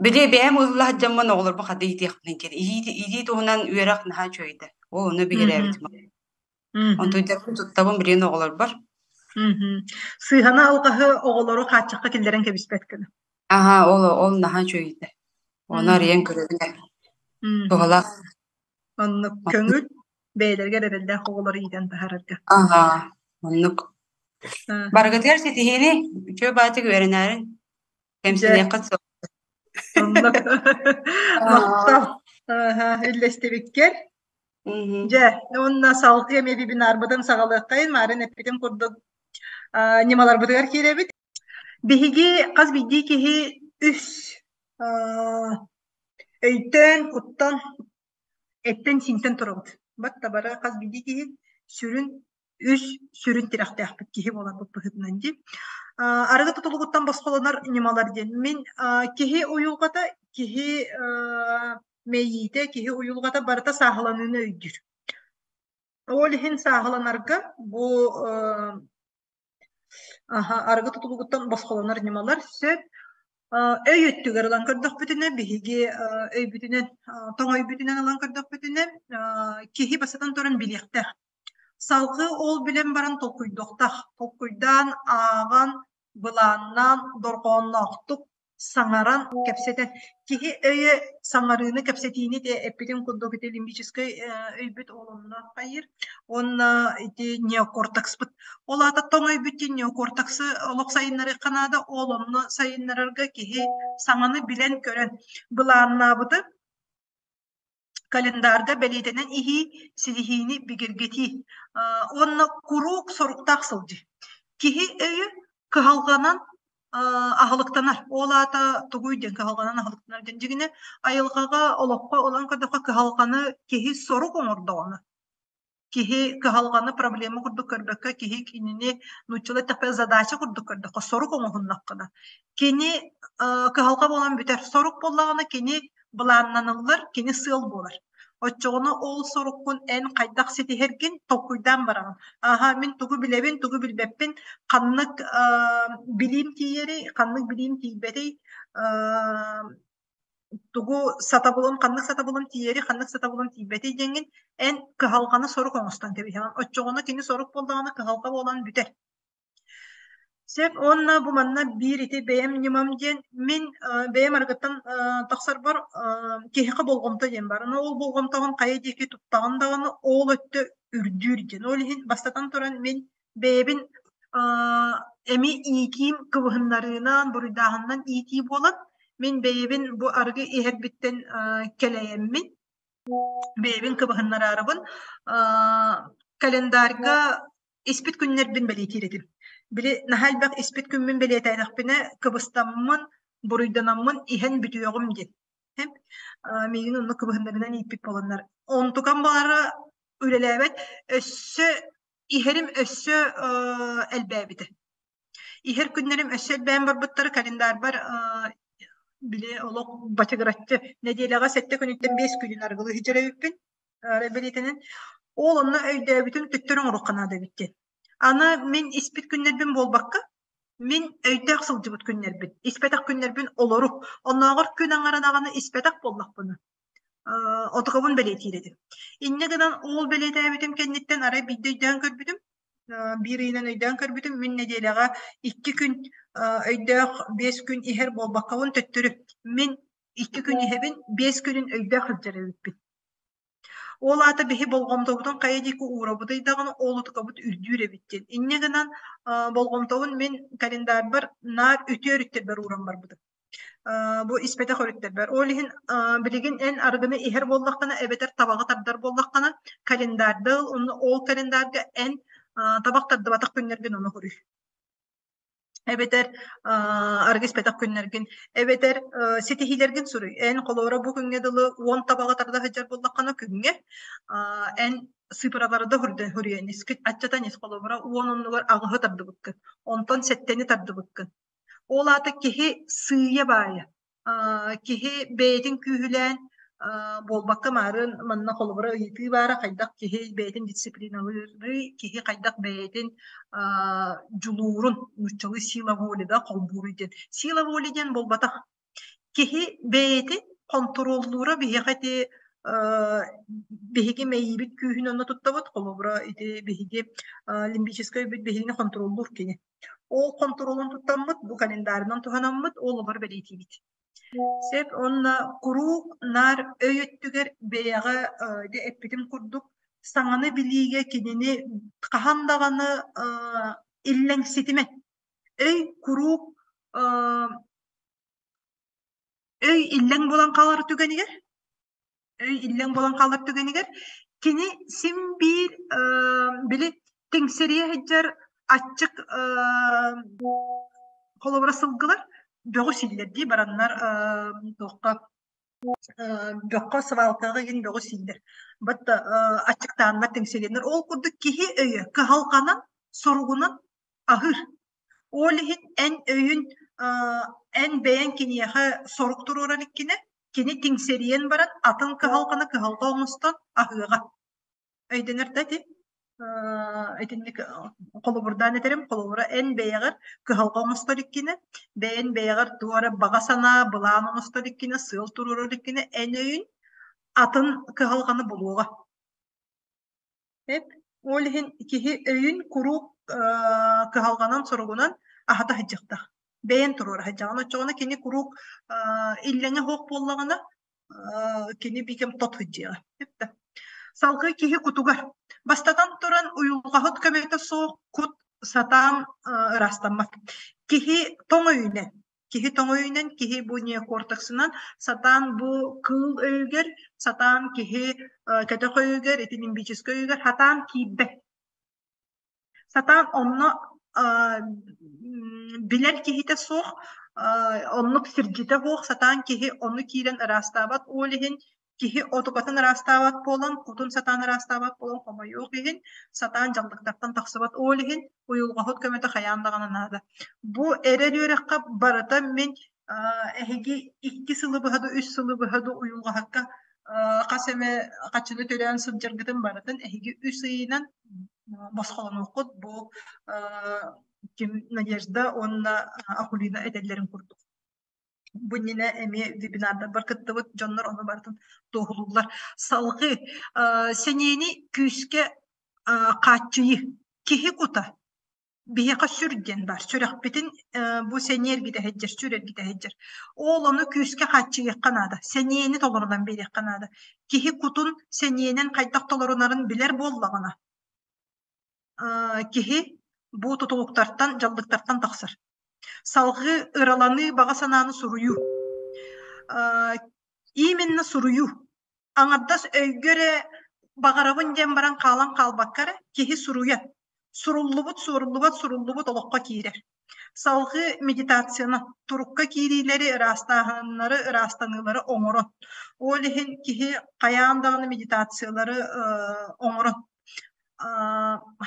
Били бэйэм ыаллаах дьоммун оҕолорбун хата иитиэхпинэ диэн. Иитии туһунан үөрэх наһаа үчүгэйдэ. Ол ону биһирээбитим. Онтуйдарбын туттабын билигин оҕолорбор. Сыыһаны алҕаһы оҕолору хааччахха киллэрэн кэбиспэт гына. Аһа, ол ол наһаа үчүгэйдэ. Ону арыйан көрөбүн ээ. Туһалаах. Оннук көҥүл бэйэлэригэр эрэллээх оҕолору иитэн таһаарарга. Аһа, оннук. Барыгытыгар ситиһиини, үчүгэй баатык үөрэнээрин, кэмсиниэххит суох. Оннук. Махтал. Үллэстибиккэр. Дьэ, уонна салгыы эмиэ вебинарбытын саҕалыаххайын, Марын эппитин курдук ньымаларбытыгар киирэбит. Биһиги хас биирдии киһи үс өйтөн, куттан, эттэн-сиинтэн турабыт. Батта бары хас биирдии киһи сүрүн үс сүрүн тирэхтээхпит киһи буоларбыт быһыытынан дии. Арыгы тутулугуттан босхолонор ньымалар диэн. Мин киһи уйулҕата, киһи мэйиитэ, киһи уйулҕата барыта сааһыланыыны өйдүүр. Ол иһин сааһыланарга бу Аһа, арыгы тутулугуттан босхолонор ньымалар сөп. Өй өттүгэр ылан көрдөхпүтүнэ, биһиги өйбүтүнэн, тоҥ өйбүтүнэн ылан көрдөхпүтүнэ, киһи бастатан туран билиэхтээх. Салгыы ол билэн баран толкуйдуохтаах. Толкуйдаан, ааҕан, былааннаан, дорҕоонноохтук саҥаран кэпсэтэн киһи өйө саҥарыыны кэпсэтиини эппитин курдук ити лимбическэй өйбүт ол онно хайыыр уонна ити неокортекспыт ол аата тоҥ өйбүт диэн неокортексы олох сайыннарыахха наада ол онно сайыннарарга киһи саҥаны билэн-көрөн былааннаабыты Календарга бэлиэтэнэн иһии, ситиһиини бигэргэтии уонна куруук соруктаах сылдьыы. Киһи өйө кыһалҕанан аһылыктанар. Ол аата тугуй диэн кыһалҕанан аһылыктанар диэн дьиҥинэ айылҕаҕа, олоххо ылан көрдөххө кыһалҕаны киһи сорук оҥордоҕуна киһи кыһалҕаны проблема курдук көрбөккө, киһи кинини нууччалыы эттэххэ задача курдук көрдөххө, сорук оҥоһуннаххына, кини кыһалҕа буолан бүтэр. Сорук буоллаҕына кини былааннаныллар, кини сыал буолар. Оччоҕуна ол соруккун эн хайдах ситиһэргин толкуйдаан бараҕын. Аһа, мин тугу билэбин, тугу билбэппин, ханнык билиим тиийэрий, ханнык билиим тиийбэтий, тугу сатабылын, ханнык сатабылын тиийэри, ханнык сатабылын тиийбэтий диэҥҥин эн кыһалҕаны сорук оҥостон кэбиһэҕин. Оччоҕуна кини сорук буоллаҕына кыһалҕа буолан бүтэр. Сөп уонна бу манна биир ити бэйэм ньымам диэн мин бэйэм арыгыттан тахсарбар киһиэхэ болҕомто диэн баар. Ону ол болҕомтоҕун хайа диэки туттаҕын даҕаны ол өттө үрдүүр диэн. Ол иһин бастатан туран мин бэйэбин эмиэ иитиим кыбыһыннарыынан, буруйдааһынынан иитии буолан, мин бэйэбин бу арыгы иһэрбиттэн кэлэйэммин, бэйэбин кыбыһыннараарыбын календарьга испит күннэрбин бэлиэтиир этим. Били наһаа элбэх испит күммүн бэлиэтээтэхпинэ, кыбыстаммын, буруйданаммын иһэн бүтүөҕүм диэн. Миигин онно кыбыһыннарынан ииппит буоланнар. Онтукам баара үлэлээбэт, өссө Иһэрим өссө элбээбитэ. Иһэр күннэрим өссө элбээн барбыттара календарбар били олох бачыгыраччы нэдиэлэҕэ сэттэ күнүттэн биэс күнүн арыгылыы сылдьар эбиппин бэлиэтэнэн. Ол онно өйдөөбүтүм төттөрү оҥоруохха наада эбит диэн. Аны мин испит күннэрбин буолбакка, мин өйдөөх сылдьыбыт күннэрбин, испэтэх күннэрбин олору, оннооҕор күн аҥара даҕаны испэтэх буоллахпына, отукабын бэлиэтиир этим. Инньэ гынан ол бэлиэтээбитим кэнниттэн арай биирдэ өйдөөн көрбүтүм, биир ыйынан өйдөөн көрбүтүм, мин нэдиэлэҕэ икки күн өйдөөх биэс күн иһэр буолбаккабын төттөрү мин икки күн иһэбин, биэс күнүн өйдөөх сылдьар эбиппин. Ол аата биһи болҕомтобутун хайа диэки уурабытый даҕаны ол утукабыт үрдүүр эбит диэн. Инньэ гынан болҕомтобун мин календарбар наар үтүө өрүттэрбэр ууран барбытым. Бу испэтэх өрүттэрбэр. Ол иһин билигин эн арыгыны иһэр буоллаххына эбэтэр табаҕы тардар буоллаххына календарда ыл, онно ол календарга эн табах тардыбатах күннэргин ону хоруй. Эбэтэр арыгы испэтэх күннэргин, эбэтэр ситиһиилэргин суруй. Эн холобура бу күҥҥэ дылы уон табаҕы тарда сылдьар буоллаххына күҥҥэ эн сыыпаралары да хоруйан искит аччатан ис холобура уон оннугар аҕыһы тардыбыккын, онтон сэттэни тардыбыккын. Ол аата киһи сыыйа-баайа, киһи бэйэтин күүһүлээн Буолбакка маарыын манна холобура ыйытыы баара хайдах киһи бэйэтин дисциплиналыырый, киһи хайдах бэйэтин дьулуурун нууччалыы сила воли да холбууруй диэн. Сила воли диэн буолбатах. Киһи бэйэтин хонтуруоллуура биһиэхэ ити биһиги мэйиибит күүһүн онно туттабыт. Холобура ити биһиги лимбическай өйбүт биһигини хонтуруоллуур кини. Ол хонтуруолун туттаммыт, бу календарынан туһанаммыт, ол олор бэлиэтиибит. Сөп уонна куруук наар өй өттүгэр бэйэҕэ ити эппитим курдук саҥаны билиигэ кинини хаһан даҕаны иллэҥситимэ. Өй куруук өй иллэҥ буолан хаалар түгэнигэр өй иллэҥ буолан хаалар түгэнигэр кини син биир били тиҥсирийэ сылдьар аччык холобура сылгылар бөҕү сииллэр дии бараннар туохха бөххө свалкаҕа игин бөҕү сииллэр бат аччыктааннар тиҥсирийэннэр ол курдук киһи өйө кыһалҕанан соругунан аһыыр ол иһин эн өйүн эн бэйэҥ киниэхэ сорук туруорар иккинэ кини тиҥсэрийэн баран атын кыһалҕаны кыһалҕа оҥостон аһыаҕа. Өйдөнөр да ити? Итинник холобурдаан этэрим, холобура эн бэйэҕэр кыһалҕа оҥостор иккинэ, бэйэн бэйэҕэр туох эрэ баҕа санаа, былаан оҥостор иккинэ, сыал туруорар иккинэ, эн өйүн атын кыһалҕаны булуоҕа. Эп, ол иһин киһи өйүн куруук кыһалҕанан, соругунан аһата сылдьыахтаах. Бэйэн туруора сылдьаҕын. Оччоҕуна кини куруук иллэҥэ суох буоллаҕына, кини биикэм тот сылдьыаҕа. Эптэ. Салгыы киһи кутугар. Бастатан туран, уйулҕаһыт көмөтө суох кут сатаан ыраастаммат. Киһи тоҥ өйүнэн Киһи тоҥ өйүнэн, киһи бу неокортексынан сатаан бу кыыл өйүгэр, сатаан киһи кэтэх өйүгэр, ити лимбическэй өйүгэр сатаан киирбэт. Сатаан онно билэр киһитэ суох, оннук сирдьитэ суох, сатаан киһи ону киирэн ыраастаабат. Ол иһин киһи отукатын ыраастаабат буолан, кутун сатаан ыраастаабат буолан, хомойуох иһин, сатаан дьаллыктартан тахсыбат. Ол иһин уйулҕаһыт көмөтө хайаан даҕаны наада. Бу эрэл үөрэххэ барыта мин эһиги 2 сылы быһа да, 3 сылы быһа да уйулҕаһыкка хас эмэ хаччыны төлөөн сылдьаргытын барытын эһиги үс ыйынан босхолонуоххут бу ким Надежда уонна Акулина этэллэрин курдук. Бу иннинэ эмиэ вебинардарбар кыттыбыт дьоннор ону барытын туоһулууллар. Салгыы сэниэни күүскэ хааччыйыы. Киһи кута биһиэхэ сүр диэн баар. Сүрэхпитин бу сэниэ эргитэ сылдьар, сүр эргитэ сылдьар. Ол ону күүскэ хааччыйыахха наада. Сэниэни толорунан биэриэххэ наада. Киһи кутун сэниэнэн хайдах толорунарын билэр буоллаҕына, киһи бу тутулуктартан, дьаллыктартан тахсар. Салҕыы ыраланыы баҕа санааны суруйуу. Именно суруйуу. Аҥардас өйгө эрэ баҕарабын диэн баран хаалан хаалбакка эрэ киһи суруйар. Суруллубут, суоруллубат, суруллубут олоххо киирэр. Салҕыы медитацияны, турукка киириилэри, ыраастааһыннары, ыраастаныылары оҥорон. Ол иһин киһи хайаан даҕаны медитациялары оҥорон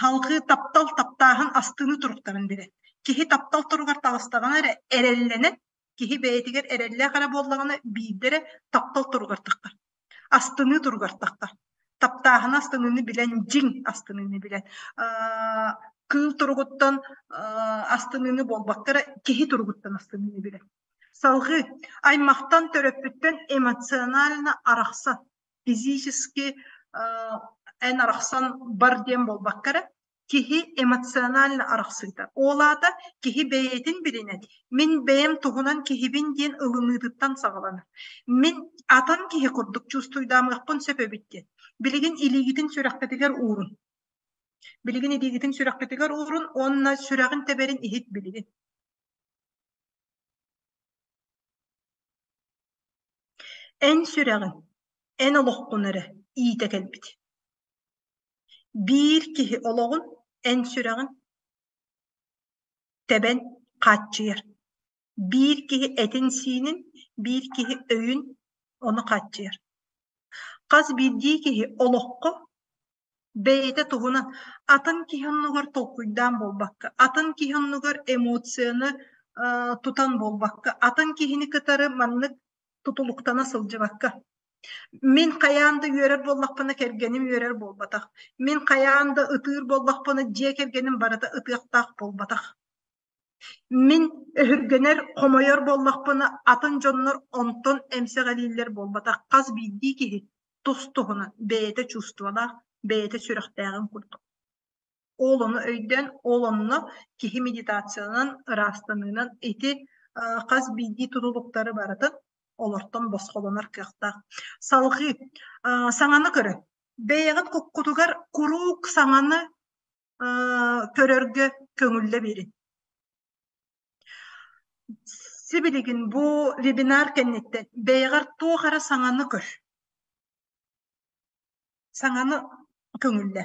Салҕыы таптал, таптааһын, астыныы туруктарын билэр. Киһи таптал туругар таҕыстаҕына эрэ эрэллэнэн, киһи бэйэтигэр эрэллээх эрэ буоллаҕына биирдэ эрэ таптал туругар таххар, астыныы туругар таххар. Таптааһыны, астыныыны билэн, дьиҥ астыныыны билэн, кыыл туругуттан астыныыны буолбакка эрэ киһи туругуттан астыныыны билэн. Салҕыы аймахтан, төрөппүттэн эмоционально арахсан физически эн арахсан бар диэн буолбакка эрэ, киһи эмоционально арахсыыта. Ол аата киһи бэйэтин билинэн, мин бэйэм туһунан киһибин диэн ылыныытыттан саҕаланар. Мин атын киһи курдук чувствуйдаамыахпын сөп эбит диэн. Билигин илиигитин сүрэххитигэр уурун. Билигин илиигитин сүрэххитигэр уурун уонна сүрэҕин тэбэрин иһит билигин. Эн сүрэҕиҥ, эн олоххун эрэ иитэ кэлбит. Биир киһи олоҕун эн сүрэҕиҥ тэбэн хааччыйар. Биир киһи этин-сиинин, биир киһи өйүн ону хааччыйар. Хас биирдии киһи олоххо бэйэтэ туһунан атын киһи оннугар толкуйдаан буолбакка, атын киһи оннугар эмоцияны тутан буолбакка, атын киһини кытары маннык тутулуктана сылдьыбакка. Мин хайаан да үөрэр буоллахпына кэргэним үөрэр буолбатах. Мин хайаан да ытыыр буоллахпына дьиэ кэргэним барыта ытыахтаах буолбатах. Мин өһүргэнэр, хомойор буоллахпына атын дьоннор онтон эмсэҕэлииллэр буолбатах. Хас биирдии киһи тус-туһунан бэйэтэ чувстволаах, бэйэтэ сүрэхтээҕин курдук. Ол ону өйдөөн, ол онно киһи медитациянан, ыраастаныынан ити хас биирдии тутулуктары барытын олортон босхолонор кыахтаах. Салҕыы саҥаны көрө. Бэйэҕит куккутугар куруук саҥаны көрөргө көҥүллэ биэрин. Сибилигин бу вебинар кэнниттэн бэйэҕэр туох эрэ саҥаны көр. Саҥаны көҥүллэ.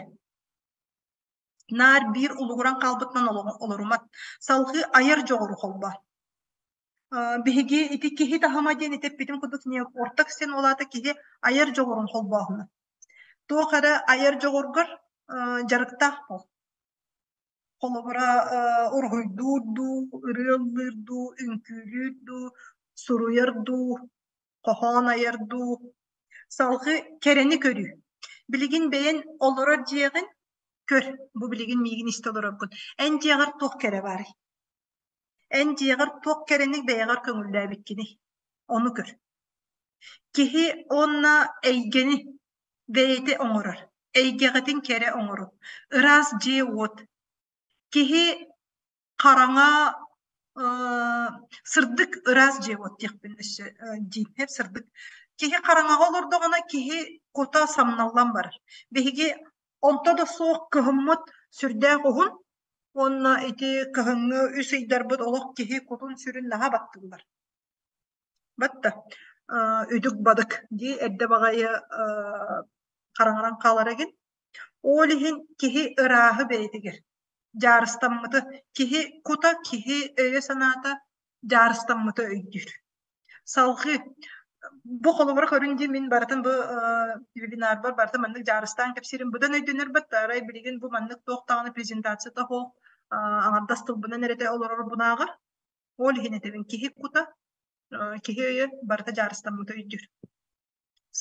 Наар биир улугуран хаалбытынан олорумат. Салҕыы айар дьоҕуру холбоо. Биһиги ити киһи таһыма диэн ити эппитим курдук неокортекс диэн ол аата киһи айар дьоҕурун холбооһуна. Туох эрэ айар дьоҕургар дьарыктаах буол. Холобура, уруһуйдуур дуу, ырыа ыллыыр дуу, үҥкүүлүүр дуу, суруйар дуу, хоһоон айар дуу. Салгыы кэрэни көрүү. Билигин бэйэн олорор дьиэҕин көр, бу билигин миигин истэ олороргун. Эн дьиэҕэр туох кэрэ баарый? Эн дьиэҕэр туох кэрэни бэйэҕэр көҥүллээбиккиний? Ону көр. Киһи уонна эйгэни бэйэтэ оҥорор. Эйгэҕитин кэрэ оҥорун. Ыраас дьиэ-уот. Киһи хараҥа сырдык ыраас дьиэ-уот диэхпин өссө диир сырдык. Киһи хараҥаҕа олордоҕуна киһи кута самналлан барар. Биһиги онто да суох кыһыммыт сүрдээх уһун уонна ити кыһыҥҥы үс ыйдарбыт олох киһи кутун-сүрүн наһаа баттыыллар. Батта үдүк-бадык дии эрдэ баҕайы хараҥаран хаалар игин. Ол иһин киһи ырааһы бэйэтигэр дьаарыстаммыты киһи кута, киһи өйө-санаата дьаарыстаммыты өйдүүр. Салҕыы бу холобура көрүҥ дии мин барытын бу вебинарбар барытын маннык дьаарыстаан кэпсиирим быдан өйдөнөр баттаарай билигин бу маннык туох даҕаны презентацията суох аҥардас тылбынан эрэтэ олорорбунааҕар ол иһин этэбин киһи кута киһи өйө барыта дьаарыстаммыта өйдүүр.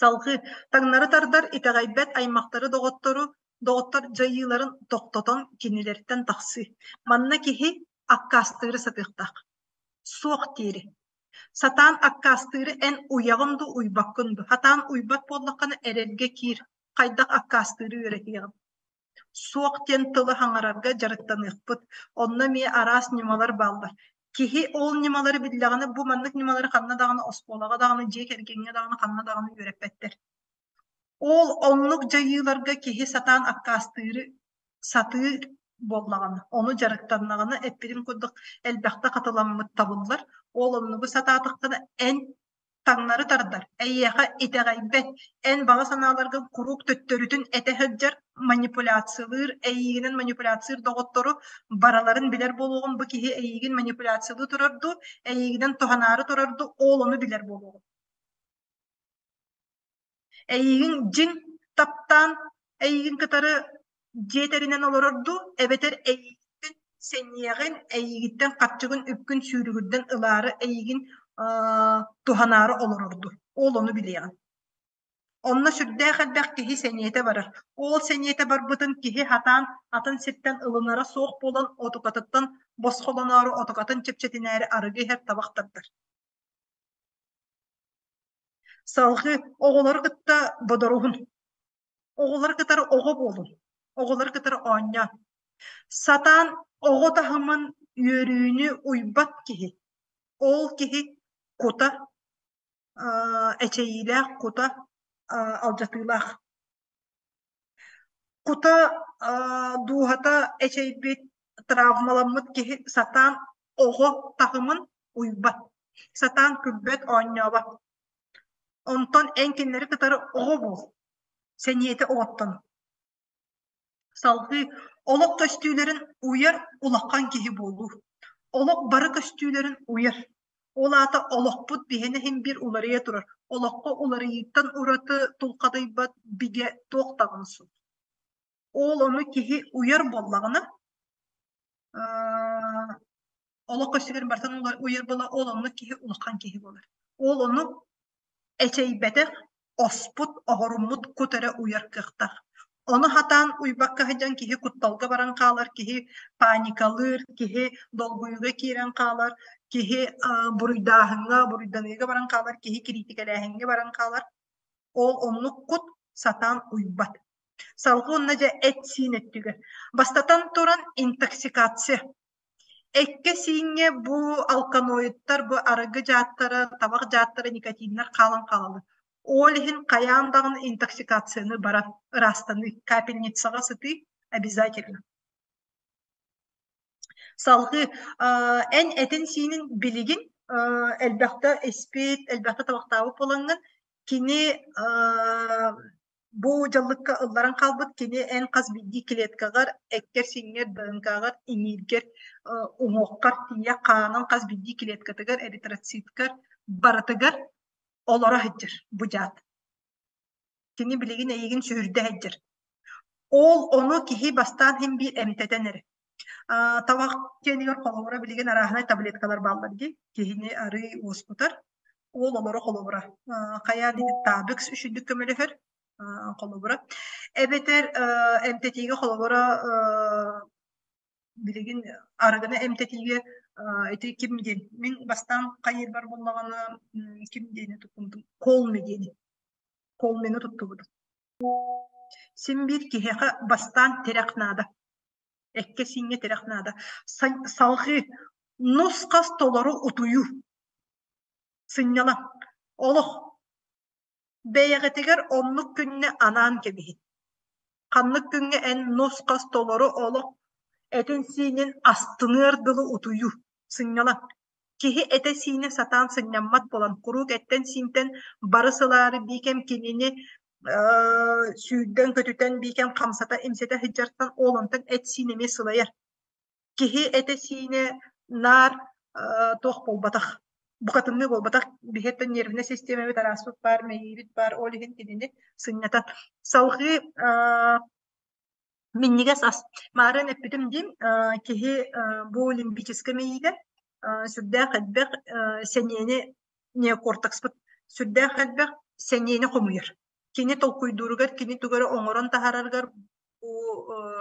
Салҕыы таҥнары тардар итэҕэйбэт аймахтары доҕоттору доҕоттор дьайыыларын тохтотон кинилэртэн тахсыы. Манна киһи аккаастыыры сатыахтаах. Суох диэри. Сатаан аккаастыыры эн уйаҕын дуу, уйбаккын дуу. Сатаан уйбат буоллаххына эрэлгэ киир. Хайдах аккаастыыры үөрэтиэҕим. Суох диэн тылы хаҥарарга дьарыктаныахпыт. Онно эмиэ араас ньымалар бааллар. Киһи ол ньымалары биллэҕинэ, бу маннык ньымалары ханна даҕаны оскуолаҕа даҕаны, дьиэ кэргэҥҥэ даҕаны ханна даҕаны үөрэппэттэр. Ол оннук дьайыыларга киһи сатаан аккаастыыры сатыыр буоллаҕына, ону дьарыктаннаҕына, эппитим курдук элбэхтэ хатыламмыт табыллар. Ол оннугу сатаатаххына эн таҥнары тардар, эйиэхэ итэҕэйбэт, эн баҕа санааларгын куруук төттөрүтүн этэ сылдьар, манипуляциялыыр, эйиигинэн манипуляциялыыр доҕоттору барыларын билэр буолуоҕун, бу киһи эйиигин манипуляциялыы турар дуу, эйиигинэн туһанаары турар дуу, ол ону билэр буолуоҕун. Эйиигин дьиҥ таптаан эйиигин кытары дьиэ тэринэн олорор дуу, эбэтэр эйиигиттэн сэниэҕин, эйиигиттэн харчыгын, үпкүн сүүрүгүрдэн ылаары эйиигин туһанаары олорор дуу, ол ону билиэҕин. Онно сүрдээх элбэх киһи сэниэтэ барар. Ол сэниэтэ барбытын киһи сатаан атын сиртэн ылынара суох буолан отукатыттан босхолоноору, отукатын чэпчэтинээри арыгы иһэр табах тардар. Салҕыы оҕолору кытта бодоруһун. Оҕолору кытары оҕо буолун. Оҕолору кытары оонньоо. Сатаан оҕо таһымын үөрүүнү уйбат киһи. Ол киһи кута эчэйиилээх, кута алдьатыылаах. Кута дууһата эчэйбит, травмаламмыт киһи сатаан оҕо таһымын уйбат, сатаан күлбэт, оонньообот. Онтон эн кинилэри кытары оҕо буол, сэниэтэ оҕоттон. Салгыы олох көстүүлэрин уйар улахан киһи буолуу. Олох бары көстүүлэрин уйар. Ол аата олохпут биһиэнэ иһин биир уларыйа турар. Олоххо уларыйыыттан ураты тулхадыйбат бигэ туох даҕаны суох. Ол ону киһи уйар буоллаҕына, олох көстүүлэрин барытын уйар буола, ол оннук киһи улахан киһи буолар. Ол ону эчэйбэтэх, Оспут, оһоруммут кут эрэ уйар кыахтаах. Ону сатаан уйбакка сылдьан киһи кутталга баран хаалар, киһи паникалыыр, киһи долгуйууга киирэн хаалар, киһи буруйдааһыҥҥа, буруйданыыга баран хаалар, киһи кириитикэлээһиҥҥэ баран хаалар. Ол оннук кут сатаан уйбат. Салгыы онно дьэ эт-сиин өттүгэр. Бастатан туран интоксикация. Эккэ-сииҥҥэ бу алканоидтар, бу арыгы дьааттара, табах дьааттара, никотиннар хаалан хаалаллар. Ол иһин хайаан даҕаны интоксикацияны баран ыраастаныы, капельницаҕа сытыы обязательно. Салгыы эн этин-сиинин билигин элбэхтэ испит, элбэхтэ табахтаабыт буолаҥҥын, кини Бу дьаллыкка ылларан хаалбыт кини эн хас биирдии клеткаҕар, эккэр-сииҥҥэр, ДНК-ҕар, иҥииргэр, уҥуоххар тиийэ хаанын хас биирдии клеткатыгар, эритроциткар барытыгар олоро сылдьар бу дьаат. Кини билигин эйигин сүһүрдэ сылдьар. Ол ону киһи бастаан иһин биир эмтэтэн эрэ. Табах киэнигэр холобура билигин арааһынай таблеткалар бааллар дии. Киһини арыый уоскутар. Уол олоро холобура. Хайаан Табекс үчүгдүк көмөлөһөр холобура. Эбэтэр эмтэтиигэ холобура билигин арыгыны эмтэтиигэ ити ким диэн мин бастаан хайыырбар буоллаҕына ким диэни туттубутум Колми диэни Колмины туттубутум. Син биир киһиэхэ бастаан тирэх наада. Эккэ-сииҥҥэ тирэх наада. Салҕыы нус-хас толору утуйуу. Сынньалаҥ. Олох. Бэйэҕитигэр оннук күннэ анаан кэбиһин. Ханнык күҥҥэ эн нус-хас толору олох этин-сиинин астыныар дылы утуйуу, сынньалаҥ. Киһи этэ-сиинэ сатаан сынньаммат буолан, куруук эттэн-сиинтэн бары сылаары биикэм кинини сүүрдэн-көтүтэн биикэм хамсата-имсэтэ сылдьартан ол онтон эт-сиин эмиэ сылайар. Киһи этэ-сиинэ наар туох буолбатах, букатынныы буолбатах. Биһиэттэн нервнэй систиэмэбит арааспыт баар, мэйиибит баар, ол иһин кинини сынньатан. Салҕыы минньигэс ас. Маарыан эппитим дии, киһи бу лимбическэй мэйиигэ сүрдээх элбэх сэниэни неокортекспыт сүрдээх элбэх сэниэни хомуйар. Кини толкуйдууругар, кини тугу эрэ оҥорон таһаарарыгар бу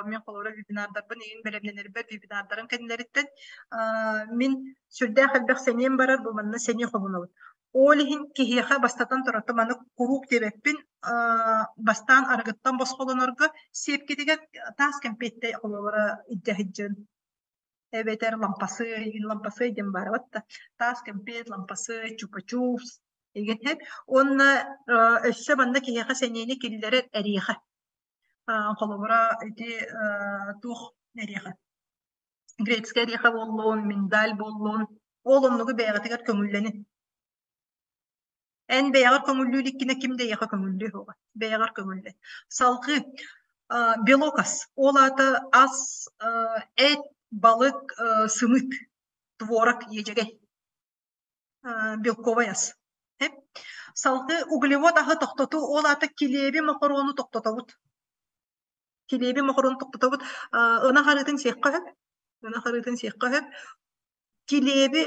мин холобура вебинардарбын игин бэлэмнэнэрбэр вебинардарым кэннилэриттэн мин сүрдээх элбэх сэниэм барар, бу манна сэниэ хомунабын. Ол иһин киһиэхэ бастатан туран маны куруук диэбэппин, бастаан арыгыттан босхолонорго сиэпкитигэр таас кэмпиэттэ холобура илдьэ сылдьын эбэтэр лампасы, лампасы диэн баар да таас кэмпиэт, лампасы, чупа-чупс игин Уонна өссө манна киһиэхэ сэниэни киллэрэр эриэхэ. Холобура ити туох эриэхэ грецкэй эриэхэ буоллун, миндаль буоллун, ол оннугу бэйэҕитигэр көҥүллэнин. Эн бэйэҕэр көҥүллүү иликкинэ ким да эйиэхэ көҥүллүө суоҕа. Бэйэҕэр көҥүллэн. Салҕыы белок ас. Ол аата ас эт, балык, сымыыт, творог, иэдьэгэй. Белковай ас. Салгыы углевод аһы тохтотуу, ол аата килиэби, мокоруону тохтотобут. Килиэби мокоруону тохтотобут. Ынах арыытын сиэххэ сөп. Ынах арыытын сиэххэ сөп. Килиэби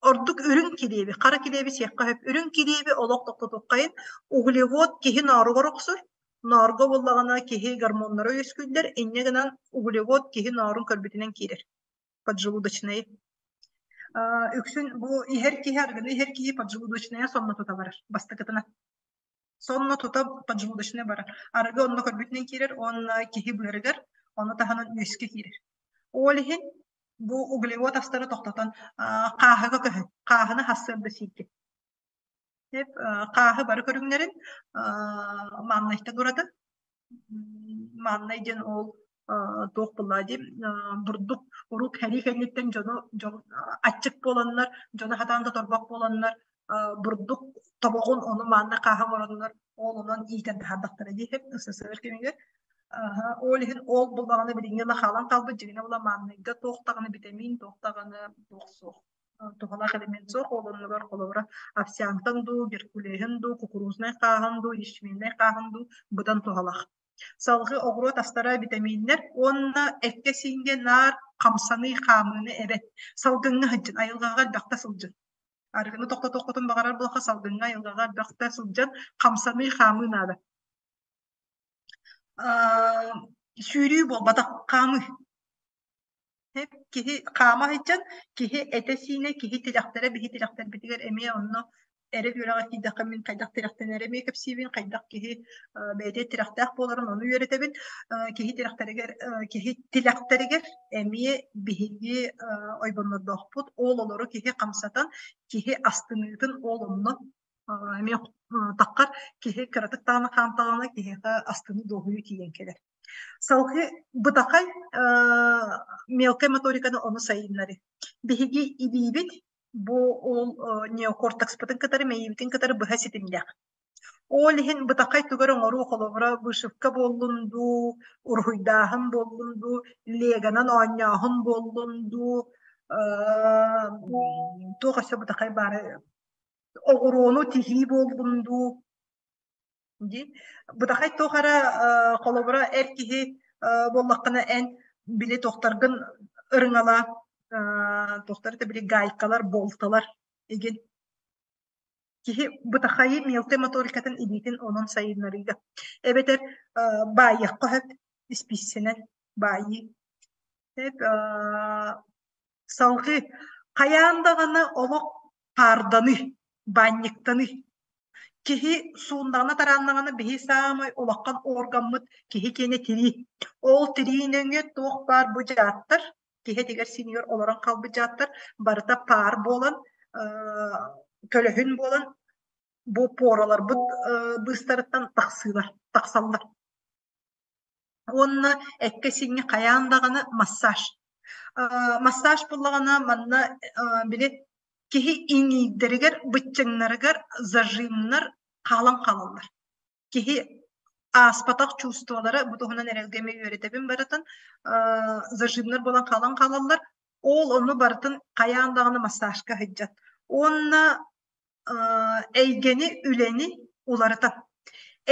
ордук үрүҥ килиэби, хара килиэби сиэххэ сөп. Үрүҥ килиэби олох тохтотуоххайын. Углевод киһи нооругар охсор. Ноорго буоллаҕына киһи гормоннара үөскүүллэр. Инньэ гынан углевод киһи ноорун көрбүтүнэн киирэр. Поджелудочнай. Үксүн бу иһэр киһи, арыгыны иһэр киһи поджелудочная сонно тута барар бастакытына. Сонно тута поджелудочная барар. Арыгы онно көрбүтүнэн киирэр уонна киһи быарыгар, ону таһынан үөскэ киирэр. Ол иһин бу углевод астары тохтотон хааһыга көһөн, хааһыны сарсыарда сииргин. Хааһы бары көрүҥнэрин мааннайтан ураты мааннай диэн ол туох буоллаа дии бурдук урут сэрии кэнниттэн дьону дьон аччык буоланнар дьону сатаан да торбох буоланнар бурдук тобоҕун ону маанна хааһы оҥороннор ол онон иитэн таһаардахтара дии СССР кэмигэр ол иһин ол буллаҕына билиҥҥи ыла хаалан хаалбыт дьиҥинэ була мааннайга туох даҕаны битэмиин туох даҕаны туох суох туһалаах элемент суох, ол оннугар холобура овсянкаҥ дуу, геркулеһын дуу, кукурузнай хааһын дуу, ячменнай хааһын дуу быдан туһалаах. Салгыы оҕуруот астара битэмииннэр уонна эккэ-сииҥҥэ наар хамсаныы хаамыыны эбэт. Салгыҥҥа сылдьын, айылҕаҕа элбэхтэ сылдьын. Арыгыны тохтотуоххутун баҕарар буоллахха салгыҥҥа, айылҕаҕа элбэхтэ сылдьан хамсаныы, хаамыы наада. Сүүрүү буолбатах, хаамыы. Киһи хаама сылдьан, киһи этэ-сиинэ, киһи тилэхтэрэ биһи тилэхтэрбитигэр эмиэ онно эрэл үөрэҕэр киирдэххэ мин хайдах тирэхтэнэри эмиэ кэпсиибин, хайдах киһи бэйэтэ тирэхтээх буоларын ону үөрэтэбин. Киһи тирэхтэригэр киһи тилэхтэригэр эмиэ биһиги ойбоннордоохпут. Ол олору киһи хамсатан, киһи астыныытын ол онно эмиэ таххар киһи кыратык даҕаны хаамтаҕына киһиэхэ астыныы дуоһуйуу тиийэн кэлэр. Салгыы бытахай мелкай моториканы ону сайыннарыы. Биһиги илиибит бу ол неокортекспытын кытары мэйиибитин кытары быһа ситимнээх. Ол иһин бытахай тугу эрэ оҥоруу холобура вышивка буоллун дуу, уруһуйдааһын буоллун дуу, легонан оонньооһун буоллун дуу, туох өссө бытахай баара оҕуруону тиһии буоллун дуу Дии. Бытахай туох эрэ холобура эр киһи буоллаххына эн били туохтаргын ырыҥалаа туохтар это били гайкалар, болталар игин киһи бытахайы мелкой моторикатын илиитин онон сайыннарыыга. Эбэтэр баайыахха сөп испииссэнэн баайыы. Сөп салҕыы хайаан даҕаны олох паарданыы, баанньыктаныы. Киһи сууннаҕына-тарааннаҕына биһи саамай улахан органмыт киһи киэнэ тирии. Ол тирии нөҥүө туох баар бу дьааттар, киһи этигэр-сиинигэр олорон хаалбыт дьааттар барыта паар буолан, көлөһүн буолан бу пораларбыт быыстарыттан тахсыылар, тахсаллар. Уонна эккэ-сииҥҥэ хайаан даҕаны массаж. Массаж буоллаҕына манна били киһи иҥиирдэригэр, быччыҥнарыгар зажимнар хаалан хаалаллар. Киһи ааспатах чувстволара бу туһунан эрэлгэ эмиэ үөрэтэбин барытын зажимнар буолан хаалан хаалаллар. Ол ону барытын хайаан даҕаны массажка сылдьат. Уонна эйгэни, үлэни уларытар.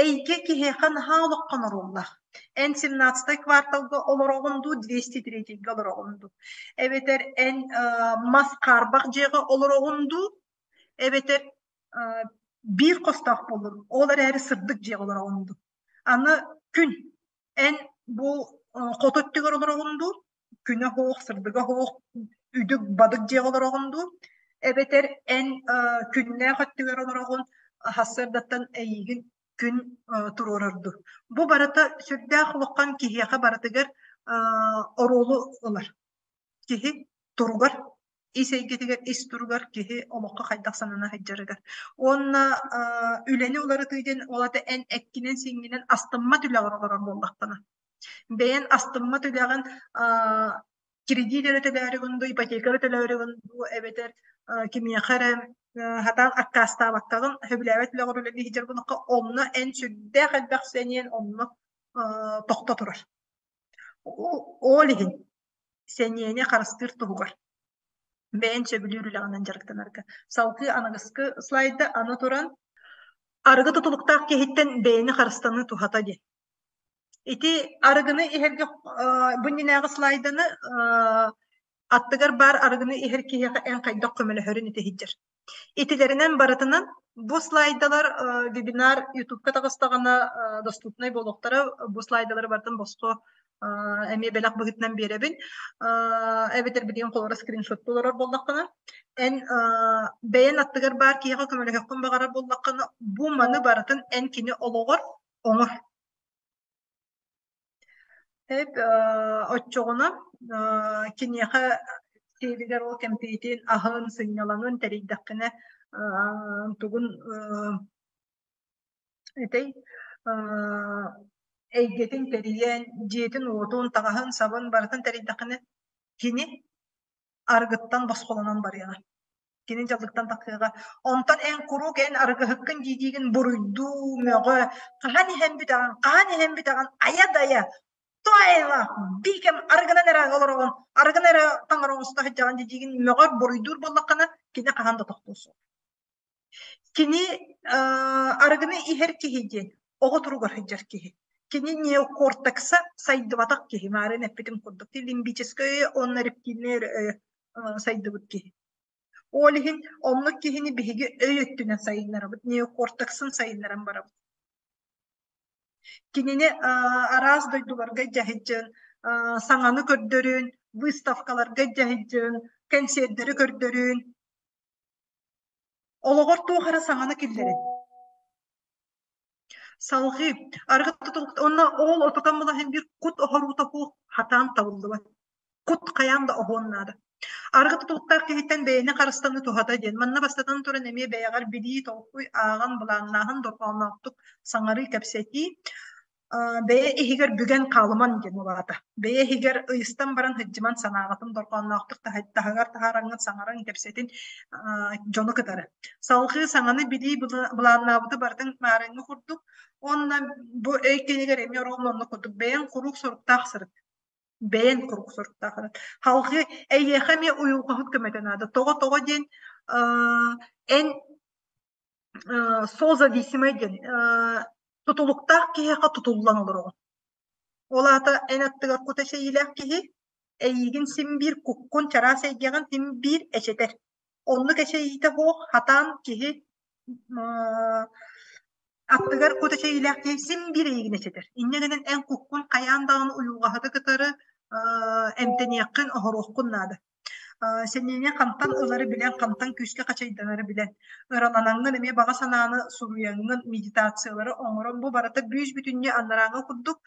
Эйгэ киһиэхэ наһаа олоххо оруоллаах. Эн 17 кварталга олороҕун дуу, 203-гэ олороҕун дуу? Эбэтэр эн мас хаарбах дьиэҕэ олороҕун дуу? Эбэтэр биир хостоох буоллун, ол эрээри сырдык дьиэҕэ олороҕун дуу? Аны күн эн бу хоту өттүгэр олороҕун дуу? Күнэ суох, сырдыга суох, үдүк-бадык дьиэҕэ олороҕун дуу? Эбэтэр эн күннээх өттүгэр олороҕун, сарсыардаттан эйиигин күн туруорар дуу? Бу барыта сүрдээх улахан киһиэхэ барытыгар оруолу ылар. Киһи туругар, ис эйгэтигэр, ис туругар киһи олоххо хайдах санана сылдьарыгар. Уонна үлэни уларытыы диэн ол аата эн эккинэн-сииҥҥинэн астыммат үлэҕэр олорор буоллаххына. Бэйэн астыммат үлэҕин кредит эрэ төлөөрүгүн дуу, ипотека эрэ төлөөрүгүн дуу, эбэтэр кимиэхэ эрэ сатаан аккаастаабаккаҕын сөбүлээбэт үлэҕэр үлэлии сылдьар буоллахха, онно эн сүрдээх элбэх сэниэн онно тохто турар. Ол иһин сэниэни харыстыыр туһугар бэйэн сөбүлүүр үлэҕинэн дьарыктанарга. Салгыы аныгыскы слайда аны туран арыгы тутулуктаах киһиттэн бэйэни харыстаныы туһата диэн. Ити арыгыны иһэргэ бу иннинээҕи слайданы аттыгар баар арыгыны иһэр киһиэхэ эн хайдах көмөлөһөрүн ити сылдьар. Итилэринэн барытынан бу слайдалар вебинар ютубка таҕыстаҕына доступнай буолуохтара. Бу слайдалары барытын босхо эмиэ бэлэх быһыытынан биэрэбин. Эбэтэр билигин холобура скриншот олорор буоллаххына, эн бэйэн аттыгар баар киһиэхэ көмөлөһүөххүн баҕарар буоллаххына, бу маны барытын эн кини олоҕор оҥор. Эп оччоҕуна киниэхэ сиэбигэр ол кэмпиэтин, аһын, сынньалаҥын тэрийдэххинэ тугун этэй эйгэтин тэрийэн, дьиэтин-уотун, таҥаһын-сабын барытын тэрийдэххинэ кини арыгыттан босхолонон барыаҕа. Кини дьаллыктан тахсыаҕа. Онтон эн куруук эн арыгыһыккын дии-диигин буруйдуу, мөҕө, хаһан иһэн бүтэҕин, хаһан иһэн бүтэҕин, айа-дайа, тоайла, биикэм арыгынан эрэ олороҕун, арыгын эрэ таҥара оҥосто сылдьаҕын дии-диигин мөҕөр, буруйдуур буоллаххына, кини хаһан да тохтуо суох. Кини арыгыны иһэр киһи диэн оҕо туругар сылдьар киһи. Кини неокортекса сайдыбатах киһи, маарыын эппитим курдук, лимбическэй өйө уонна рептильнэй өйө сайдыбыт киһи. Ол иһин оннук киһини биһиги өй өттүнэн сайыннарабыт, неокортексын сайыннаран барабыт. Кинини араас дойдуларга дьаһайдьын, саҥаны көрдөрүн, выставкаларга дьаһайдьын, кэнсиэрдэри көрдөрүн. Олоҕор туох эрэ саҥаны киллэрин. Салҕыы арыгы тутулук уонна ол отутан былаһын биир кут оһоруута суох хатаан табыллыбат. Кут хайаан да оһуон наада. Арыгы тутулуктаах киһиттэн бэйэни харыстаныы туһата диэн. Манна бастатан туран эмиэ бэйэҕэр билии, толкуй, ааҕан, былааннааһын, дорҕоонноохтук саҥарыы, кэпсэтии бэйэ иһигэр бүгэн хаалыман диэн улаата. Бэйэ иһигэр ыйыстан баран сылдьыман санааҕытын дорҕоонноохтук таһыгар таһаараҥҥын саҥаран кэпсэтин дьону кытары. Салҕыы саҥаны билии былааннаабыты барытын маарыҥҥы курдук уонна бу өй кэнигэр эмиэ оруолун оннук курдук бэйэҥ куруук соруктаах сырыт. Бэйэҥ куруук соруктаах сырыт. Салҕыы эйиэхэ эмиэ уйулҕаһыт көмөтө наада. Тоҕо-тоҕо диэн эн созависимый диэн тутулуктаах киһиэхэ тутуллан олороҕун. Ол аата эн аттыгар кута эчэйиилээх киһи эйиигин син биир куккун чараас эйгэҕин син биир эчэтэр. Оннук эчэйиитэ суох хатаан киһи аттыгар кут эчэйиилээх киһи син биир эйигин эчэтэр. Инньэ гынан эн куккун хайаан даҕаны уйулҕаһыты кытары эмтэниэххин, оһоруоххун наада. Сэниэни хантан ылары билэн, хантан күүскэ хачайданары билэн, ыраланаҥҥын эмиэ баҕа санааны суруйаҥҥын, медитациялары оҥорон бу барыта бүүс-бүтүннүү анарааҥҥы курдук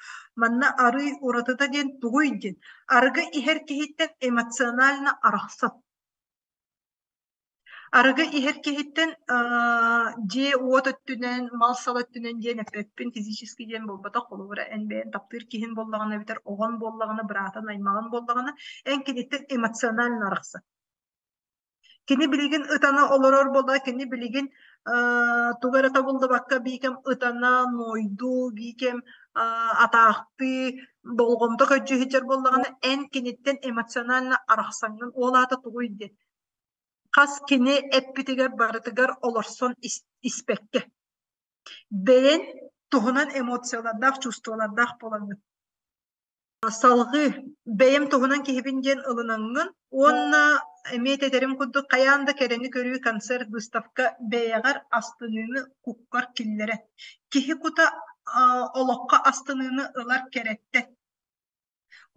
манна арыый уратыта диэн тугуй диэн арыгы иһэр киһиттэн эмоционально арахсан. Арыгы иһэр киһиттэн дьиэ-уот өттүнэн, мал-сал өттүнэн диэн эппэппин, физически диэн буолбатах, холобура, эн бэйэҥ таптыыр киһин буоллаҕына эбэтэр оҕон буоллаҕына, быраатын, аймаҕын буоллаҕына, эн киниттэн эмоционально арахсан. Кини билигин ытана олорор буолла, кини билигин тугу эрэ тобуллубакка биикэм ытана, нуойдуу, биикэм атаахтыы, болҕомто көрдьүү сылдьар буоллаҕына, эн киниттэн эмоционально арахсаҥҥын, ол аата тугуй диэн Хас кини эппитигэр барытыгар олорсон испэккэ, бэйэҥ туһунан эмоциялардаах, чувстволардаах буолаҥҥын. Салҕыы бэйэм туһунан киһибин диэн ылынаҥҥын уонна эмиэ этэрим курдук хайаан да кэрэни көрүү концерт, выставка бэйэҕэр астыныыны куккар киллэрэн. Киһи кута олоххо астыныыны ылар кэрэттэн.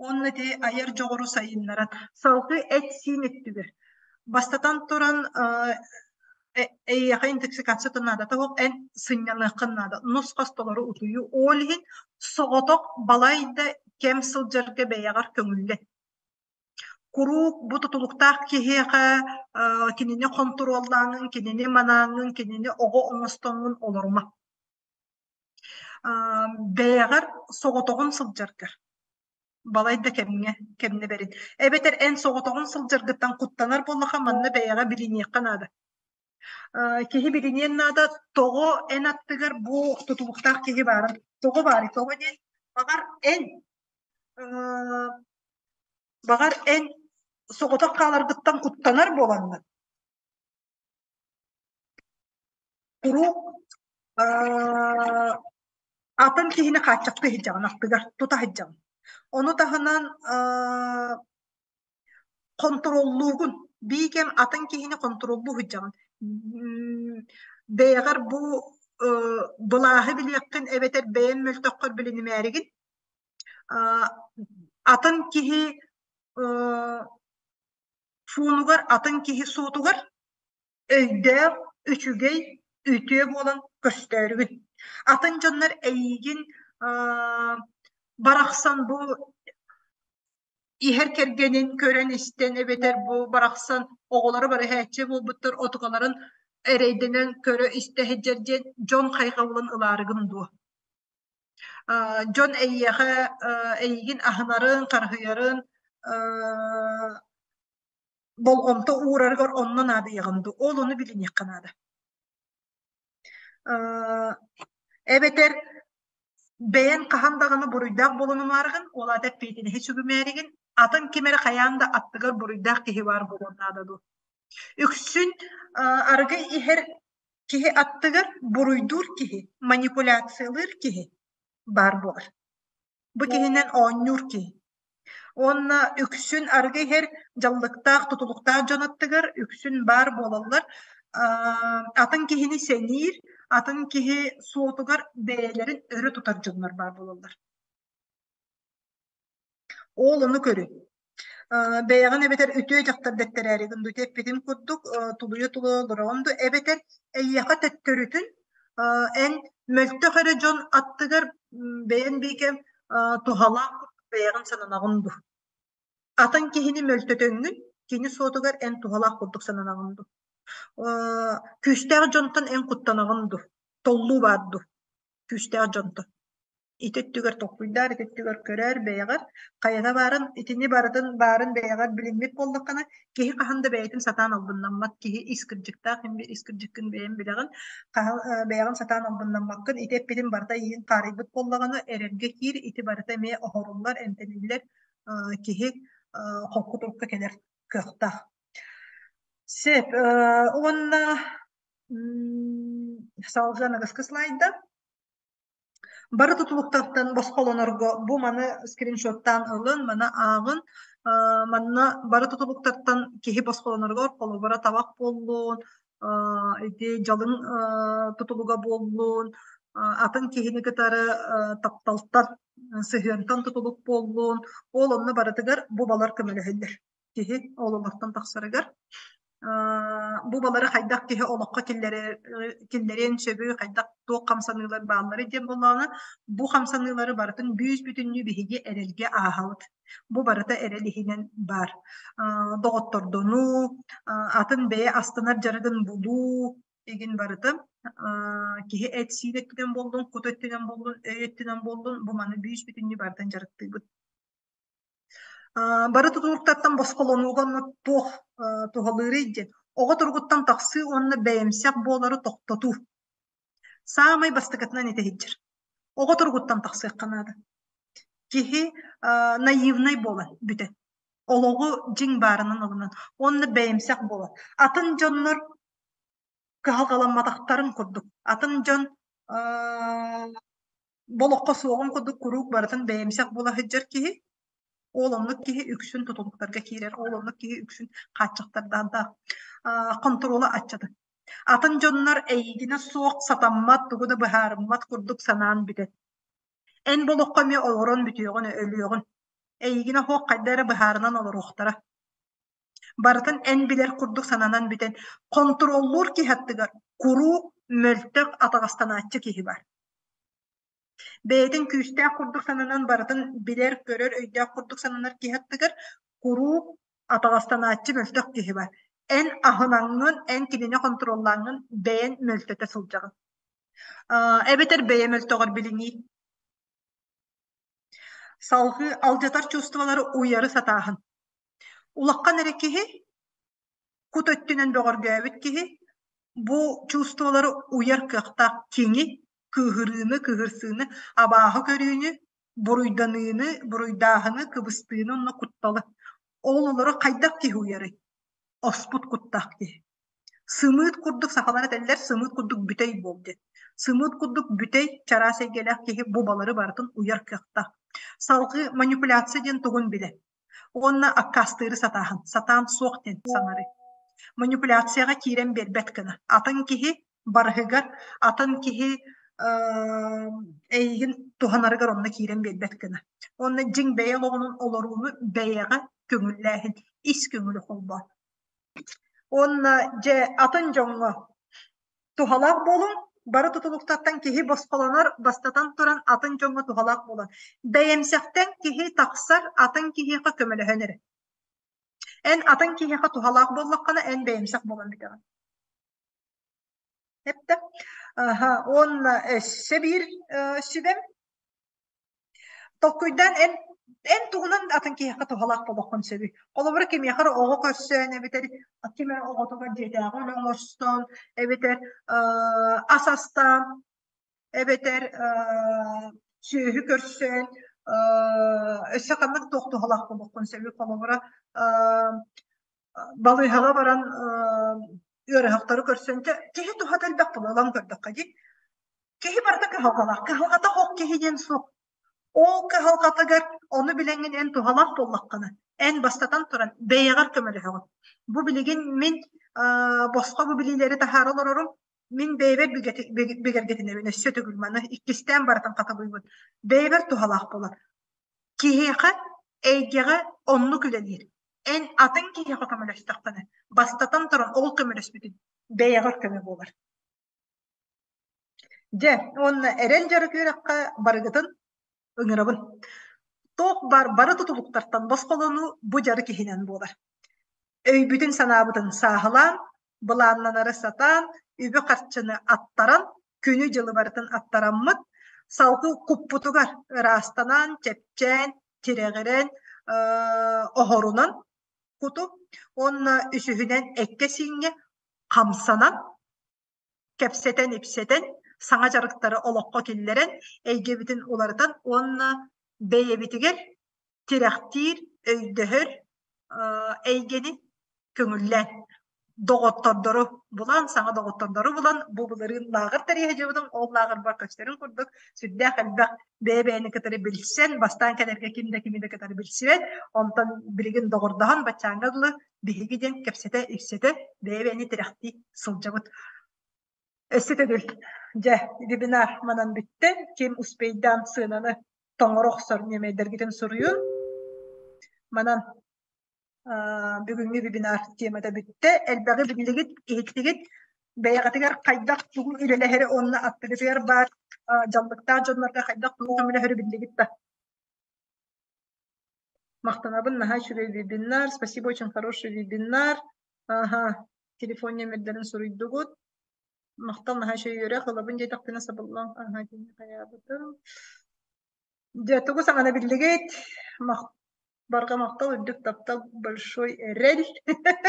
Уонна ити айар дьоҕуру сайыннаран, салгыы эт-сиин өттүгэр. Бастатан туран, эйиэхэ интоксикация наадата суох, эн сынньаныаххын наада. Нус-хас толору утуйуу. Ол иһин соҕотох балайда кэм сылдьарга бэйэҕэр көҥүллэн. Куруук бу тутулуктаах киһиэхэ кинини хонтуруоллааҥҥын, кинини манааҥҥын, кинини оҕо оҥостоҥҥун олорума. Бэйэҕэр соҕотоҕун сылдьаргар балайда кэмҥэ кэмнэ бэрин. Эбэтэр эн соҕотоҕун сылдьаргыттан куттанар буоллахха манна бэйэҕэ билиниэххэ наада. Киһи билиниэн наада тоҕо эн аттыгар бу тутулуктаах киһи баарын. Тоҕо баарый? Тоҕо диэн баҕар эн баҕар эн соҕотох хааларгыттан куттанар буолаҥҥын Куруук атын киһини хааччахтыы сылдьаҕын, аттыгар тута сылдьаҕын. Ону таһынан хонтуруоллуугун, биир кэм атын киһини хонтуруоллуу сылдьаҕын. Бэйэҕэр бу былааһы билиэххин эбэтэр бэйэҥ мөлтөххөр билинимээригин атын киһи фонугар атын киһи суотугар өйдөөх, үчүгэй, үтүө буолан көстөөрүгүн. Атын дьоннор эйиигин барахсан бу иһэр кэргэнин көрөн-истэн эбэтэр бу барахсан оҕолоро барыһааччы буолбуттар отукаларын эрэйдэнэн көрө-истэ сылдьар диэн дьон хайҕабылын ылаарыгын дуо? Дьон эйиэхэ эйигин аһынарын, харыһыйарын болҕомто уурарыгар онно наадыйаҕын дуу? Ол ону билиниэххэ наада. Эбэтэр бэйэҥ хаһан даҕаны буруйдаах буолунумаарыгын, ол аата эппиэтинэһи сүгүмээригин, атын ким эрэ хайаан да аттыгар буруйдаах киһи баар буолуон наада дуу? Үксүн арыгы иһэр киһи аттыгар буруйдуур киһи, манипуляциялыыр киһи баар буолар. Бу киһинэн оонньуур киһи. Уонна үксүн арыгы иһэр дьаллыктаах, тутулуктаах дьон аттыгар үксүн баар буолаллар. Атын киһини сэниир, атын киһи суотугар бэйэлэрин өрө тутар дьоннор баар буолаллар. Ол ону көрүн. Бэйэҕин эбэтэр үтүө дьахтар дэттэрээригин дуу, эппитим курдук тулуйа-тулуйа олороҕун дуу, эбэтэр эйиэхэ төттөрүтүн эн мөлтөх эрэ дьон аттыгар бэйэн биикэм туһалаах бэйэҕин сананаҕын дуу. Атын киһини мөлтөтөҥҥүн, кини суотугар эн туһалаах курдук сананаҕын дуу. Күүстээх дьонтон эн куттанаҕын дуу, толлуу баар дуу, күүстээх дьонтон. Ити өттүгэр толкуйдаар, ити өттүгэр көрөөр бэйэҕэр хайата баарын, итини барытын баарын бэйэҕэр билиммит буоллаххына, киһи хаһан да бэйэтин сатаан албыннаммат, киһи ис кырдьыктаах, ис кырдьыккын бэйэҥ билэҕин, хаһан бэйэҕин сатаан албыннаммаккын, ити эппитин барыта эйигин хаарыйбыт буоллаҕына, эрэлгэ киир, ити барыта эмиэ оһоруллар, эмтэниллэр, киһи холку турукка кэлэр кыахтаах. Сөп, уонна салгыы аныгыскы слайда. Бары тутулуктартан босхолонорго бу маны скриншоттаан ылын, маны ааҕын. Манна бары тутулуктартан киһи босхолоноругар холобура табах буоллун, ити дьалыҥ тутулуга буоллун, атын киһини кытары тапталтан, сыһыантан тутулук буоллун, ол онно барытыгар бу балар көмөлөһөллөр. Киһи ол олохтон тахсарыгар бу балары хайдах киһи олоххо киллэриэн сөбүй, хайдах туох хамсаныылар баалларый диэн буоллаҕына, бу хамсаныылары барытын бүүс-бүтүннүү биһиги эрэлгэ ааһабыт. Бу барыта эрэл иһинэн баар. Доҕоттордонуу, атын бэйэ астынар дьарыгын булуу игин барыта киһи эт-сиин өттүнэн буоллун, кут өттүнэн буоллун, өй өттүнэн буоллун, бу маны бүүс-бүтүннүү барытын дьарыктыыбыт. Бары тутулуктартан босхолонууга онно туох туһалыырый диэн оҕо туругуттан тахсыы уонна бэйэмсэх буолары тохтотуу. Саамай бастакытынан ити сылдьар. Оҕо туругуттан тахсыахха наада. Киһи наивнай буолан бүтэн. Олоҕу дьиҥ баарынан ылынан уонна бэйэмсэх буолан. Атын дьоннор кыһалҕаламматахтарын курдук. Атын дьон Болоххо суоҕун курдук куруук барытын бэйэмсэх буола сылдьар киһи, ол оннук киһи үксүн тутулуктарга киирэр, ол оннук киһи үксүн хааччахтардаах хонтуруола аччатар. Атын дьоннор эйигинэ суох сатаммат, тугу да быһаарыммат курдук санаан бүтэр. Эн бу олоххо эмиэ олорон бүтүөҕүн, өлүөҕүн. Эйигинэ суох хайда эрэ быһаарынан олоруохтара. Барытын эн билэр курдук сананан бүтэн, хонтуруоллуур киһи аттыгар куруук мөлтөх атаҕастанааччы киһи баар. Бэйэтин күүстээх курдук сананан барытын билэр, көрөр, өйдөөх курдук сананар киһи аттыгар куруук атаҕастанааччы мөлтөх киһи баар. Эн аһынаҥҥын, эн кинини хонтуруоллааҥҥын бэйэн мөлтөтө сылдьаҕын. Эбэтэр бэйэ мөлтөҕөр билинии. Салгыы алдьатар чувстволары уйары сатааһын. Улахан эрэ киһи, кут өттүнэн бөҕөргөөбүт киһи бу чувстволары уйар кыахтаах киҥи, кыыһырыыны, кыыһырсыыны, абааһы көрүүнү, буруйданыыны, буруйдааһыны, кыбыстыыны уонна кутталы. Ол олору хайдах киһи уйарый? Оспут куттаах киһи. Сымыыт курдук сахалар этэллэр, сымыыт курдук бүтэй буол диэн. Сымыыт курдук бүтэй, чараас эйгэлээх киһи бу балары барытын уйар кыахтаах. Салгыы манипуляция диэн тугун билэ. Уонна аккаастыыры сатааһын, сатаан суох диэн саҥарыы. Манипуляцияҕа киирэн биэрбэт гына. Атын киһи барыһыгар, атын киһи эйигин туһанарыгар онно киирэн биэрбэт гына. Уонна дьиҥ бэйэ олоҕунан олорууну бэйэҕэ көҥүллээһин, ис көҥүлү холбоо. Уонна дьэ атын дьоҥҥо туһалаах буолуҥ, бары тутулуктартан киһи босхолонор, бастатан туран атын дьоҥҥо туһалаах буолан. Бэйэмсэхтэн киһи тахсар, атын киһиэхэ көмөлөһөн эрэ. Эн атын киһиэхэ туһалаах буоллаххына, эн бэйэмсэх буолан бүтэҕин. Эптэ. Аха, уонна өссө биир сүбэм Толкуйдаан эн эн тугунан атын киһиэхэ туһалаах буолуоххун сөбүй? Холобура, кимиэхэ эрэ оҕо көрсөн эбэтэр ким эрэ оҕотугар дьиэтээҕи үлэ оҥорсон эбэтэр ас астаан эбэтэр сүөһү көрсөн өссө ханнык туох туһалаах буолуоххун сөбүй? Холобура, балыыһаҕа баран ыарыһахтары көрсөн киһи туһата элбэх буолар ылан көрдөххө дии. Киһи барыта кыһалҕалаах. Кыһалҕата суох киһи диэн суох. Ол кыһалҕатыгар Ону билэҥҥин эн туһалаах буоллаххына, эн бастатан туран бэйэҕэр көмөлөһөҕүн. Бу билигин мин босхо бу билиилэри таһаара олорорум, мин бэйэбэр бигэргэтинэбин өссө төгүл маны иккистээн барытын хатылыыбын. Бэйэбэр туһалаах буолар. Киһиэхэ эйгэҕэ оннук үлэлиир. Эн атын киһиэхэ көмөлөстөххүнэ, бастатан туран ол көмөлөспүтүн бэйэҕэр көмө буолар. Дьэ, уонна эрэл дьарык үөрэххэ барыгытын ыҥырабын. Туох баар бары тутулуктартан босхолонуу бу дьарык иһинэн буолар. Өйбүтүн-санаабытын сааһылаан, былааннанары сатаан, үбү-харчыны аттаран, күнү-дьылы барытын аттараммыт, салгыы куппутугар ыраастанан, чэпчээн, тирэҕирэн, оһорунан куту уонна үсүһүнэн эккэ-сииҥҥэ хамсанан кэпсэтэн-ипсэтэн, саҥа дьарыктары олоххо киллэрэн, эйгэбитин уларытан уонна бэйэбитигэр тирэхтиир, өйдөһөр эйгэни көҥүллээн доҕоттордору булан, саҥа доҕоттордору булан, бу былырыын лааҕыр тэрийэ сылдьыбытым, ол лааҕырбар көстөрүн курдук сүрдээх элбэх бэйэ-бэйэни кытары билсэн, бастаан кэлэргэ ким да кими да кытары билсибэт, онтон билигин доҕордоһон баччааҥҥа дылы биһиги диэн кэпсэтэ-ипсэтэ, бэйэ-бэйэни тирэхтии сылдьабыт. Өссө төгүл, дьэ, вебинар манан бүттэ. Ким успейдаан сыананы тоҥоро охсор ньэмэйдэргитин суруйун. Манан бүгүҥҥү вебинар темата бүттэ. Элбэҕи биллигит, иһиттигит. Бэйэҕитигэр хайдах тугу үлэлэһэри уонна аттыгытыгар баар дьаллыктаах дьоннорго хайдах тугу көмөлөһөрү биллигит да? Махтанабын, наһаа үчүгэй вебинар. Спасибо, очень хороший вебинар. Ага, телефон нүөмэрдэрин суруйдугут. Махтал, наһаа үчүгэй үөрэх ылабын диэтэхпинэ сабыллан аһаа дьиҥи хайаабытым. Дьэ, тугу саҥаны биллигит? Мах барҕа махтал, үрдүк таптал, большой эрэл.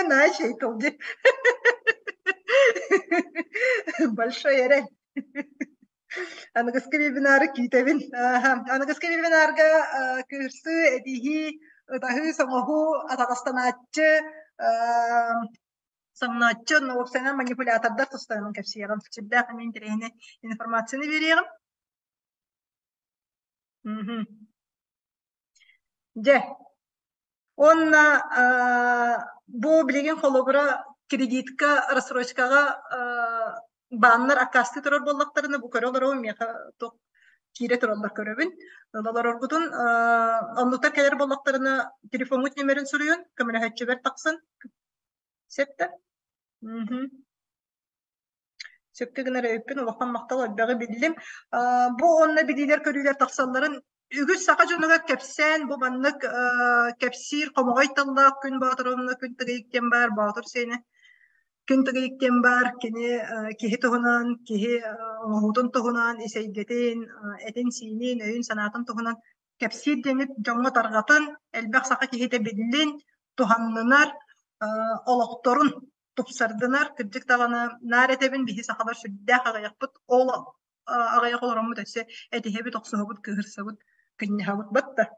Наһаа үчүгэй тыл дии. Большой эрэл. Аныгыскы вебинары күүтэбин. Аныгыскы вебинарга кыырсыы, этиһии, ытаһыы-соҥоһуу, атаҕастанааччы, соҥнооччу, уопсайынан манипулятордар тустарынан кэпсиэҕим. Сүрдээх эмиэ интэриэһинэй информацияны биэриэҕим. Дьэ, уонна бу билигин холобура кредитка, рассрочкаҕа бааннар аккаастыы турар буоллахтарына, бу көрө олоробун, миэхэ туох киирэ тураллар көрөбүн. Олороргутун оннуктар кэлэр буоллахтарына, телефоҥҥут нүөмэрин суруйун, көмөлөһөөччүбэр тахсан. Сөп да? Сөпкө гынар эбиппин, улахан махтал элбэҕи биллим. Бу уонна билиилэр-көрүүлэр тахсалларын үгүс саха дьонугар кэпсээн, бу маннык кэпсиир хомоҕой тыллаах Күн Боотуровна Күн Тыгыйык диэн баар, Боотур сиэнэ Күн Тыгыйык диэн баар, кини киһи туһунан, киһи оҥоһуутун туһунан, ис эйгэтин, этин-сиинин, өйүн-санаатын туһунан кэпсиир диэҥит дьоҥҥо тарҕатан, элбэх саха киһитэ биллин, туһаннынар, олохторун тупсардынар. Кырдьык даҕаны наар этэбин, биһи сахалар сүрдээх аҕыйахпыт, ол аҕыйах олороммут өссө этиһэбит, охсуһабыт, кыыһырсабыт, кынньаһабыт батта.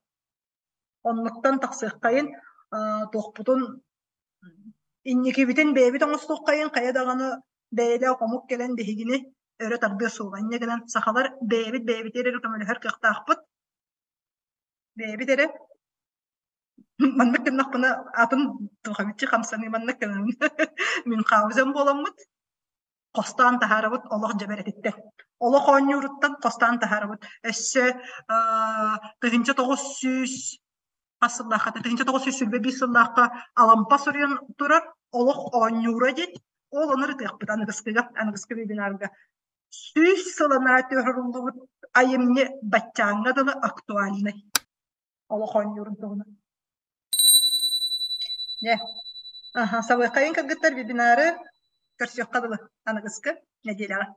Оннуктан тахсыаххайын, туохпутун инникибитин бэйэбит оҥостуоххайын, хайа даҕаны бэйэлээх омук кэлэн биһигини өрө тардыа суоҕа. Инньэ гынан сахалар бэйэбит бэйэбитигэр эрэ көмөлөһөр кыахтаахпыт. Бэйэбит эрэ Маннык гыннахпына атын туохабыччы хамсаныы маннык гынабын. Мюнхгаузен буоламмыт хостоон таһаарабыт олох дьэбэрэтиттэн. Олох оонньууруттан хостоон таһаарабыт. Өссө 1900 хас сыллаахха 1925 сыллаахха Алампа суруйан турар олох оонньуура диэн ол ону ырытыахпыт аныгыскыга аныгыскы вебинарга. 100 сыл анараа түһэриллибит айымньы баччааҥҥа дылы актуальнай. Олох оонньуурун туһунан. Дьэ, аха, сабыаххайын кыргыттар вебинары көрсүөххэ дылы аныгыскы нэдиэлэҕэ.